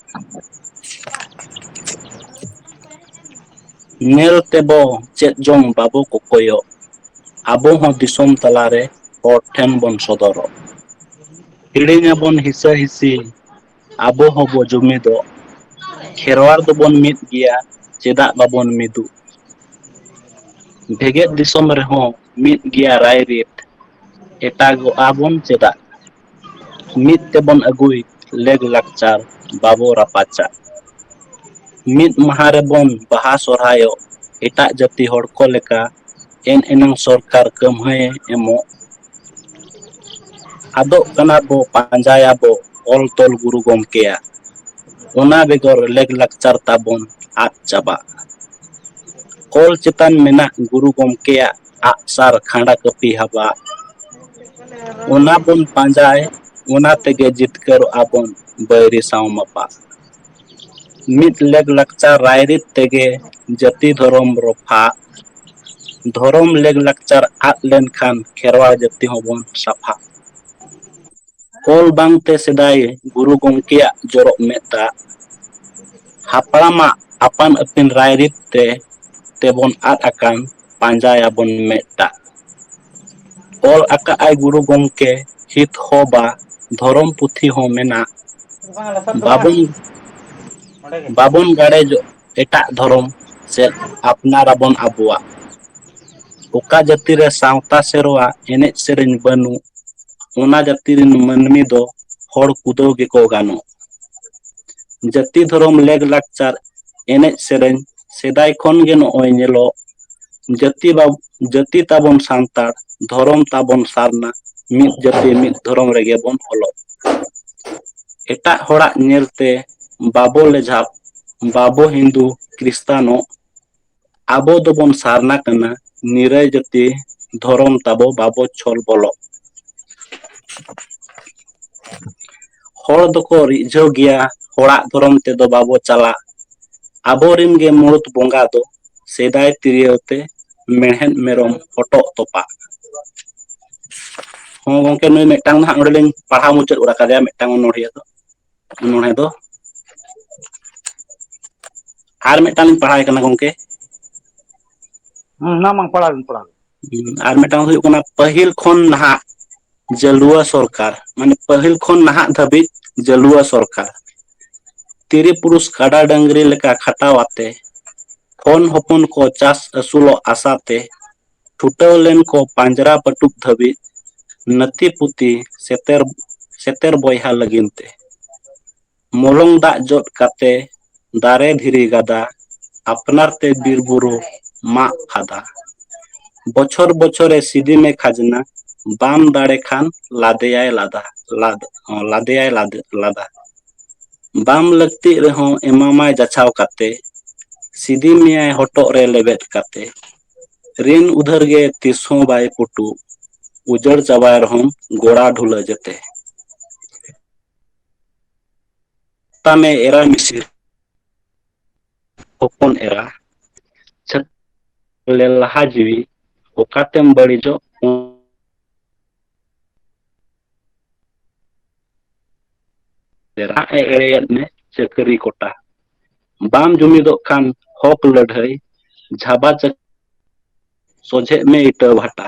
ᱧᱮᱞ ᱛᱮᱵᱚ ᱪᱮᱫ ᱡᱚᱝ ᱵᱟᱵᱚ ᱠᱚᱠᱚᱭᱚᱜ, ᱟᱵᱚ ᱦᱚᱸ ᱫᱤᱥᱚᱢ ᱛᱟᱞᱟᱨᱮ ᱦᱚᱲ ᱴᱷᱮᱱ ᱵᱚᱱ ᱥᱚᱫᱚᱨᱚᱜ᱾ ᱦᱤᱲᱤᱧ ᱟᱵᱚᱱ ᱦᱤᱥᱟᱹ ᱦᱤᱥᱤ, ᱟᱵᱚ ᱦᱚᱸᱵᱚ ᱡᱩᱢᱤᱫᱚᱜ᱾ ᱠᱷᱮᱨᱣᱟᱲ ᱫᱚᱵᱚᱱ ᱢᱤᱫ ᱜᱮᱭᱟ, ᱪᱮᱫᱟᱜ ᱵᱟᱵᱚᱱ ᱢᱤᱫᱚᱜ? ᱵᱷᱮᱜᱮᱫ ᱫᱤᱥᱚᱢ ᱨᱮᱦᱚᱸ ᱢᱤᱫ ᱜᱮᱭᱟ ᱨᱟᱭᱨᱤᱛ, ᱮᱴᱟᱜᱚᱜᱼᱟ ᱵᱚᱱ ᱪᱮᱫᱟᱜ? ᱢᱤᱫ ᱛᱮᱵᱚᱱ ᱟᱹᱜᱩᱭ ᱞᱮᱜᱽ ᱞᱟᱠᱪᱟᱨ, ᱵᱟᱵᱚ ᱨᱟᱯᱟᱪᱟᱜ᱾ ᱢᱤᱫ ᱢᱟᱦᱟ ᱨᱮᱵᱚᱱ ᱵᱟᱦᱟ ᱥᱚᱨᱦᱟᱭᱚᱜ, ᱮᱴᱟᱜ ᱡᱟᱹᱛᱤ ᱦᱚᱲ ᱠᱚ ᱞᱮᱠᱟ᱾ ᱮᱱ ᱮᱱᱟᱝ ᱥᱚᱨᱠᱟᱨ ᱠᱟᱹᱢᱦᱟᱹᱭᱮ ᱮᱢᱚᱜ᱾ ᱟᱫᱚᱜ ᱠᱟᱱᱟ ᱵᱚ, ᱯᱟᱸᱡᱟᱭᱟᱵᱚ ᱚᱞ ᱛᱚᱞ ᱜᱩᱨᱩ ᱜᱚᱢᱠᱮᱭᱟᱜ᱾ ᱚᱱᱟ ᱵᱮᱜᱚᱨ ᱞᱮᱜᱽ ᱞᱟᱠᱪᱟᱨ ᱛᱟᱵᱚᱱ ᱟᱫ ᱪᱟᱵᱟᱜ᱾ ᱚᱞ ᱪᱮᱛᱟᱱ ᱢᱮᱱᱟᱜ ᱜᱩᱨᱩ ᱜᱚᱢᱠᱮᱭᱟᱜ ᱟᱜᱼᱥᱟᱨ ᱠᱷᱟᱸᱰᱟ ᱠᱟᱹᱯᱤ ᱦᱟᱵᱟᱜ᱾ ᱚᱱᱟ ᱵᱚᱱ ᱯᱟᱸᱡᱟᱭ, ᱚᱱᱟ ᱛᱮᱜᱮ ᱡᱤᱛᱠᱟᱹᱨᱚᱜᱼᱟ ᱵᱚᱱ ᱵᱟᱹᱭᱨᱤ ᱥᱟᱶ ᱢᱟᱯᱟᱜ᱾ ᱢᱤᱫ ᱞᱮᱜᱽ ᱞᱟᱠᱪᱟᱨ ᱨᱟᱭᱨᱤᱛ ᱛᱮᱜᱮ ᱡᱟᱹᱛᱤ ᱫᱷᱚᱨᱚᱢ ᱨᱚᱯᱷᱟ᱾ ᱫᱷᱚᱨᱚᱢ ᱞᱮᱜᱽ ᱞᱟᱠᱪᱟᱨ ᱟᱫ ᱞᱮᱱᱠᱷᱟᱱ ᱠᱷᱮᱨᱣᱟᱲ ᱡᱟᱹᱛᱤ ᱦᱚᱸᱵᱚᱱ ᱥᱟᱯᱷᱟ᱾ ᱚᱞ ᱵᱟᱝᱛᱮ ᱥᱮᱫᱟᱭ ᱜᱩᱨᱩ ᱜᱚᱢᱠᱮᱭᱟᱜ ᱡᱚᱨᱚᱜ ᱢᱮᱫ ᱫᱟᱜ, ᱦᱟᱯᱲᱟᱢᱟᱜ ᱟᱯᱟᱱ ᱟᱹᱯᱤᱱ ᱨᱟᱭᱨᱤᱛ ᱛᱮ ᱛᱮᱵᱚᱱ ᱟᱫ ᱟᱠᱟᱱ, ᱯᱟᱸᱡᱟᱭᱟᱵᱚᱱ ᱢᱮᱫ ᱫᱟᱜ᱾ ᱚᱞ ᱟᱠᱟᱫ ᱟᱭ ᱜᱩᱨᱩ ᱜᱚᱢᱠᱮ ᱦᱤᱛ ᱦᱚᱸ ᱵᱟ, ᱫᱷᱚᱨᱚᱢ ᱯᱩᱛᱷᱤ ᱦᱚᱸ ᱢᱮᱱᱟᱜ᱾ ᱵᱟᱵᱚᱱ, ᱵᱟᱵᱚᱱ ᱜᱟᱲᱮᱡᱚᱜ ᱮᱴᱟᱜ ᱫᱷᱚᱨᱚᱢ ᱥᱮᱫ, ᱟᱯᱱᱟᱨᱟᱵᱚᱱ ᱟᱵᱚᱣᱟᱜ᱾ ᱚᱠᱟ ᱡᱟᱹᱛᱤ ᱨᱮ ᱥᱟᱶᱛᱟ ᱥᱮᱨᱣᱟ ᱮᱱᱮᱡ ᱥᱮᱨᱮᱧ ᱵᱟᱹᱱᱩᱜ, ᱚᱱᱟ ᱡᱟᱹᱛᱤ ᱨᱮᱱ ᱢᱟᱹᱱᱢᱤ ᱫᱚ ᱦᱚᱲ ᱠᱩᱫᱟᱹᱣ ᱜᱮᱠᱚ ᱜᱟᱱᱚᱜ᱾ ᱡᱟᱹᱛᱤ ᱫᱷᱚᱨᱚᱢ ᱞᱮᱜᱽ ᱞᱟᱠᱪᱟᱨ ᱮᱱᱮᱡ ᱥᱮᱨᱮᱧ ᱥᱮᱫᱟᱭ ᱠᱷᱚᱱ ᱜᱮ ᱱᱚᱜᱼᱚᱭ ᱧᱮᱞᱚᱜ᱾ ᱡᱟᱹᱛᱤ ᱵᱟ-, ᱡᱟᱹᱛᱤ ᱛᱟᱵᱚᱱ ᱥᱟᱱᱛᱟᱲ, ᱫᱷᱚᱨᱚᱢ ᱛᱟᱵᱚᱱ ᱥᱟᱨᱱᱟ, ᱢᱤᱫ ᱡᱟᱹᱛᱤ ᱢᱤᱫ ᱫᱷᱚᱨᱚᱢ ᱨᱮᱜᱮ ᱵᱚᱱ ᱚᱞᱚᱜ᱾ ᱮᱴᱟᱜ ᱦᱚᱲᱟᱜ ᱧᱮᱞᱛᱮ ᱵᱟᱵᱚ ᱞᱮᱡᱷᱟᱵ, ᱵᱟᱵᱚ ᱦᱤᱱᱫᱩ ᱠᱷᱨᱤᱥᱛᱟᱱᱚᱜ, ᱟᱵᱚ ᱫᱚᱵᱚᱱ ᱥᱟᱨᱱᱟ ᱠᱟᱱᱟ, ᱱᱤᱨᱟᱹᱭ ᱡᱟᱹᱛᱤ ᱫᱷᱚᱨᱚᱢ ᱛᱟᱵᱚ ᱵᱟᱵᱚ ᱪᱷᱚᱞ ᱵᱚᱞᱚᱜ᱾ ᱦᱚᱲ ᱫᱚᱠᱚ ᱨᱤᱡᱷᱟᱹᱣ ᱜᱮᱭᱟ, ᱦᱚᱲᱟᱜ ᱫᱷᱚᱨᱚᱢ ᱛᱮᱫᱚ ᱵᱟᱵᱚ ᱪᱟᱞᱟᱜ᱾ ᱟᱵᱚᱨᱮᱱ ᱜᱮ ᱢᱩᱲᱩᱫ ᱵᱚᱸᱜᱟ ᱫᱚ, ᱥᱮᱫᱟᱭ ᱛᱤᱨᱭᱳ ᱛᱮ ᱢᱮᱲᱦᱮᱫ ᱢᱮᱨᱚᱢ ᱦᱚᱴᱚᱜ ᱛᱚᱯᱟᱜ᱾ ᱦᱚᱸ ᱜᱚᱝᱠᱮ, ᱱᱩᱭ ᱢᱤᱫᱴᱟᱝ ᱫᱚ ᱦᱟᱸᱜ ᱱᱚᱰᱮ ᱞᱤᱧ ᱯᱟᱲᱦᱟᱣ ᱢᱩᱪᱟᱹᱫ ᱜᱚᱫ ᱟᱠᱟᱫᱮᱭᱟ, ᱢᱤᱫᱴᱟᱝ ᱚᱱᱚᱬᱦᱤᱭᱟᱹ ᱫᱚ, ᱚᱱᱚᱬᱦᱮ ᱫᱚ᱾ ᱟᱨ ᱢᱤᱫᱴᱟᱝ ᱞᱤᱧ ᱯᱟᱲᱦᱟᱣ ᱠᱟᱱᱟ ᱜᱚᱝᱠᱮ᱾ ᱦᱩᱸ, ᱚᱱᱟ ᱢᱟ ᱯᱟᱲᱦᱟᱣ ᱵᱤᱱ, ᱯᱟᱲᱦᱟᱣ ᱵᱤᱱ᱾ ᱦᱩᱸ, ᱟᱨ ᱢᱤᱫᱴᱟᱝ ᱦᱩᱭᱩᱜ ᱠᱟᱱᱟ, ᱯᱟᱹᱦᱤᱞ ᱠᱷᱚᱱ ᱱᱟᱦᱟᱜ ᱡᱟᱹᱞᱩᱣᱟ ᱥᱚᱨᱠᱟᱨ, ᱢᱟᱱᱮ ᱯᱟᱹᱦᱤᱞ ᱠᱷᱚᱱ ᱱᱟᱦᱟᱜ ᱫᱷᱟᱹᱵᱤᱡ ᱡᱟᱹᱞᱩᱣᱟ ᱥᱚᱨᱠᱟᱨ᱾ ᱛᱤᱨᱤ ᱯᱩᱨᱩᱥ ᱠᱟᱰᱟ ᱰᱟᱹᱝᱨᱤ ᱞᱮᱠᱟ ᱠᱷᱟᱴᱟᱣ ᱟᱛᱮ, ᱦᱚᱱ ᱦᱚᱯᱚᱱ ᱠᱚ ᱪᱟᱥ ᱟᱹᱥᱩᱞᱚᱜ ᱟᱥᱟ ᱛᱮ, ᱪᱷᱩᱴᱟᱹᱣ ᱞᱮᱱ ᱠᱚ ᱯᱟᱸᱡᱽᱨᱟ ᱯᱟᱹᱴᱩᱵ ᱫᱷᱟᱹᱵᱤᱡ, ᱱᱟᱹᱛᱤ ᱯᱩᱛᱤ ᱥᱮᱛᱮᱨ, ᱥᱮᱛᱮᱨ ᱵᱚᱭᱦᱟ ᱞᱟᱹᱜᱤᱫ ᱛᱮ᱾ ᱢᱚᱞᱚᱝ ᱫᱟᱜ ᱡᱚᱫ ᱠᱟᱛᱮ, ᱫᱟᱨᱮ ᱫᱷᱤᱨᱤ ᱜᱟᱫᱟ, ᱟᱯᱱᱟᱨ ᱛᱮ ᱵᱤᱨ ᱵᱩᱨᱩ ᱢᱟᱜ ᱯᱷᱟᱫᱟ᱾ ᱵᱚᱪᱷᱚᱨ ᱵᱚᱪᱷᱚᱨᱮ ᱥᱤᱫᱤᱢᱮ ᱠᱷᱟᱡᱽᱱᱟ, ᱵᱟᱢ ᱫᱟᱲᱮ ᱠᱷᱟᱱ ᱞᱟᱫᱮᱭᱟᱭ ᱞᱟᱫᱟ, ᱞᱟᱫ-, ᱞᱟᱫᱮᱭᱟᱭ ᱞᱟᱫ-, ᱞᱟᱫᱟ᱾ ᱵᱟᱢ ᱞᱟᱹᱠᱛᱤᱜ ᱨᱮᱦᱚᱸ ᱮᱢᱟᱢᱟᱭ ᱡᱟᱪᱷᱟᱣ ᱠᱟᱛᱮ, ᱥᱤᱫᱤ ᱢᱮᱭᱟᱭ ᱦᱚᱴᱚᱜ ᱨᱮ ᱞᱮᱵᱮᱫ ᱠᱟᱛᱮ᱾ ᱨᱤᱱ ᱩᱫᱷᱟᱹᱨ ᱜᱮ ᱛᱤᱥ ᱦᱚᱸ ᱵᱟᱭ ᱯᱩᱴᱩᱜ, ᱩᱡᱟᱹᱲ ᱪᱟᱵᱟᱭ ᱨᱮᱦᱚᱸᱢ ᱜᱚᱲᱟ ᱰᱷᱩᱞᱟᱹ ᱡᱮᱛᱮ᱾ ᱛᱟᱢᱮ ᱮᱨᱟ ᱢᱤᱥᱤᱨ, ᱦᱚᱯᱚᱱ ᱮᱨᱟ, ᱪᱷᱟᱹᱛ ᱞᱮᱞᱦᱟ ᱡᱤᱣᱤ, ᱚᱠᱟᱛᱮᱢ ᱵᱟᱹᱲᱤᱡᱚᱜ? ᱨᱟᱜ ᱮ ᱮᱲᱮᱭᱮᱫ ᱢᱮ ᱪᱟᱹᱠᱨᱤ ᱠᱚᱴᱟ᱾ ᱵᱟᱢ ᱡᱩᱢᱤᱫᱚᱜ ᱠᱷᱟᱱ ᱦᱚᱠ ᱞᱟᱹᱲᱦᱟᱹᱭ, ᱡᱷᱟᱵᱟ ᱪᱟᱹᱠ-, ᱥᱚᱡᱷᱮᱜ ᱢᱮ ᱤᱴᱟᱹ ᱵᱷᱟᱴᱟ᱾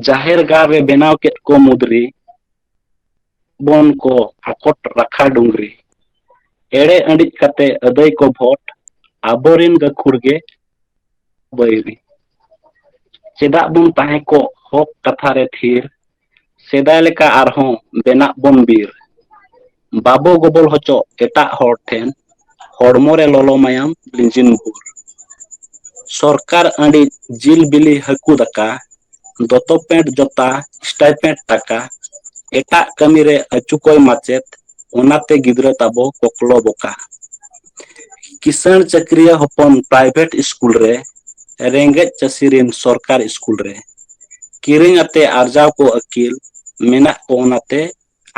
ᱡᱟᱦᱮᱨ ᱜᱟᱲ ᱨᱮ ᱵᱮᱱᱟᱣ ᱠᱮᱫ ᱠᱚ ᱢᱩᱫᱽᱨᱤ, ᱵᱚᱱ ᱠᱚ ᱟᱠᱚᱴ ᱨᱟᱠᱷᱟ ᱰᱩᱝᱨᱤ᱾ ᱮᱲᱮ ᱟᱹᱰᱤᱡ ᱠᱟᱛᱮ ᱟᱹᱫᱟᱹᱭ ᱠᱚ ᱵᱷᱳᱴ, ᱟᱵᱚᱨᱤᱱ ᱜᱟᱹᱠᱷᱩᱲ ᱜᱮ ᱵᱟᱹᱭᱨᱤ᱾ ᱪᱮᱫᱟᱜ ᱵᱚᱱ ᱛᱟᱦᱮᱸ ᱠᱚᱜ ᱦᱚᱠ ᱠᱟᱛᱷᱟ ᱨᱮ ᱛᱷᱤᱨ, ᱥᱮᱫᱟᱭ ᱞᱮᱠᱟ ᱟᱨᱦᱚᱸ ᱵᱮᱱᱟᱜ ᱵᱚᱱ ᱵᱤᱨ᱾ ᱵᱟᱵᱚ ᱜᱚᱵᱚᱞ ᱦᱚᱪᱚᱜ ᱮᱴᱟᱜ ᱦᱚᱲ ᱴᱷᱮᱱ, ᱦᱚᱲᱢᱚ ᱨᱮ ᱞᱚᱞᱚ ᱢᱟᱭᱟᱢ ᱞᱤᱸᱡᱤᱱ ᱵᱷᱳᱨ᱾ ᱥᱚᱨᱠᱟᱨ ᱟᱹᱰᱤ ᱡᱤᱞ ᱵᱤᱞᱤ ᱦᱟᱹᱠᱩ ᱫᱟᱠᱟ, ᱫᱚᱛᱚ ᱯᱮᱱᱴ ᱡᱚᱛᱟ ᱥᱴᱟᱭᱯᱮᱱᱴ ᱴᱟᱠᱟ, ᱮᱴᱟᱜ ᱠᱟᱹᱢᱤ ᱨᱮ ᱟᱹᱪᱩ ᱠᱚᱭ ᱢᱟᱪᱮᱛ, ᱚᱱᱟᱛᱮ ᱜᱤᱫᱽᱨᱟᱹ ᱛᱟᱵᱚ ᱠᱚᱠᱞᱚ ᱵᱚᱠᱟ᱾ ᱠᱤᱥᱟᱹᱬ ᱪᱟᱹᱠᱨᱤᱭᱟᱹ ᱦᱚᱯᱚᱱ ᱯᱨᱟᱭᱵᱷᱮᱴ ᱥᱠᱩᱞ ᱨᱮ, ᱨᱮᱸᱜᱮᱡ ᱪᱟᱹᱥᱤ ᱨᱤᱱ ᱥᱚᱨᱠᱟᱨ ᱥᱠᱩᱞ ᱨᱮ᱾ ᱠᱤᱨᱤᱧ ᱟᱛᱮ ᱟᱨᱡᱟᱣ ᱠᱚ ᱟᱹᱠᱤᱞ, ᱢᱮᱱᱟᱜ ᱠᱚ ᱚᱱᱟᱛᱮ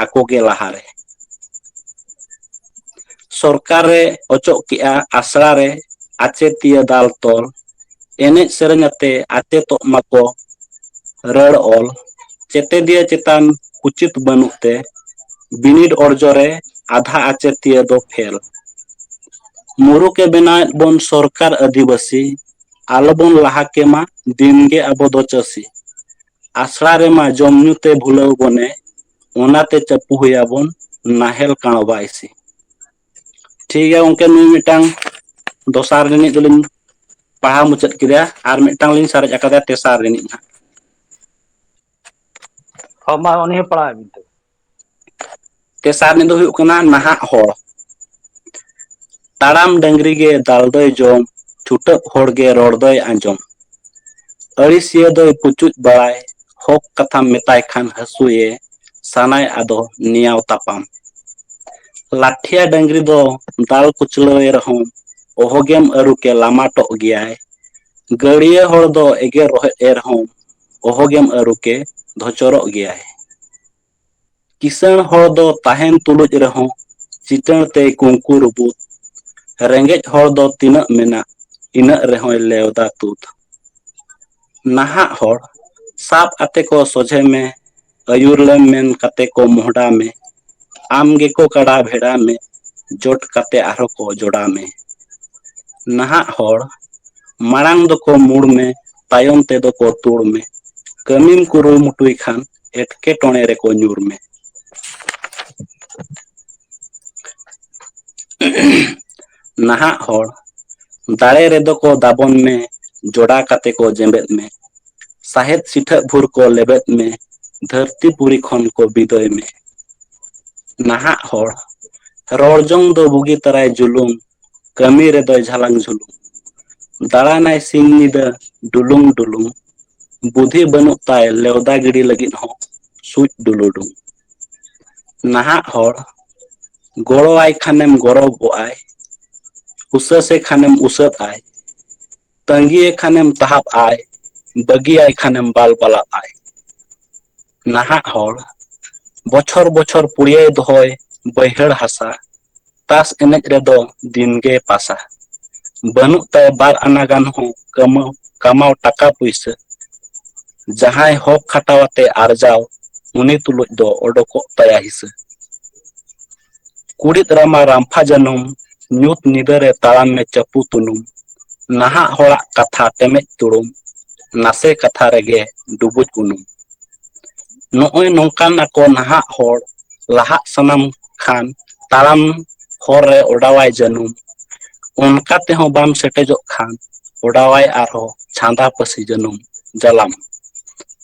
ᱟᱠᱚ ᱜᱮ ᱞᱟᱦᱟ ᱨᱮ᱾ ᱥᱚᱨᱠᱟᱨ ᱮ ᱚᱪᱚᱜ ᱠᱮᱜᱼᱟ ᱟᱥᱲᱟ ᱨᱮ ᱟᱪᱮᱛᱤᱭᱟᱹ ᱫᱟᱞ ᱛᱚᱞ, ᱮᱱᱮᱡ ᱥᱮᱨᱮᱧ ᱟᱛᱮ ᱟᱪᱮᱛᱚᱜ ᱢᱟᱠᱚ ᱨᱟᱹᱲ ᱚᱞ, ᱪᱮᱛᱮᱫᱤᱭᱟᱹ ᱪᱮᱛᱟᱱ ᱩᱪᱤᱛ ᱵᱟᱹᱱᱩᱜ ᱛᱮ, ᱵᱤᱱᱤᱰ ᱚᱨᱡᱚ ᱨᱮ ᱟᱫᱷᱟ ᱟᱪᱮᱛᱤᱭᱟᱹ ᱫᱚ ᱯᱷᱮᱞ᱾ ᱢᱩᱨᱩᱠ ᱮ ᱵᱮᱱᱟᱣᱮᱫ ᱵᱚᱱ ᱥᱚᱨᱠᱟᱨ ᱟᱹᱫᱤᱵᱟᱹᱥᱤ, ᱟᱞᱚᱵᱚᱱ ᱞᱟᱦᱟ ᱠᱮᱢᱟ ᱫᱤᱱ ᱜᱮ ᱟᱵᱚ ᱫᱚ ᱪᱟᱹᱥᱤ᱾ ᱟᱥᱲᱟ ᱨᱮᱢᱟ ᱡᱚᱢ ᱧᱩ ᱛᱮ ᱵᱷᱩᱞᱟᱹᱣ ᱵᱚᱱᱮ, ᱚᱱᱟᱛᱮ ᱪᱟᱹᱯᱩ ᱦᱩᱭᱟᱵᱚᱱ ᱱᱟᱦᱮᱞ ᱠᱟᱬᱵᱟ ᱤᱥᱤ᱾ ᱴᱷᱤᱠ ᱜᱮᱭᱟ ᱜᱚᱝᱠᱮ, ᱱᱩᱭ ᱢᱤᱫᱴᱟᱝ ᱫᱚᱥᱟᱨ ᱨᱤᱱᱤᱡ ᱫᱚᱞᱤᱧ ᱯᱟᱲᱦᱟᱣ ᱢᱩᱪᱟᱹᱫ ᱠᱮᱫᱟ, ᱟᱨ ᱢᱤᱫᱴᱟᱝ ᱞᱤᱧ ᱥᱟᱨᱮᱡ ᱟᱠᱟᱫᱟ ᱛᱮᱥᱟᱨ ᱨᱤᱱᱤᱡ ᱦᱟᱸᱜ᱾ ᱦᱚᱸ, ᱢᱟ ᱩᱱᱤ ᱦᱚᱸ ᱯᱟᱲᱦᱟᱣ ᱵᱤᱱ ᱛᱚᱵᱮ᱾ ᱛᱮᱥᱟᱨ ᱨᱤᱱᱤᱡ ᱫᱚ ᱦᱩᱭᱩᱜ ᱠᱟᱱᱟ ᱱᱟᱦᱟᱜ ᱦᱚᱲ᱾ ᱛᱟᱲᱟᱢ ᱰᱟᱹᱝᱨᱤ ᱜᱮ ᱫᱟᱞ ᱫᱚᱭ ᱡᱚᱢ, ᱪᱷᱩᱴᱟᱹᱜ ᱦᱚᱲ ᱜᱮ ᱨᱚᱲ ᱫᱚᱭ ᱟᱸᱡᱚᱢ᱾ ᱟᱹᱲᱤᱥᱤᱭᱟᱹ ᱫᱚᱭ ᱯᱩᱪᱩᱡ ᱵᱟᱲᱟᱭ, ᱦᱚᱠ ᱠᱟᱛᱷᱟᱢ ᱢᱮᱛᱟᱭ ᱠᱷᱟᱱ ᱦᱟᱹᱥᱩᱭᱮ, ᱥᱟᱱᱟᱭ ᱟᱫᱚ ᱱᱮᱭᱟᱣ ᱛᱟᱯᱟᱢ᱾ ᱞᱟᱴᱷᱤᱭᱟ ᱰᱟᱹᱝᱨᱤ ᱫᱚ ᱫᱟᱞ ᱠᱩᱪᱞᱟᱹᱣᱮ ᱨᱮᱦᱚᱸ, ᱚᱦᱚᱜᱮᱢ ᱟᱹᱨᱩᱠᱮ ᱞᱟᱢᱟᱴᱚᱜ ᱜᱮᱭᱟᱭ᱾ ᱜᱟᱹᱲᱭᱟᱹ ᱦᱚᱲ ᱫᱚ ᱮᱜᱮᱨ ᱨᱚᱦᱮᱫ ᱮ ᱨᱮᱦᱚᱸ, ᱚᱦᱚᱜᱮᱢ ᱟᱹᱨᱩᱠᱮ ᱫᱷᱚᱪᱚᱨᱚᱜ ᱜᱮᱭᱟᱭ᱾ ᱠᱤᱥᱟᱹᱬ ᱦᱚᱲ ᱫᱚ ᱛᱟᱦᱮᱱ ᱛᱩᱞᱩᱡ ᱨᱮᱦᱚᱸ, ᱪᱤᱴᱟᱹᱬ ᱛᱮᱭ ᱠᱩᱝᱠᱩ ᱨᱩᱵᱩᱫ᱾ ᱨᱮᱸᱜᱮᱡ ᱦᱚᱲ ᱫᱚ ᱛᱤᱱᱟᱹᱜ ᱢᱮᱱᱟᱜ, ᱤᱱᱟᱹᱜ ᱨᱮᱦᱚᱸᱭ ᱞᱮᱣᱫᱟ ᱛᱩᱫ᱾ ᱱᱟᱦᱟᱜ ᱦᱚᱲ ᱥᱟᱵ ᱟᱛᱮ ᱠᱚ ᱥᱚᱡᱷᱮ ᱢᱮ, ᱟᱹᱭᱩᱨ ᱞᱮᱢ ᱢᱮᱱ ᱠᱟᱛᱮ ᱠᱚ ᱢᱚᱦᱰᱟ ᱢᱮ᱾ ᱟᱢ ᱜᱮᱠᱚ ᱠᱟᱰᱟ ᱵᱷᱮᱲᱟ ᱢᱮ, ᱡᱚᱴ ᱠᱟᱛᱮ ᱟᱨᱦᱚᱸ ᱠᱚ ᱡᱚᱰᱟ ᱢᱮ᱾ ᱱᱟᱦᱟᱜ ᱦᱚᱲ ᱢᱟᱲᱟᱝ ᱫᱚᱠᱚ ᱢᱩᱲ ᱢᱮ, ᱛᱟᱭᱚᱢ ᱛᱮᱫᱚ ᱠᱚ ᱛᱩᱲ ᱢᱮ᱾ ᱠᱟᱹᱢᱤᱢ ᱠᱩᱨᱩᱢᱩᱴᱩᱭ ᱠᱷᱟᱱ ᱮᱴᱠᱮᱴᱚᱬᱮ ᱨᱮᱠᱚ ᱧᱩᱨ ᱢᱮ᱾ ᱱᱟᱦᱟᱜ ᱦᱚᱲ ᱫᱟᱲᱮ ᱨᱮᱫᱚ ᱠᱚ ᱫᱟᱵᱚᱱ ᱢᱮ, ᱡᱚᱰᱟ ᱠᱟᱛᱮ ᱠᱚ ᱡᱮᱢᱵᱮᱫ ᱢᱮ᱾ ᱥᱟᱦᱮᱫ ᱥᱤᱴᱷᱟᱹᱜ ᱵᱷᱩᱨ ᱠᱚ ᱞᱮᱵᱮᱫ ᱢᱮ, ᱫᱷᱟᱹᱨᱛᱤ ᱯᱩᱨᱤ ᱠᱷᱚᱱ ᱠᱚ ᱵᱤᱫᱟᱹᱭ ᱢᱮ᱾ ᱱᱟᱦᱟᱜ ᱦᱚᱲ ᱨᱚᱲ ᱡᱚᱝ ᱫᱚ ᱵᱩᱜᱤ ᱛᱟᱨᱟᱭ ᱡᱩᱞᱩᱝ, ᱠᱟᱹᱢᱤ ᱨᱮᱫᱚᱭ ᱡᱷᱟᱞᱟᱝ ᱡᱷᱩᱞᱩᱝ᱾ ᱫᱟᱬᱟᱱᱟᱭ ᱥᱤᱧ ᱧᱤᱫᱟᱹ ᱰᱩᱞᱩᱝ ᱰᱩᱞᱩᱝ, ᱵᱩᱫᱷᱤ ᱵᱟᱹᱱᱩᱜ ᱛᱟᱭ ᱞᱮᱣᱫᱟ ᱜᱤᱰᱤ ᱞᱟᱹᱜᱤᱫ ᱦᱚᱸ ᱥᱩᱡ ᱰᱩᱞᱩᱰᱩᱝ᱾ ᱱᱟᱦᱟᱜ ᱦᱚᱲ ᱜᱚᱲᱚᱣᱟᱭ ᱠᱷᱟᱱᱮᱢ ᱜᱚᱨᱚᱵᱚᱜᱼᱟᱭ, ᱩᱥᱟᱹᱥᱮ ᱠᱷᱟᱱᱮᱢ ᱩᱥᱟᱹᱫ ᱟᱭ᱾ ᱛᱟᱺᱜᱤᱭᱮ ᱠᱷᱟᱱᱮᱢ ᱛᱟᱦᱟᱵ ᱟᱭ, ᱵᱟᱹᱜᱤᱭᱟᱭ ᱠᱷᱟᱱᱮᱢ ᱵᱟᱞ ᱵᱟᱞᱟᱵ ᱟᱭ᱾ ᱱᱟᱦᱟᱜ ᱦᱚᱲ ᱵᱚᱪᱷᱚᱨ ᱵᱚᱪᱷᱚᱨ ᱯᱩᱲᱤᱭᱟᱹᱭ ᱫᱚᱦᱚᱭ ᱵᱟᱹᱭᱦᱟᱹᱲ ᱦᱟᱥᱟ, ᱛᱟᱥ ᱮᱱᱮᱡ ᱨᱮᱫᱚ ᱫᱤᱱ ᱜᱮ ᱯᱟᱥᱟ᱾ ᱵᱟᱹᱱᱩᱜ ᱛᱟᱭ ᱵᱟᱨ ᱟᱱᱟ ᱜᱟᱱ ᱦᱚᱸ ᱠᱟᱢᱟᱣ, ᱠᱟᱢᱟᱣ ᱴᱟᱠᱟ ᱯᱩᱭᱥᱟᱹ᱾ ᱡᱟᱦᱟᱸᱭ ᱦᱚᱠ ᱠᱷᱟᱴᱟᱣ ᱟᱛᱮ ᱟᱨᱡᱟᱣ, ᱩᱱᱤ ᱛᱩᱞᱩᱡ ᱫᱚ ᱚᱰᱚᱠᱚᱜ ᱛᱟᱭᱟ ᱦᱤᱥᱟᱹ᱾ ᱠᱩᱲᱤᱫ ᱨᱟᱢᱟ ᱨᱟᱢᱯᱷᱟ ᱡᱟᱹᱱᱩᱢ, ᱧᱩᱛ ᱧᱤᱫᱟᱹ ᱨᱮ ᱛᱟᱲᱟᱢ ᱢᱮ ᱪᱟᱹᱯᱩ ᱛᱩᱱᱩᱢ᱾ ᱱᱟᱦᱟᱜ ᱦᱚᱲᱟᱜ ᱠᱟᱛᱷᱟ ᱴᱮᱢᱮᱡ ᱛᱩᱲᱩᱢ, ᱱᱟᱥᱮ ᱠᱟᱛᱷᱟ ᱨᱮᱜᱮ ᱰᱩᱵᱩᱡ ᱩᱱᱩᱢ᱾ ᱱᱚᱜᱼᱚᱭ ᱱᱚᱝᱠᱟᱱ ᱟᱠᱚ ᱱᱟᱦᱟᱜ ᱦᱚᱲ, ᱞᱟᱦᱟᱜ ᱥᱟᱱᱟᱢ ᱠᱷᱟᱱ ᱛᱟᱲᱟᱢ ᱦᱚᱨ ᱨᱮ ᱚᱰᱟᱣᱟᱭ ᱡᱟᱹᱱᱩᱢ᱾ ᱚᱱᱠᱟ ᱛᱮᱦᱚᱸ ᱵᱟᱢ ᱥᱮᱴᱮᱡᱚᱜ ᱠᱷᱟᱱ ᱚᱰᱟᱣᱟᱭ ᱟᱨᱦᱚᱸ ᱪᱷᱟᱸᱫᱟ ᱯᱟᱹᱥᱤ ᱡᱟᱹᱱᱩᱢ ᱡᱟᱞᱟᱢ᱾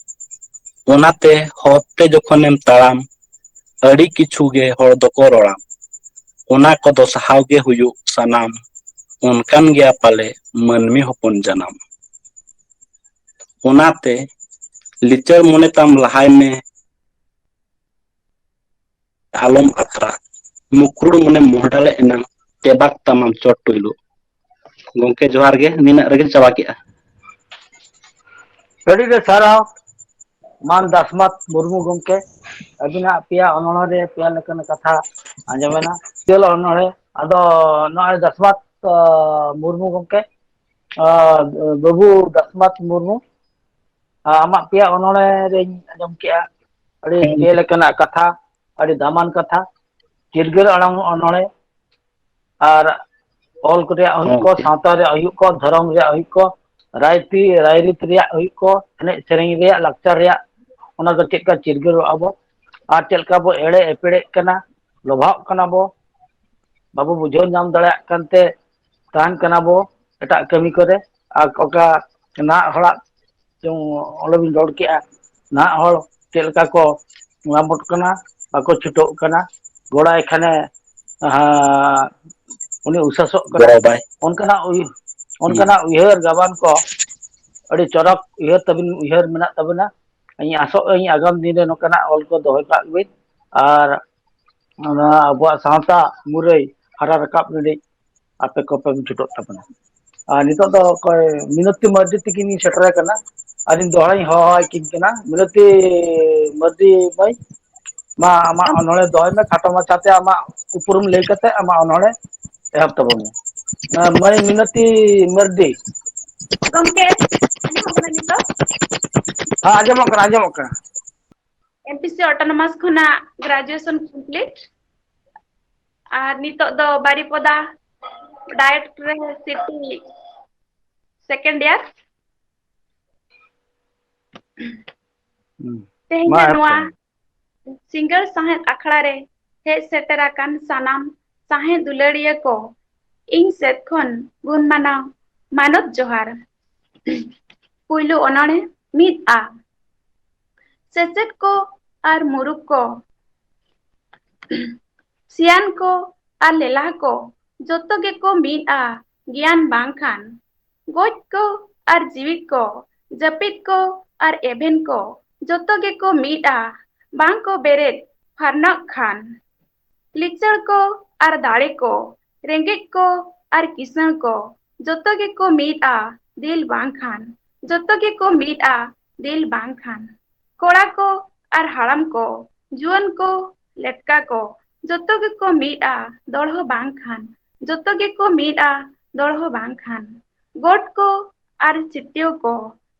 ᱚᱱᱟᱛᱮ ᱦᱚᱨ ᱛᱮ ᱡᱚᱠᱷᱚᱱᱮᱢ ᱛᱟᱲᱟᱢ, ᱟᱹᱰᱤ ᱠᱤᱪᱷᱩ ᱜᱮ ᱦᱚᱲ ᱫᱚᱠᱚ ᱨᱚᱲᱟᱢ᱾ ᱚᱱᱟ ᱠᱚᱫᱚ ᱥᱟᱦᱟᱣ ᱜᱮ ᱦᱩᱭᱩᱜ ᱥᱟᱱᱟᱢ, ᱚᱱᱠᱟᱱ ᱜᱮᱭᱟ ᱯᱟᱞᱮ ᱢᱟᱹᱱᱢᱤ ᱦᱚᱯᱚᱱ ᱡᱟᱱᱟᱢ᱾ ᱚᱱᱟᱛᱮ ᱞᱤᱪᱟᱹᱲ ᱢᱚᱱᱮ ᱛᱟᱢ ᱞᱟᱦᱟᱭ ᱢᱮ, ᱟᱞᱚᱢ ᱟᱛᱨᱟ, ᱢᱩᱠᱨᱩᱲ ᱢᱚᱱᱮ ᱢᱚᱦᱰᱟ ᱞᱮ ᱮᱱᱟᱝ, ᱛᱮᱵᱟᱠ ᱛᱟᱢᱟᱢ ᱪᱚᱴ ᱴᱩᱭᱞᱩ᱾ ᱜᱚᱝᱠᱮ ᱡᱚᱦᱟᱨ ᱜᱮ, ᱱᱤᱱᱟᱹᱜ ᱨᱮᱜᱮᱧ ᱪᱟᱵᱟ ᱠᱮᱜᱼᱟ᱾ ᱟᱹᱰᱤ ᱜᱮ ᱥᱟᱨᱦᱟᱣ ᱢᱟᱱ ᱫᱟᱥᱢᱟᱛ ᱢᱩᱨᱢᱩ ᱜᱚᱢᱠᱮ, ᱟᱹᱵᱤᱱᱟᱜ ᱯᱮᱭᱟ ᱚᱱᱚᱬᱦᱮ ᱨᱮ ᱯᱮᱭᱟ ᱞᱮᱠᱟᱱ ᱠᱟᱛᱷᱟ ᱟᱸᱡᱚᱢᱮᱱᱟ᱾ ᱪᱮᱫ ᱚᱱᱚᱬᱦᱮ? ᱟᱫᱚ ᱱᱚᱜᱼᱚᱭ ᱫᱟᱥᱢᱟᱛ, ᱟ, ᱢᱩᱨᱢᱩ ᱜᱚᱢᱠᱮ, ᱟ, ᱵᱟᱹᱵᱩ ᱫᱟᱥᱢᱟᱛ ᱢᱩᱨᱢᱩ, ᱟ, ᱟᱢᱟᱜ ᱯᱮᱭᱟ ᱚᱱᱚᱬᱦᱮ ᱨᱮᱧ ᱟᱸᱡᱚᱢ ᱠᱮᱜᱼᱟ, ᱟᱹᱰᱤ ᱦᱮᱸ᱾ ᱯᱮ ᱞᱮᱠᱟᱱᱟᱜ ᱠᱟᱛᱷᱟ, ᱟᱹᱰᱤ ᱫᱟᱢᱟᱱ ᱠᱟᱛᱷᱟ, ᱪᱤᱨᱜᱟᱹᱞ ᱟᱲᱟᱝ ᱚᱱᱚᱬᱦᱮ, ᱟᱨ ᱚᱞ ᱨᱮᱭᱟᱜ ᱦᱩᱭᱩᱜ ᱠᱚ, ᱦᱮᱸ᱾ ᱥᱟᱶᱛᱟ ᱨᱮᱭᱟᱜ ᱦᱩᱭᱩᱜ ᱠᱚ, ᱫᱷᱚᱨᱚᱢ ᱨᱮᱭᱟᱜ ᱦᱩᱭᱩᱜ ᱠᱚ, ᱨᱟᱭᱨᱤᱛᱤ, ᱨᱟᱭᱨᱤᱛ ᱨᱮᱭᱟᱜ ᱦᱩᱭᱩᱜ ᱠᱚ, ᱮᱱᱮᱡ ᱥᱮᱨᱮᱧ ᱨᱮᱭᱟᱜ, ᱞᱟᱠᱪᱟᱨ ᱨᱮᱭᱟᱜ, ᱚᱱᱟ ᱫᱚ ᱪᱮᱫ ᱞᱮᱠᱟ ᱪᱤᱨᱜᱟᱹᱞᱚᱜᱼᱟ ᱵᱚ, ᱟᱨ ᱪᱮᱫ ᱞᱮᱠᱟ ᱵᱚ ᱮᱲᱮ ᱮᱯᱮᱲᱮᱜ ᱠᱟᱱᱟ, ᱞᱚᱵᱷᱟᱜ ᱠᱟᱱᱟ ᱵᱚ, ᱵᱟᱵᱚ ᱵᱩᱡᱷᱟᱹᱣ ᱧᱟᱢ ᱫᱟᱲᱮᱭᱟᱜ ᱠᱟᱱᱛᱮ ᱛᱟᱦᱮᱱ ᱠᱟᱱᱟ ᱵᱚ ᱮᱴᱟᱜ ᱠᱟᱹᱢᱤ ᱠᱚᱨᱮ, ᱟᱨ ᱚᱠᱟ ᱱᱟᱦᱟᱜ ᱦᱚᱲᱟᱜ ᱪᱚᱝ ᱚᱸᱰᱮ ᱵᱤᱱ ᱨᱚᱲ ᱠᱮᱜᱼᱟ, ᱱᱟᱦᱟᱜ ᱦᱚᱲ ᱪᱮᱫ ᱞᱮᱠᱟ ᱠᱚ ᱧᱟᱢᱚᱜ ᱠᱟᱱᱟ, ᱵᱟᱠᱚ ᱪᱷᱩᱴᱟᱹᱜ ᱠᱟᱱᱟ, ᱜᱚᱲᱟᱭ ᱠᱷᱟᱱᱮ, ᱟᱸ, ᱩᱱᱤ ᱩᱥᱟᱹᱥᱚᱜ ᱠᱟᱱᱟ᱾ ᱜᱚᱲᱚ ᱵᱟᱭ᱾ ᱚᱱᱠᱟᱱᱟᱜ ᱩᱭ-, ᱦᱩᱸ᱾ ᱚᱱᱠᱟᱱᱟᱜ ᱩᱭᱦᱟᱹᱨ ᱜᱟᱵᱟᱱ ᱠᱚ ᱟᱹᱰᱤ ᱪᱚᱨᱚᱠ ᱩᱭᱦᱟᱹᱨ ᱛᱟᱵᱤᱱ, ᱩᱭᱦᱟᱹᱨ ᱢᱮᱱᱟᱜ ᱛᱟᱵᱤᱱᱟ᱾ ᱤᱧ ᱟᱥᱚᱜ ᱟᱹᱧ ᱟᱜᱟᱢ ᱫᱤᱱ ᱨᱮ ᱱᱚᱝᱠᱟᱱᱟᱜ ᱚᱞ ᱠᱚ ᱫᱚᱦᱚ ᱠᱟᱜ ᱵᱤᱱ, ᱟᱨ ᱚᱱᱟ ᱟᱵᱚᱣᱟᱜ ᱥᱟᱶᱛᱟ ᱢᱩᱨᱟᱹᱭ ᱦᱟᱨᱟ ᱨᱟᱠᱟᱵ ᱨᱤᱱᱤᱡ ᱟᱯᱮ ᱠᱚᱯᱮ ᱪᱷᱩᱴᱟᱹᱜ ᱛᱟᱵᱚᱱᱟ᱾ ᱟᱨ ᱱᱤᱛᱚᱜ ᱫᱚ ᱚᱠᱚᱭ ᱢᱤᱱᱚᱛᱤ ᱢᱟᱨᱰᱤ ᱛᱤᱠᱤᱱ ᱤᱧ ᱥᱮᱴᱮᱨ ᱟᱠᱟᱱᱟ᱾ ᱟᱨᱤᱧ ᱫᱚᱦᱲᱟᱧ ᱦᱚᱦᱚᱣᱟᱭ ᱠᱤᱱ ᱠᱟᱱᱟ, ᱢᱤᱱᱚᱛᱤ ᱢᱟᱨᱰᱤ ᱢᱟᱹᱭ, ᱢᱟ ᱟᱢᱟᱜ ᱚᱱᱚᱬᱦᱮ ᱫᱚᱦᱚᱭ ᱢᱮ, ᱠᱷᱟᱴᱚ ᱢᱟᱪᱷᱟᱛᱮ ᱟᱢᱟᱜ ᱩᱯᱨᱩᱢ ᱞᱟᱹᱭ ᱠᱟᱛᱮ ᱟᱢᱟᱜ ᱚᱱᱚᱬᱦᱮ ᱮᱦᱚᱵ ᱛᱟᱵᱚᱱ ᱢᱮ᱾ ᱢᱟᱹᱭ ᱢᱤᱱᱚᱛᱤ ᱢᱟᱨᱰᱤ᱾ ᱜᱚᱢᱠᱮ, ᱟᱸᱡᱚᱢᱚᱜ ᱠᱟᱱᱟ ᱱᱤᱛᱚᱜ? ᱦᱮᱸ, ᱟᱸᱡᱚᱢᱚᱜ ᱠᱟᱱᱟ, ᱟᱸᱡᱚᱢᱚᱜ ᱠᱟᱱᱟ᱾ M P C Autonomous ᱠᱷᱚᱱᱟᱜ graduation complete᱾ ᱟᱨ ᱱᱤᱛᱚᱜ ᱫᱚ ᱵᱟᱨᱤᱯᱚᱫᱟ ᱰᱟᱭᱮᱴ ᱨᱮ ᱥᱤᱴᱤ second year᱾ ᱦᱩᱸ᱾ ᱛᱮᱦᱮᱧ ᱢᱟ ᱫᱚ ᱮᱦᱚᱵ ᱱᱚᱣᱟ ᱛᱟᱵᱚᱱ᱾ ᱥᱤᱸᱜᱟᱹᱲ ᱥᱟᱶᱦᱮᱫ ᱟᱠᱷᱲᱟ ᱨᱮ ᱦᱮᱡ ᱥᱮᱴᱮᱨ ᱟᱠᱟᱱ ᱥᱟᱱᱟᱢ ᱥᱟᱶᱦᱮᱫ ᱫᱩᱞᱟᱹᱲᱤᱭᱟᱹ ᱠᱚ ᱤᱧ ᱥᱮᱫ ᱠᱷᱚᱱ ᱜᱩᱱ ᱢᱟᱱᱟᱣ ᱢᱟᱱᱚᱛ ᱡᱚᱦᱟᱨ᱾ ᱯᱩᱭᱞᱩ ᱚᱱᱚᱬᱦᱮ ᱢᱤᱫ ᱟ᱾ ᱥᱮᱪᱮᱫ ᱠᱚ ᱟᱨ ᱢᱩᱨᱩᱠ ᱠᱚ, ᱥᱤᱭᱟᱱ ᱠᱚ ᱟᱨ ᱞᱮᱞᱟᱦ ᱠᱚ, ᱡᱚᱛᱚ ᱜᱮᱠᱚ ᱢᱤᱫᱼᱟ ᱜᱮᱭᱟᱱ ᱵᱟᱝᱠᱷᱟᱱ᱾ ᱜᱚᱡ ᱠᱚ ᱟᱨ ᱡᱤᱣᱤᱫ ᱠᱚ, ᱡᱟᱹᱯᱤᱫ ᱠᱚ ᱟᱨ ᱮᱵᱷᱮᱱ ᱠᱚ, ᱡᱚᱛᱚ ᱜᱮᱠᱚ ᱢᱤᱫᱼᱟ ᱵᱟᱝ ᱠᱚ ᱵᱮᱨᱮᱫ ᱯᱷᱟᱨᱱᱟᱜ ᱠᱷᱟᱱ᱾ ᱞᱤᱪᱟᱹᱲ ᱠᱚ ᱟᱨ ᱫᱟᱲᱮ ᱠᱚ, ᱨᱮᱸᱜᱮᱡ ᱠᱚ ᱟᱨ ᱠᱤᱥᱟᱹᱬ ᱠᱚ, ᱡᱚᱛᱚ ᱜᱮᱠᱚ ᱢᱤᱫᱼᱟ ᱫᱤᱞ ᱵᱟᱝᱠᱷᱟᱱ᱾ ᱡᱚᱛᱚ ᱜᱮᱠᱚ ᱢᱤᱫᱼᱟ ᱫᱤᱞ ᱵᱟᱝᱠᱷᱟᱱ᱾ ᱠᱚᱲᱟ ᱠᱚ ᱟᱨ ᱦᱟᱲᱟᱢ ᱠᱚ, ᱡᱩᱣᱟᱹᱱ ᱠᱚ, ᱞᱮᱴᱠᱟ ᱠᱚ, ᱡᱚᱛᱚ ᱜᱮᱠᱚ ᱢᱤᱫᱼᱟ ᱫᱚᱲᱦᱚ ᱵᱟᱝᱠᱷᱟᱱ᱾ ᱡᱚᱛᱚ ᱜᱮᱠᱚ ᱢᱤᱫᱼᱟ ᱫᱚᱲᱦᱚ ᱵᱟᱝᱠᱷᱟᱱ᱾ ᱜᱚᱴ ᱠᱚ ᱟᱨ ᱪᱤᱛᱤᱭᱚ ᱠᱚ,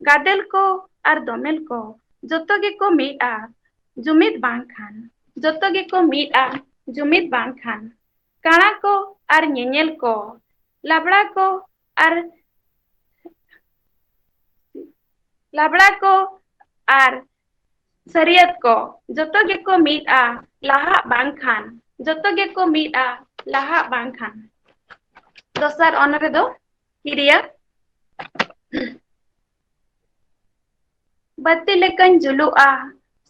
ᱜᱟᱫᱮᱞ ᱠᱚ ᱟᱨ ᱫᱚᱢᱮᱞ ᱠᱚ, ᱡᱚᱛᱚ ᱜᱮᱠᱚ ᱢᱤᱫᱼᱟ ᱡᱩᱢᱤᱫ ᱵᱟᱝᱠᱷᱟᱱ᱾ ᱡᱚᱛᱚ ᱜᱮᱠᱚ ᱢᱤᱫᱼᱟ ᱡᱩᱢᱤᱫ ᱵᱟᱝᱠᱷᱟᱱ᱾ ᱠᱟᱬᱟ ᱠᱚ ᱟᱨ ᱧᱮᱧᱮᱞ ᱠᱚ, ᱞᱟᱵᱲᱟ ᱠᱚ ᱟᱨ ᱞᱟᱵᱲᱟ ᱠᱚ ᱟᱨ ᱥᱟᱹᱨᱤᱭᱟᱹᱛ ᱠᱚ, ᱡᱚᱛᱚ ᱜᱮᱠᱚ ᱢᱤᱫᱼᱟ ᱞᱟᱦᱟᱜ ᱵᱟᱝᱠᱷᱟᱱ᱾ ᱡᱚᱛᱚ ᱜᱮᱠᱚ ᱢᱤᱫᱼᱟ ᱞᱟᱦᱟᱜ ᱵᱟᱝᱠᱷᱟᱱ᱾ ᱫᱚᱥᱟᱨ ᱚᱱᱚᱬᱦᱮ ᱫᱚ ᱠᱤᱨᱤᱭᱟᱹ᱾ ᱵᱟᱹᱛᱤ ᱞᱮᱠᱟᱧ ᱡᱩᱞᱩᱜᱼᱟ,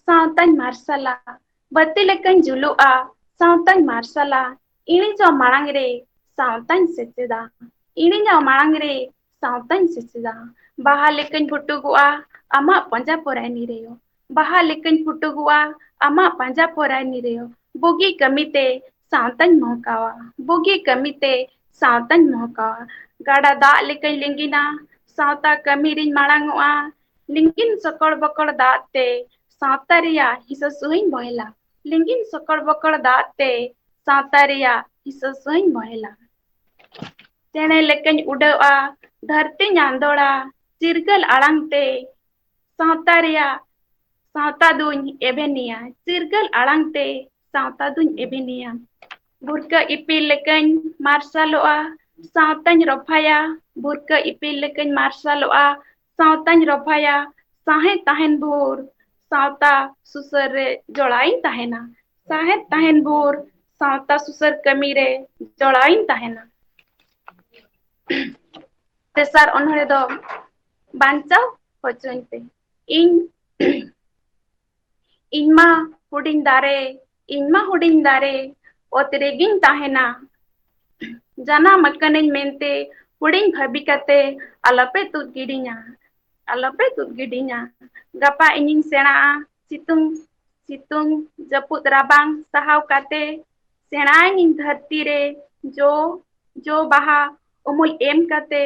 ᱥᱟᱶᱛᱟᱧ ᱢᱟᱨᱥᱟᱞᱟ᱾ ᱵᱟᱹᱛᱤ ᱞᱮᱠᱟᱧ ᱡᱩᱞᱩᱜᱼᱟ, ᱥᱟᱶᱛᱟᱧ ᱢᱟᱨᱥᱟᱞᱟ᱾ ᱤᱬᱤᱡᱚᱜ ᱢᱟᱲᱟᱝ ᱨᱮ ᱥᱟᱶᱛᱟᱧ ᱥᱮᱪᱮᱫᱟ᱾ ᱤᱬᱤᱡᱚᱜ ᱢᱟᱲᱟᱝ ᱨᱮ ᱥᱟᱶᱛᱟᱧ ᱥᱮᱪᱮᱫᱟ᱾ ᱵᱟᱦᱟ ᱞᱮᱠᱟᱧ ᱯᱷᱩᱴᱩᱜᱚᱜᱼᱟ, ᱟᱢᱟᱜ ᱯᱟᱸᱡᱟ ᱯᱚᱨᱟᱭᱱᱤ ᱨᱮᱭᱚ᱾ ᱵᱟᱦᱟ ᱞᱮᱠᱟᱧ ᱯᱷᱩᱴᱩᱜᱚᱜᱼᱟ, ᱟᱢᱟᱜ ᱯᱟᱸᱡᱟ ᱯᱚᱨᱟᱭᱱᱤ ᱨᱮᱭᱚ᱾ ᱵᱩᱜᱤ ᱠᱟᱹᱢᱤᱛᱮ ᱥᱟᱶᱛᱟᱧ ᱢᱚᱦᱠᱟᱣᱟ᱾ ᱵᱩᱜᱤ ᱠᱟᱹᱢᱤᱛᱮ ᱥᱟᱶᱛᱟᱧ ᱢᱚᱦᱠᱟᱣᱟ᱾ ᱜᱟᱰᱟ ᱫᱟᱜ ᱞᱮᱠᱟᱧ ᱞᱤᱸᱜᱤᱱᱟ, ᱥᱟᱶᱛᱟ ᱠᱟᱹᱢᱤ ᱨᱤᱧ ᱢᱟᱲᱟᱝ ᱚᱜᱼᱟ᱾ ᱞᱤᱸᱜᱤᱱ ᱥᱚᱠᱚᱲ ᱵᱚᱠᱚᱲ ᱫᱟᱜ ᱛᱮ ᱥᱟᱶᱛᱟ ᱨᱮᱭᱟᱜ ᱦᱤᱥᱟᱹ ᱥᱩᱦᱟᱹᱧ ᱵᱚᱦᱮᱞᱟ᱾ ᱞᱤᱸᱜᱤᱱ ᱥᱚᱠᱚᱲ ᱵᱚᱠᱚᱲ ᱫᱟᱜ ᱛᱮ ᱥᱟᱶᱛᱟ ᱨᱮᱭᱟᱜ ᱦᱤᱥᱟᱹ ᱥᱩᱦᱟᱹᱧ ᱵᱚᱦᱮᱞᱟ᱾ ᱪᱮᱬᱮ ᱞᱮᱠᱟᱧ ᱩᱰᱟᱹᱣᱼᱟ, ᱫᱷᱟᱹᱨᱛᱤᱧ ᱟᱸᱫᱳᱲᱟ, ᱪᱤᱨᱜᱟᱹᱞ ᱟᱲᱟᱝ ᱛᱮ ᱥᱟᱶᱛᱟ ᱨᱮᱭᱟᱜ, ᱥᱟᱶᱛᱟ ᱫᱩᱧ ᱮᱵᱷᱮᱱᱤᱭᱟ, ᱪᱤᱨᱜᱟᱹᱞ ᱟᱲᱟᱝ ᱛᱮ ᱥᱟᱶᱛᱟ ᱫᱩᱧ ᱮᱵᱷᱮᱱᱤᱭᱟ᱾ ᱵᱷᱩᱨᱠᱟᱹ ᱤᱯᱤᱞ ᱞᱮᱠᱟᱧ ᱢᱟᱨᱥᱟᱞᱚᱜᱼᱟ, ᱥᱟᱶᱛᱟᱧ ᱨᱚᱯᱷᱟᱭᱟ, ᱵᱷᱩᱨᱠᱟᱹ ᱤᱯᱤᱞ ᱞᱮᱠᱟᱧ ᱢᱟᱨᱥᱟᱞᱚᱜᱼᱟ, ᱥᱟᱶᱛᱟᱧ ᱨᱚᱯᱷᱟᱭᱟ, ᱥᱟᱦᱮᱫ ᱛᱟᱦᱮᱱ ᱵᱷᱳᱨ, ᱥᱟᱶᱛᱟ ᱥᱩᱥᱟᱹᱨ ᱨᱮ ᱡᱚᱲᱟᱣᱤᱧ ᱛᱟᱦᱮᱱᱟ᱾ ᱥᱟᱦᱮᱫ ᱛᱟᱦᱮᱱ ᱵᱷᱳᱨ, ᱥᱟᱶᱛᱟ ᱥᱩᱥᱟᱹᱨ ᱠᱟᱹᱢᱤ ᱨᱮ ᱡᱚᱲᱟᱣᱤᱧ ᱛᱟᱦᱮᱱᱟ᱾ ᱛᱮᱥᱟᱨ ᱚᱱᱚᱬᱦᱮ ᱫᱚ ᱵᱟᱧᱪᱟᱣ ᱦᱚᱪᱚᱧ ᱯᱮ᱾ ᱤᱧ, ᱤᱧ ᱢᱟ ᱦᱩᱰᱤᱧ ᱫᱟᱨᱮ, ᱤᱧ ᱢᱟ ᱦᱩᱰᱤᱧ ᱫᱟᱨᱮ, ᱚᱛ ᱨᱮᱜᱤᱧ ᱛᱟᱦᱮᱱᱟ᱾ ᱡᱟᱱᱟᱢ ᱟᱠᱟᱱᱟᱹᱧ ᱢᱮᱱᱛᱮ ᱦᱩᱰᱤᱧ ᱵᱷᱟᱹᱵᱤ ᱠᱟᱛᱮ ᱟᱞᱚᱯᱮ ᱛᱩᱫ ᱜᱤᱰᱤᱧᱟ, ᱟᱞᱚᱯᱮ ᱛᱩᱫ ᱜᱤᱰᱤᱧᱟ᱾ ᱜᱟᱯᱟ ᱤᱧᱤᱧ ᱥᱮᱬᱟᱜᱼᱟ, ᱥᱤᱛᱩᱝ, ᱥᱤᱛᱩᱝ, ᱡᱟᱹᱯᱩᱫ, ᱨᱟᱵᱟᱝ ᱥᱟᱦᱟᱣ ᱠᱟᱛᱮ ᱥᱮᱬᱟᱭᱤᱧ ᱫᱷᱟᱹᱨᱛᱤ ᱨᱮ ᱡᱚ, ᱡᱚ ᱵᱟᱦᱟ ᱩᱢᱩᱞ ᱮᱢ ᱠᱟᱛᱮ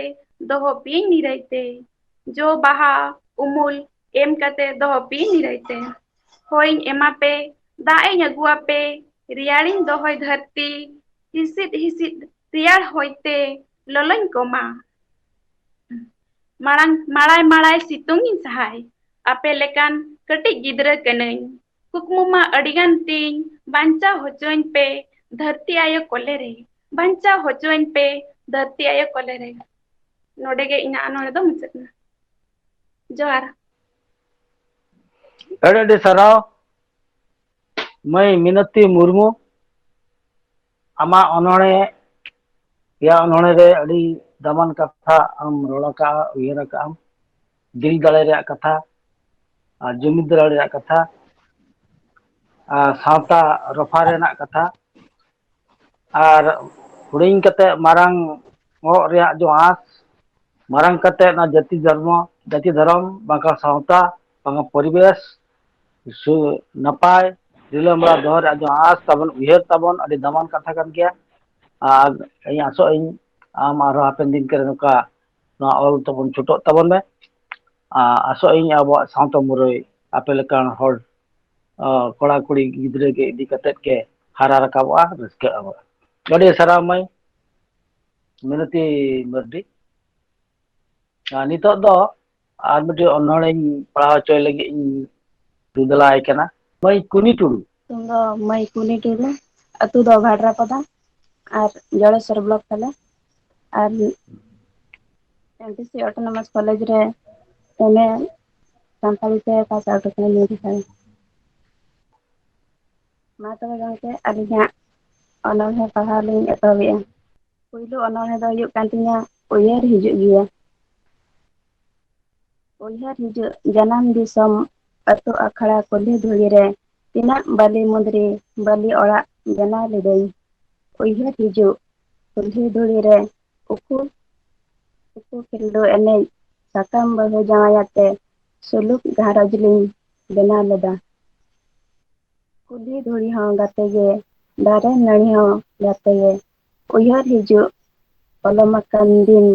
ᱫᱚᱦᱚ ᱯᱤᱭᱟᱹᱧ ᱱᱤᱨᱟᱹᱭ ᱛᱮ᱾ ᱡᱚ ᱵᱟᱦᱟ ᱩᱢᱩᱞ ᱮᱢ ᱠᱟᱛᱮ ᱫᱚᱦᱚ ᱯᱤᱭᱟᱹᱧ ᱱᱤᱨᱟᱹᱭ ᱛᱮ᱾ ᱦᱚᱭᱤᱧ ᱮᱢᱟ ᱯᱮ, ᱫᱟᱜ ᱤᱧ ᱟᱹᱜᱩᱣᱟᱯᱮ, ᱨᱮᱭᱟᱲᱤᱧ ᱫᱚᱦᱚᱭ ᱫᱷᱟᱹᱨᱛᱤ, ᱦᱤᱥᱤᱫ ᱦᱤᱥᱤᱫ ᱨᱮᱭᱟᱲ ᱦᱚᱭᱛᱮ ᱞᱚᱞᱚᱧ ᱠᱚᱢᱟ᱾ ᱢᱟᱲᱟᱝ, ᱢᱟᱲᱟᱭ ᱢᱟᱲᱟᱭ ᱥᱤᱛᱩᱝ ᱤᱧ ᱥᱟᱦᱟᱭ, ᱟᱯᱮ ᱞᱮᱠᱟᱱ ᱠᱟᱹᱴᱤᱡ ᱜᱤᱫᱽᱨᱟᱹ ᱠᱟᱹᱱᱟᱹᱧ᱾ ᱠᱩᱠᱢᱩ ᱢᱟ ᱟᱹᱰᱤᱜᱟᱱ ᱛᱤᱧ, ᱵᱟᱧᱪᱟᱣ ᱦᱚᱪᱚᱧ ᱯᱮ ᱫᱷᱟᱹᱨᱛᱤ ᱟᱭᱳ ᱠᱚᱞᱮ ᱨᱮ, ᱵᱟᱧᱪᱟᱣ ᱦᱚᱪᱚᱧ ᱯᱮ ᱫᱷᱟᱹᱨᱛᱤ ᱟᱭᱳ ᱠᱚᱞᱮ ᱨᱮ᱾ ᱱᱚᱰᱮ ᱜᱮ ᱤᱧᱟᱹᱜ ᱚᱱᱚᱬᱦᱮ ᱫᱚ ᱢᱩᱪᱟᱹᱫ ᱮᱱᱟ᱾ ᱡᱚᱦᱟᱨ᱾ ᱟᱹᱰᱤ ᱟᱹᱰᱤ ᱥᱟᱨᱦᱟᱣ ᱢᱟᱹᱭ ᱢᱤᱱᱚᱛᱤ ᱢᱩᱨᱢᱩ, ᱟᱢᱟᱜ ᱚᱱᱚᱬᱦᱮ, ᱭᱟ ᱚᱱᱚᱬᱦᱮ ᱨᱮ ᱟᱹᱰᱤ ᱫᱟᱢᱟᱱ ᱠᱟᱛᱷᱟ ᱟᱢ ᱨᱚᱲ ᱟᱠᱟᱫᱼᱟ, ᱩᱭᱦᱟᱹᱨ ᱟᱠᱟᱫᱼᱟᱢ, ᱫᱤᱞ ᱫᱟᱲᱮ ᱨᱮᱭᱟᱜ ᱠᱟᱛᱷᱟ ᱟᱨ ᱡᱩᱢᱤᱫ ᱫᱟᱲᱮ ᱨᱮᱭᱟᱜ ᱠᱟᱛᱷᱟ ᱟᱨ ᱥᱟᱶᱛᱟ ᱨᱚᱯᱷᱟ ᱨᱮᱱᱟᱜ ᱠᱟᱛᱷᱟ ᱟᱨ ᱦᱩᱰᱤᱧ ᱠᱟᱛᱮ ᱢᱟᱨᱟᱝ ᱚᱜ ᱨᱮᱭᱟᱜ ᱡᱚ ᱟᱸᱥ, ᱢᱟᱨᱟᱝ ᱠᱟᱛᱮ ᱚᱱᱟ ᱡᱟᱹᱛᱤ ᱫᱷᱚᱨᱢᱚ, ᱡᱟᱹᱛᱤ ᱫᱷᱚᱨᱚᱢ, ᱵᱟᱝᱠᱷᱟᱱ ᱥᱟᱶᱛᱟ, ᱵᱟᱝᱠᱷᱟᱱ ᱯᱚᱨᱤᱵᱮᱥ ᱥᱩ-, ᱱᱟᱯᱟᱭ ᱨᱤᱞᱟᱹᱢᱟᱞᱟ ᱫᱚᱦᱚ ᱨᱮᱭᱟᱜ ᱡᱟᱦᱟᱸ ᱟᱸᱥ ᱛᱟᱵᱚᱱ, ᱩᱭᱦᱟᱹᱨ ᱛᱟᱵᱚᱱ, ᱟᱹᱰᱤ ᱫᱟᱢᱟᱱ ᱠᱟᱛᱷᱟ ᱠᱟᱱ ᱜᱮᱭᱟ᱾ ᱟᱨ ᱤᱧ ᱟᱥᱚᱜ ᱟᱹᱧ ᱟᱢ ᱟᱨᱦᱚᱸ ᱦᱟᱯᱮᱱ ᱫᱤᱱ ᱠᱚᱨᱮ ᱱᱚᱝᱠᱟ ᱱᱚᱣᱟ ᱚᱞ ᱛᱟᱵᱚᱱ ᱪᱷᱩᱴᱟᱹᱜ ᱛᱟᱵᱚᱱ ᱢᱮ᱾ ᱟᱨ ᱟᱥᱚᱜ ᱟᱹᱧ ᱟᱵᱚᱣᱟᱜ ᱥᱟᱶᱛᱟ ᱢᱩᱨᱟᱹᱭ ᱟᱯᱮ ᱞᱮᱠᱟᱱ ᱦᱚᱲ, ᱟᱸ, ᱠᱚᱲᱟ ᱠᱩᱲᱤ ᱜᱤᱫᱽᱨᱟᱹ ᱜᱮ ᱤᱫᱤ ᱠᱟᱛᱮᱫ ᱜᱮ ᱦᱟᱨᱟ ᱨᱟᱠᱟᱵᱚᱜᱼᱟ, ᱨᱟᱹᱥᱠᱟᱹᱜ ᱟᱵᱚ᱾ ᱟᱹᱰᱤ ᱥᱟᱨᱦᱟᱣ ᱢᱟᱹᱭ ᱢᱤᱱᱚᱛᱤ ᱢᱟᱹᱨᱰᱤ᱾ ᱟᱨ ᱱᱤᱛᱚᱜ ᱫᱚ ᱟᱨ ᱢᱤᱫᱴᱮᱱ ᱚᱱᱚᱬᱦᱮᱧ ᱯᱟᱲᱦᱟᱣ ᱦᱚᱪᱚᱭ ᱞᱟᱹᱜᱤᱫ ᱤᱧ ᱫᱩᱫᱟᱞᱟᱭ ᱠᱟᱱᱟ᱾ ᱢᱟᱹᱭ ᱠᱩᱱᱤ ᱴᱩᱰᱩ᱾ ᱧᱩᱛᱩᱢ ᱫᱚ ᱢᱟᱹᱭ ᱠᱩᱱᱤ ᱴᱩᱰᱩ, ᱟᱹᱛᱩ ᱫᱚ ᱵᱷᱟᱰᱨᱟᱯᱟᱫᱟ ᱟᱨ ᱡᱚᱲᱮᱥᱚᱨ ᱵᱞᱚᱠ ᱛᱟᱞᱮ᱾ ᱟᱨ ᱮᱢ ᱰᱤ ᱥᱤ Autonomous College ᱨᱮ M A ᱥᱟᱱᱛᱟᱲᱤ ᱛᱮ ᱯᱟᱥ ᱟᱣᱩᱴ ᱟᱠᱟᱱᱟ ᱱᱤᱭᱟᱹ ᱡᱚᱠᱷᱚᱱ᱾ ᱢᱟ ᱛᱚᱵᱮ ᱜᱚᱢᱠᱮ, ᱟᱹᱞᱤᱧ ᱦᱟᱸᱜ ᱚᱱᱚᱬᱦᱮ ᱯᱟᱲᱦᱟᱣ ᱞᱤᱧ ᱮᱛᱚᱦᱚᱵᱮᱜᱼᱟ᱾ ᱯᱩᱭᱞᱩ ᱚᱱᱚᱬᱦᱮ ᱫᱚ ᱦᱩᱭᱩᱜ ᱠᱟᱱ ᱛᱤᱧᱟᱹ ᱩᱭᱦᱟᱹᱨ ᱦᱤᱡᱩᱜ ᱜᱮᱭᱟ᱾ ᱩᱭᱦᱟᱹᱨ ᱦᱤᱡᱩᱜ ᱡᱟᱱᱟᱢ ᱫᱤᱥᱚᱢ ᱟᱹᱛᱩ ᱟᱠᱷᱲᱟ ᱠᱩᱞᱦᱤ ᱫᱷᱩᱲᱤ ᱨᱮ ᱛᱤᱱᱟᱹᱜ ᱵᱟᱹᱞᱤ ᱢᱩᱫᱽᱨᱤ ᱵᱟᱹᱞᱤ ᱚᱲᱟᱜ ᱵᱮᱱᱟᱣ ᱞᱤᱫᱟᱹᱧ᱾ ᱩᱭᱦᱟᱹᱨ ᱦᱤᱡᱩᱜ ᱠᱩᱞᱦᱤ ᱫᱷᱩᱲᱤ ᱨᱮ ᱩᱠᱩ ᱩᱠᱩ ᱠᱷᱤᱞᱰᱩ ᱮᱱᱮᱡ ᱥᱟᱠᱟᱢ ᱵᱟᱹᱦᱩ ᱡᱟᱶᱟᱭ ᱟᱛᱮ ᱥᱩᱞᱩᱠ ᱜᱷᱟᱨᱚᱸᱡᱽ ᱞᱤᱧ ᱵᱮᱱᱟᱣ ᱞᱮᱫᱟ᱾ ᱠᱩᱞᱦᱤ ᱫᱷᱩᱲᱤ ᱦᱚᱸ ᱜᱟᱛᱮ ᱜᱮ, ᱫᱟᱨᱮ ᱱᱟᱹᱲᱤ ᱦᱚᱸ ᱜᱟᱛᱮ ᱜᱮ᱾ ᱩᱭᱦᱟᱹᱨ ᱦᱤᱡᱩᱜ ᱯᱚᱞᱚᱢ ᱟᱠᱟᱱ ᱫᱤᱱ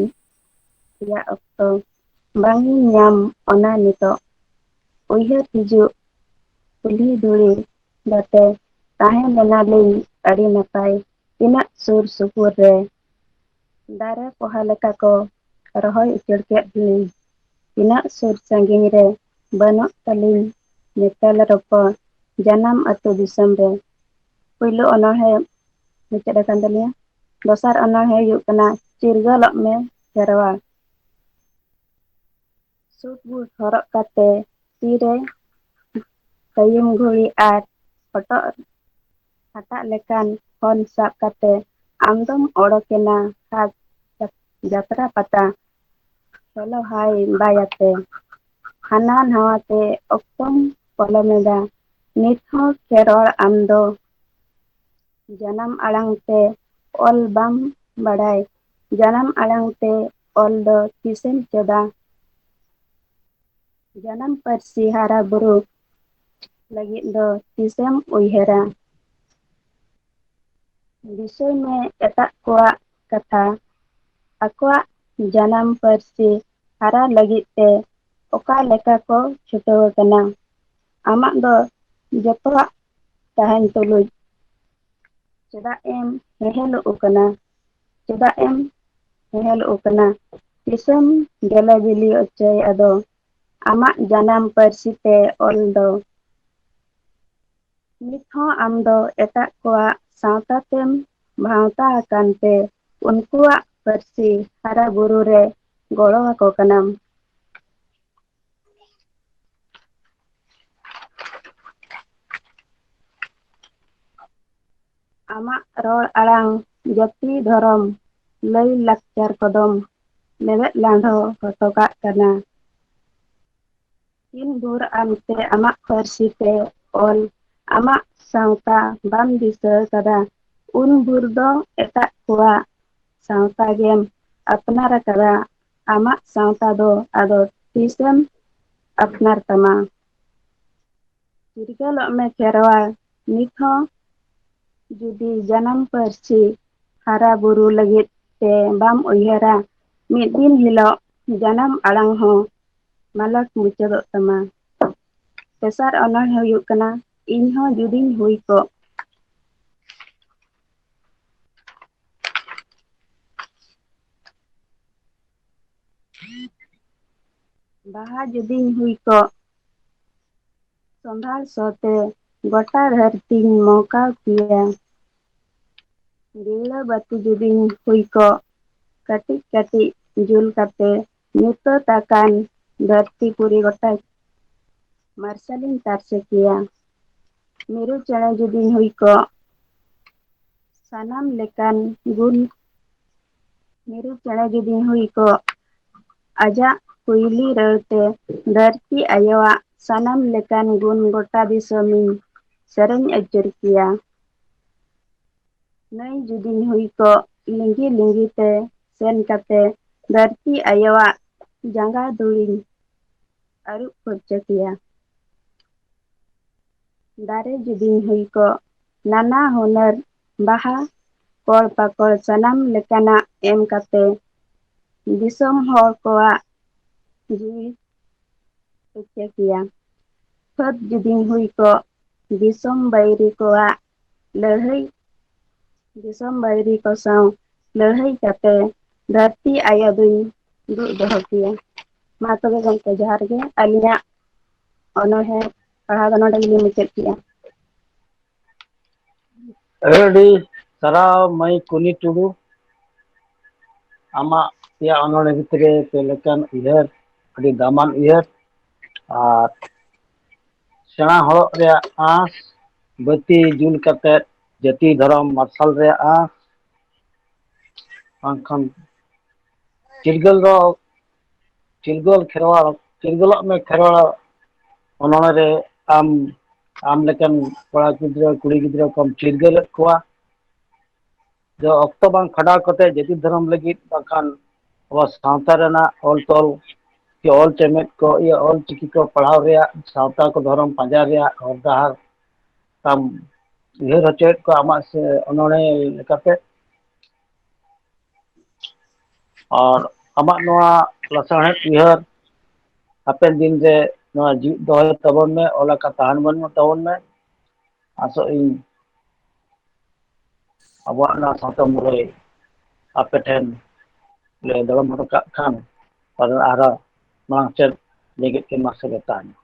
ᱨᱮᱭᱟᱜ ᱚᱠᱛᱚ ᱵᱟᱝ ᱤᱧ ᱧᱟᱢ ᱚᱱᱟ ᱱᱤᱛᱚᱜ᱾ ᱩᱭᱦᱟᱹᱨ ᱦᱤᱡᱩᱜ ᱠᱩᱞᱦᱤ ᱫᱷᱩᱲᱤ ᱜᱟᱛᱮ, ᱛᱟᱦᱮᱸ ᱞᱮᱱᱟᱞᱤᱧ ᱟᱹᱰᱤ ᱱᱟᱯᱟᱭ᱾ ᱛᱤᱱᱟᱹᱜ ᱥᱩᱨ ᱥᱩᱯᱩᱨ ᱨᱮ ᱫᱟᱨᱮ ᱯᱚᱦᱟ ᱞᱮᱠᱟ ᱠᱚ ᱨᱚᱦᱚᱭ ᱩᱪᱟᱹᱲ ᱠᱮᱫ ᱞᱤᱧ᱾ ᱛᱤᱱᱟᱹᱜ ᱥᱩᱨ ᱥᱟᱺᱜᱤᱧ ᱨᱮ ᱵᱟᱹᱱᱩᱜ ᱛᱟᱹᱞᱤᱧ ᱧᱮᱯᱮᱞ ᱨᱚᱯᱚᱲ ᱡᱟᱱᱟᱢ ᱟᱹᱛᱩ ᱫᱤᱥᱚᱢ ᱨᱮ᱾ ᱯᱩᱭᱞᱩ ᱚᱱᱚᱬᱦᱮ ᱢᱩᱪᱟᱹᱫ ᱟᱠᱟᱱ ᱛᱟᱹᱞᱤᱧᱟ᱾ ᱫᱚᱥᱟᱨ ᱚᱱᱚᱬᱦᱮ ᱦᱩᱭᱩᱜ ᱠᱟᱱᱟ ᱪᱤᱨᱜᱟᱹᱞᱚᱜ ᱢᱮ ᱠᱷᱮᱨᱣᱟᱲ᱾ ᱥᱩᱴ ᱵᱩᱴ ᱦᱚᱨᱚᱜ ᱠᱟᱛᱮ ᱛᱤᱨᱮ ᱠᱟᱹᱭᱩᱢ ᱜᱷᱩᱲᱤ ᱟᱨ ᱦᱚᱴᱚᱜ ᱦᱟᱴᱟᱜ ᱞᱮᱠᱟᱱ ᱯᱷᱳᱱ ᱥᱟᱵ ᱠᱟᱛᱮ ᱟᱢᱫᱚᱢ ᱚᱰᱚᱠᱮᱱᱟ ᱦᱟᱴ ᱡᱟᱛᱨᱟ ᱯᱟᱛᱟ᱾ ᱦᱮᱞᱳ ᱦᱟᱭ ᱵᱟᱭ ᱟᱛᱮ ᱦᱟᱱᱟ ᱱᱟᱣᱟ ᱛᱮ ᱚᱠᱛᱚᱢ ᱯᱚᱞᱚᱢ ᱮᱫᱟ᱾ ᱱᱤᱛ ᱦᱚᱸ ᱠᱷᱮᱨᱣᱟᱲ ᱟᱢ ᱫᱚ ᱡᱟᱱᱟᱢ ᱟᱲᱟᱝ ᱛᱮ ᱚᱞ ᱵᱟᱢ ᱵᱟᱲᱟᱭ᱾ ᱡᱟᱱᱟᱢ ᱟᱲᱟᱝ ᱛᱮ ᱚᱞ ᱫᱚ ᱛᱤᱥᱮᱢ ᱪᱮᱫᱟ? ᱡᱟᱱᱟᱢ ᱯᱟᱹᱨᱥᱤ ᱦᱟᱨᱟ ᱵᱩᱨᱩ ᱞᱟᱹᱜᱤᱫ ᱫᱚ ᱛᱤᱥᱮᱢ ᱩᱭᱦᱟᱹᱨᱟ? ᱫᱤᱥᱟᱹᱭ ᱢᱮ ᱮᱴᱟᱜ ᱠᱚᱣᱟᱜ ᱠᱟᱛᱷᱟ, ᱟᱠᱚᱣᱟᱜ ᱡᱟᱱᱟᱢ ᱯᱟᱹᱨᱥᱤ ᱦᱟᱨᱟ ᱞᱟᱹᱜᱤᱫ ᱛᱮ ᱚᱠᱟ ᱞᱮᱠᱟ ᱠᱚ ᱪᱷᱩᱴᱟᱹᱣ ᱟᱠᱟᱱᱟ᱾ ᱟᱢᱟᱜ ᱫᱚ ᱡᱚᱛᱚᱣᱟᱜ ᱛᱟᱦᱮᱱ ᱛᱩᱞᱩᱡ ᱪᱮᱫᱟᱜ ᱮᱢ ᱦᱮᱦᱮᱞᱚᱜ ᱠᱟᱱᱟ? ᱪᱮᱫᱟᱜ ᱮᱢ ᱦᱮᱦᱮᱞᱚᱜ ᱠᱟᱱᱟ? ᱛᱤᱥᱮᱢ ᱜᱮᱞᱮ ᱵᱤᱞᱤ ᱚᱪᱚᱭ ᱟᱫᱚ ᱟᱢᱟᱜ ᱡᱟᱱᱟᱢ ᱯᱟᱹᱨᱥᱤ ᱛᱮ ᱚᱞ ᱫᱚ? ᱱᱤᱛ ᱦᱚᱸ ᱟᱢ ᱫᱚ ᱮᱴᱟᱜ ᱠᱚᱣᱟᱜ ᱥᱟᱶᱛᱟ ᱛᱮᱢ ᱵᱷᱟᱶᱛᱟ ᱟᱠᱟᱱ ᱛᱮ ᱩᱱᱠᱩᱣᱟᱜ ᱯᱟᱹᱨᱥᱤ ᱦᱟᱨᱟ ᱵᱩᱨᱩ ᱨᱮ ᱜᱚᱲᱚ ᱟᱠᱚ ᱠᱟᱱᱟᱢ᱾ ᱟᱢᱟᱜ ᱨᱚᱲ ᱟᱲᱟᱝ, ᱡᱟᱹᱛᱤ, ᱫᱷᱚᱨᱚᱢ, ᱞᱟᱹᱭ ᱞᱟᱠᱪᱟᱨ ᱠᱚᱫᱚᱢ ᱞᱮᱵᱮᱫ ᱞᱟᱸᱰᱷᱚ ᱦᱚᱴᱚ ᱠᱟᱜ ᱠᱟᱱᱟ᱾ ᱛᱤᱱ ᱵᱷᱳᱨ ᱟᱢᱛᱮ ᱟᱢᱟᱜ ᱯᱟᱹᱨᱥᱤ ᱛᱮ ᱚᱞ ᱟᱢᱟᱜ ᱥᱟᱶᱛᱟ ᱵᱟᱢ ᱫᱤᱥᱟᱹ ᱠᱟᱫᱟ, ᱩᱱ ᱵᱷᱳᱨ ᱫᱚ ᱮᱴᱟᱜ ᱠᱚᱣᱟᱜ ᱥᱟᱶᱛᱟ ᱜᱮᱢ ᱟᱯᱱᱟᱨ ᱟᱠᱟᱫᱟ᱾ ᱟᱢᱟᱜ ᱥᱟᱶᱛᱟ ᱫᱚ ᱟᱫᱚ ᱛᱤᱥᱮᱢ ᱟᱯᱱᱟᱨ ᱛᱟᱢᱟ? ᱪᱤᱨᱜᱟᱹᱞᱚᱜ ᱢᱮ ᱠᱷᱮᱨᱣᱟᱲ, ᱱᱤᱛ ᱦᱚᱸ ᱡᱩᱫᱤ ᱡᱟᱱᱟᱢ ᱯᱟᱹᱨᱥᱤ ᱦᱟᱨᱟ ᱵᱩᱨᱩ ᱞᱟᱹᱜᱤᱫ ᱛᱮ ᱵᱟᱢ ᱩᱭᱦᱟᱹᱨᱟ, ᱢᱤᱫ ᱫᱤᱱ ᱦᱤᱞᱳᱜ ᱡᱟᱱᱟᱢ ᱟᱲᱟᱝ ᱦᱚᱸ ᱢᱟᱞᱚᱴ ᱢᱩᱪᱟᱹᱫᱚᱜ ᱛᱟᱢᱟ᱾ ᱛᱮᱥᱟᱨ ᱚᱱᱚᱬᱦᱮ ᱦᱩᱭᱩᱜ ᱠᱟᱱᱟ, ᱤᱧ ᱦᱚᱸ ᱡᱩᱫᱤᱧ ᱦᱩᱭ ᱠᱚᱜ᱾ ᱵᱟᱦᱟ ᱡᱩᱫᱤᱧ ᱦᱩᱭ ᱠᱚᱜ, ᱥᱚᱸᱫᱷᱟᱲ ᱥᱚ ᱛᱮ ᱜᱚᱴᱟ ᱫᱷᱟᱹᱨᱛᱤᱧ ᱢᱚᱦᱠᱟᱣ ᱠᱮᱭᱟ᱾ ᱫᱤᱣᱲᱟᱹ ᱵᱟᱹᱛᱤ ᱡᱩᱫᱤᱧ ᱦᱩᱭ ᱠᱚᱜ, ᱠᱟᱹᱴᱤᱡ ᱠᱟᱹᱴᱤᱡ ᱡᱩᱞ ᱠᱟᱛᱮ ᱧᱩᱛᱟᱹᱛ ᱟᱠᱟᱱ ᱫᱷᱟᱹᱨᱛᱤ ᱯᱩᱨᱤ ᱜᱚᱴᱟ ᱢᱟᱨᱥᱟᱞᱤᱧ ᱛᱟᱨᱥᱮ ᱠᱮᱭᱟ᱾ ᱢᱤᱨᱩ ᱪᱮᱬᱮ ᱡᱩᱫᱤᱧ ᱦᱩᱭ ᱠᱚᱜ, ᱥᱟᱱᱟᱢ ᱞᱮᱠᱟᱱ ᱜᱩᱱ, ᱢᱤᱨᱩ ᱪᱮᱬᱮ ᱡᱩᱫᱤᱧ ᱦᱩᱭ ᱠᱚᱜ, ᱟᱡᱟᱜ ᱠᱩᱭᱞᱤ ᱨᱟᱹᱲ ᱛᱮ ᱫᱷᱟᱹᱨᱛᱤ ᱟᱭᱳᱣᱟᱜ ᱥᱟᱱᱟᱢ ᱞᱮᱠᱟᱱ ᱜᱩᱱ ᱜᱚᱴᱟ ᱫᱤᱥᱚᱢᱤᱧ ᱥᱮᱨᱮᱧ ᱟᱹᱪᱩᱨ ᱠᱮᱭᱟ᱾ ᱱᱟᱹᱭ ᱡᱩᱫᱤᱧ ᱦᱩᱭ ᱠᱚᱜ, ᱞᱤᱸᱜᱤ ᱞᱤᱸᱜᱤ ᱛᱮ ᱥᱮᱱ ᱠᱟᱛᱮ ᱫᱷᱟᱹᱨᱛᱤ ᱟᱭᱳᱣᱟᱜ ᱡᱟᱸᱜᱟ ᱫᱷᱩᱲᱤᱧ ᱟᱹᱨᱩᱵ ᱯᱷᱟᱨᱪᱟ ᱠᱮᱭᱟ᱾ ᱫᱟᱨᱮ ᱡᱩᱫᱤᱧ ᱦᱩᱭ ᱠᱚᱜ, ᱱᱟᱱᱟ ᱦᱩᱱᱟᱹᱨ ᱵᱟᱦᱟ, ᱠᱚᱲ ᱯᱟᱠᱚᱲ ᱥᱟᱱᱟᱢ ᱞᱮᱠᱟᱱᱟᱜ ᱮᱢ ᱠᱟᱛᱮ ᱫᱤᱥᱚᱢ ᱦᱚᱲ ᱠᱚᱣᱟᱜ ᱡᱤᱣᱤ ᱨᱩᱠᱷᱤᱭᱟᱹ ᱠᱮᱭᱟ᱾ ᱯᱷᱟᱹᱫ ᱡᱩᱫᱤᱧ ᱦᱩᱭ ᱠᱚᱜ, ᱫᱤᱥᱚᱢ ᱵᱟᱹᱭᱨᱤ ᱠᱚᱣᱟᱜ ᱞᱟᱹᱲᱦᱟᱹᱭ, ᱫᱤᱥᱚᱢ ᱵᱟᱹᱭᱨᱤ ᱠᱚ ᱥᱟᱶ ᱞᱟᱹᱲᱦᱟᱹᱭ ᱠᱟᱛᱮ ᱫᱷᱟᱹᱨᱛᱤ ᱟᱭᱳ ᱫᱩᱧ ᱫᱩᱜ ᱫᱚᱦᱚ ᱠᱮᱭᱟ᱾ ᱢᱟ ᱛᱚᱵᱮ ᱜᱚᱢᱠᱮ, ᱡᱚᱦᱟᱨ ᱜᱮ᱾ ᱟᱹᱞᱤᱧᱟᱜ ᱚᱱᱚᱬᱦᱮ ᱯᱟᱲᱦᱟᱣ ᱫᱚ ᱱᱚᱰᱮ ᱜᱮᱞᱤᱧ ᱢᱩᱪᱟᱹᱫ ᱠᱮᱜᱼᱟ᱾ ᱟᱹᱰᱤ ᱥᱟᱨᱦᱟᱣ ᱢᱟᱹᱭ ᱠᱩᱱᱤ ᱴᱩᱰᱩ, ᱟᱢᱟᱜ ᱯᱮᱭᱟ ᱚᱱᱚᱬᱦᱮ ᱵᱷᱤᱛᱨᱤ ᱨᱮ ᱯᱮ ᱞᱮᱠᱟᱱ ᱩᱭᱦᱟᱹᱨ, ᱟᱹᱰᱤ ᱫᱟᱢᱟᱱ ᱩᱭᱦᱟᱹᱨ᱾ ᱟᱨ ᱥᱮᱬᱟ ᱦᱚᱲᱚᱜ ᱨᱮᱭᱟᱜ ᱟᱸᱥ, ᱵᱟᱹᱛᱤ ᱡᱩᱞ ᱠᱟᱛᱮ ᱡᱟᱹᱛᱤ ᱫᱷᱚᱨᱚᱢ ᱢᱟᱨᱥᱟᱞ ᱨᱮᱭᱟᱜ ᱟᱸᱥ, ᱵᱟᱝᱠᱷᱟᱱ ᱪᱤᱨᱜᱟᱹᱞ ᱫᱚ, ᱪᱤᱨᱜᱟᱹᱞ ᱠᱷᱮᱨᱣᱟᱲ, ᱪᱤᱨᱜᱟᱹᱞᱚᱜ ᱢᱮ ᱠᱷᱮᱨᱣᱟᱲ ᱚᱱᱚᱬᱦᱮ ᱨᱮ ᱟᱢ, ᱟᱢ ᱞᱮᱠᱟᱱ ᱠᱚᱲᱟ ᱜᱤᱫᱽᱨᱟᱹ, ᱠᱩᱲᱤ ᱜᱤᱫᱽᱨᱟᱹ ᱠᱚᱢ ᱪᱤᱨᱜᱟᱹᱞᱮᱫ ᱠᱚᱣᱟ᱾ ᱡᱮ ᱚᱠᱛᱚ ᱵᱟᱝ ᱠᱷᱟᱸᱰᱟᱣ ᱠᱟᱛᱮ ᱡᱟᱹᱛᱤ ᱫᱷᱚᱨᱚᱢ ᱞᱟᱹᱜᱤᱫ, ᱵᱟᱝᱠᱷᱟᱱ ᱟᱵᱚ ᱥᱟᱶᱛᱟ ᱨᱮᱱᱟᱜ ᱚᱞ ᱛᱚᱞ ᱥᱮ ᱚᱞ ᱪᱮᱢᱮᱫ ᱠᱚ, ᱤᱭᱟᱹ, ᱚᱞ ᱪᱤᱠᱤ ᱠᱚ ᱯᱟᱲᱦᱟᱣ ᱨᱮᱭᱟᱜ, ᱥᱟᱶᱛᱟ ᱠᱚ ᱫᱷᱚᱨᱚᱢ ᱯᱟᱸᱡᱟ ᱨᱮᱭᱟᱜ ᱦᱚᱨ ᱰᱟᱦᱟᱨ ᱛᱟᱢ ᱩᱭᱦᱟᱹᱨ ᱦᱚᱪᱚᱭᱮᱫ ᱠᱚᱣᱟ ᱟᱢᱟᱜ ᱥᱮ ᱚᱱᱚᱬᱦᱮ ᱞᱮᱠᱟᱛᱮ᱾ ᱟᱨ ᱟᱢᱟᱜ ᱱᱚᱣᱟ ᱞᱟᱥᱟᱲᱦᱮᱫ ᱩᱭᱦᱟᱹᱨ ᱦᱟᱯᱮᱱ ᱫᱤᱱ ᱨᱮ ᱱᱚᱣᱟ ᱡᱤᱣᱤᱫ ᱫᱚᱦᱚᱭ ᱛᱟᱵᱚᱱ ᱢᱮ, ᱚᱞ ᱟᱠᱟ ᱛᱟᱦᱮᱱ ᱵᱟᱹᱱᱩᱜ ᱛᱟᱵᱚᱱ ᱢᱮ᱾ ᱟᱥᱚᱜ ᱤᱧ ᱟᱵᱚᱣᱟᱜ ᱱᱚᱣᱟ ᱥᱟᱶᱛᱟ ᱢᱩᱨᱟᱹᱭ ᱟᱯᱮ ᱴᱷᱮᱱ ᱞᱮ ᱫᱚᱲᱚᱢ ᱦᱚᱴᱚ ᱠᱟᱜ ᱠᱷᱟᱱ, ᱯᱟᱞᱮᱱ ᱟᱨᱦᱚᱸ ᱢᱟᱲᱟᱝ ᱥᱮᱫ ᱡᱮᱜᱮᱫ ᱜᱮ ᱢᱟᱨᱥᱟᱞᱮ ᱛᱟᱦᱮᱱᱟ᱾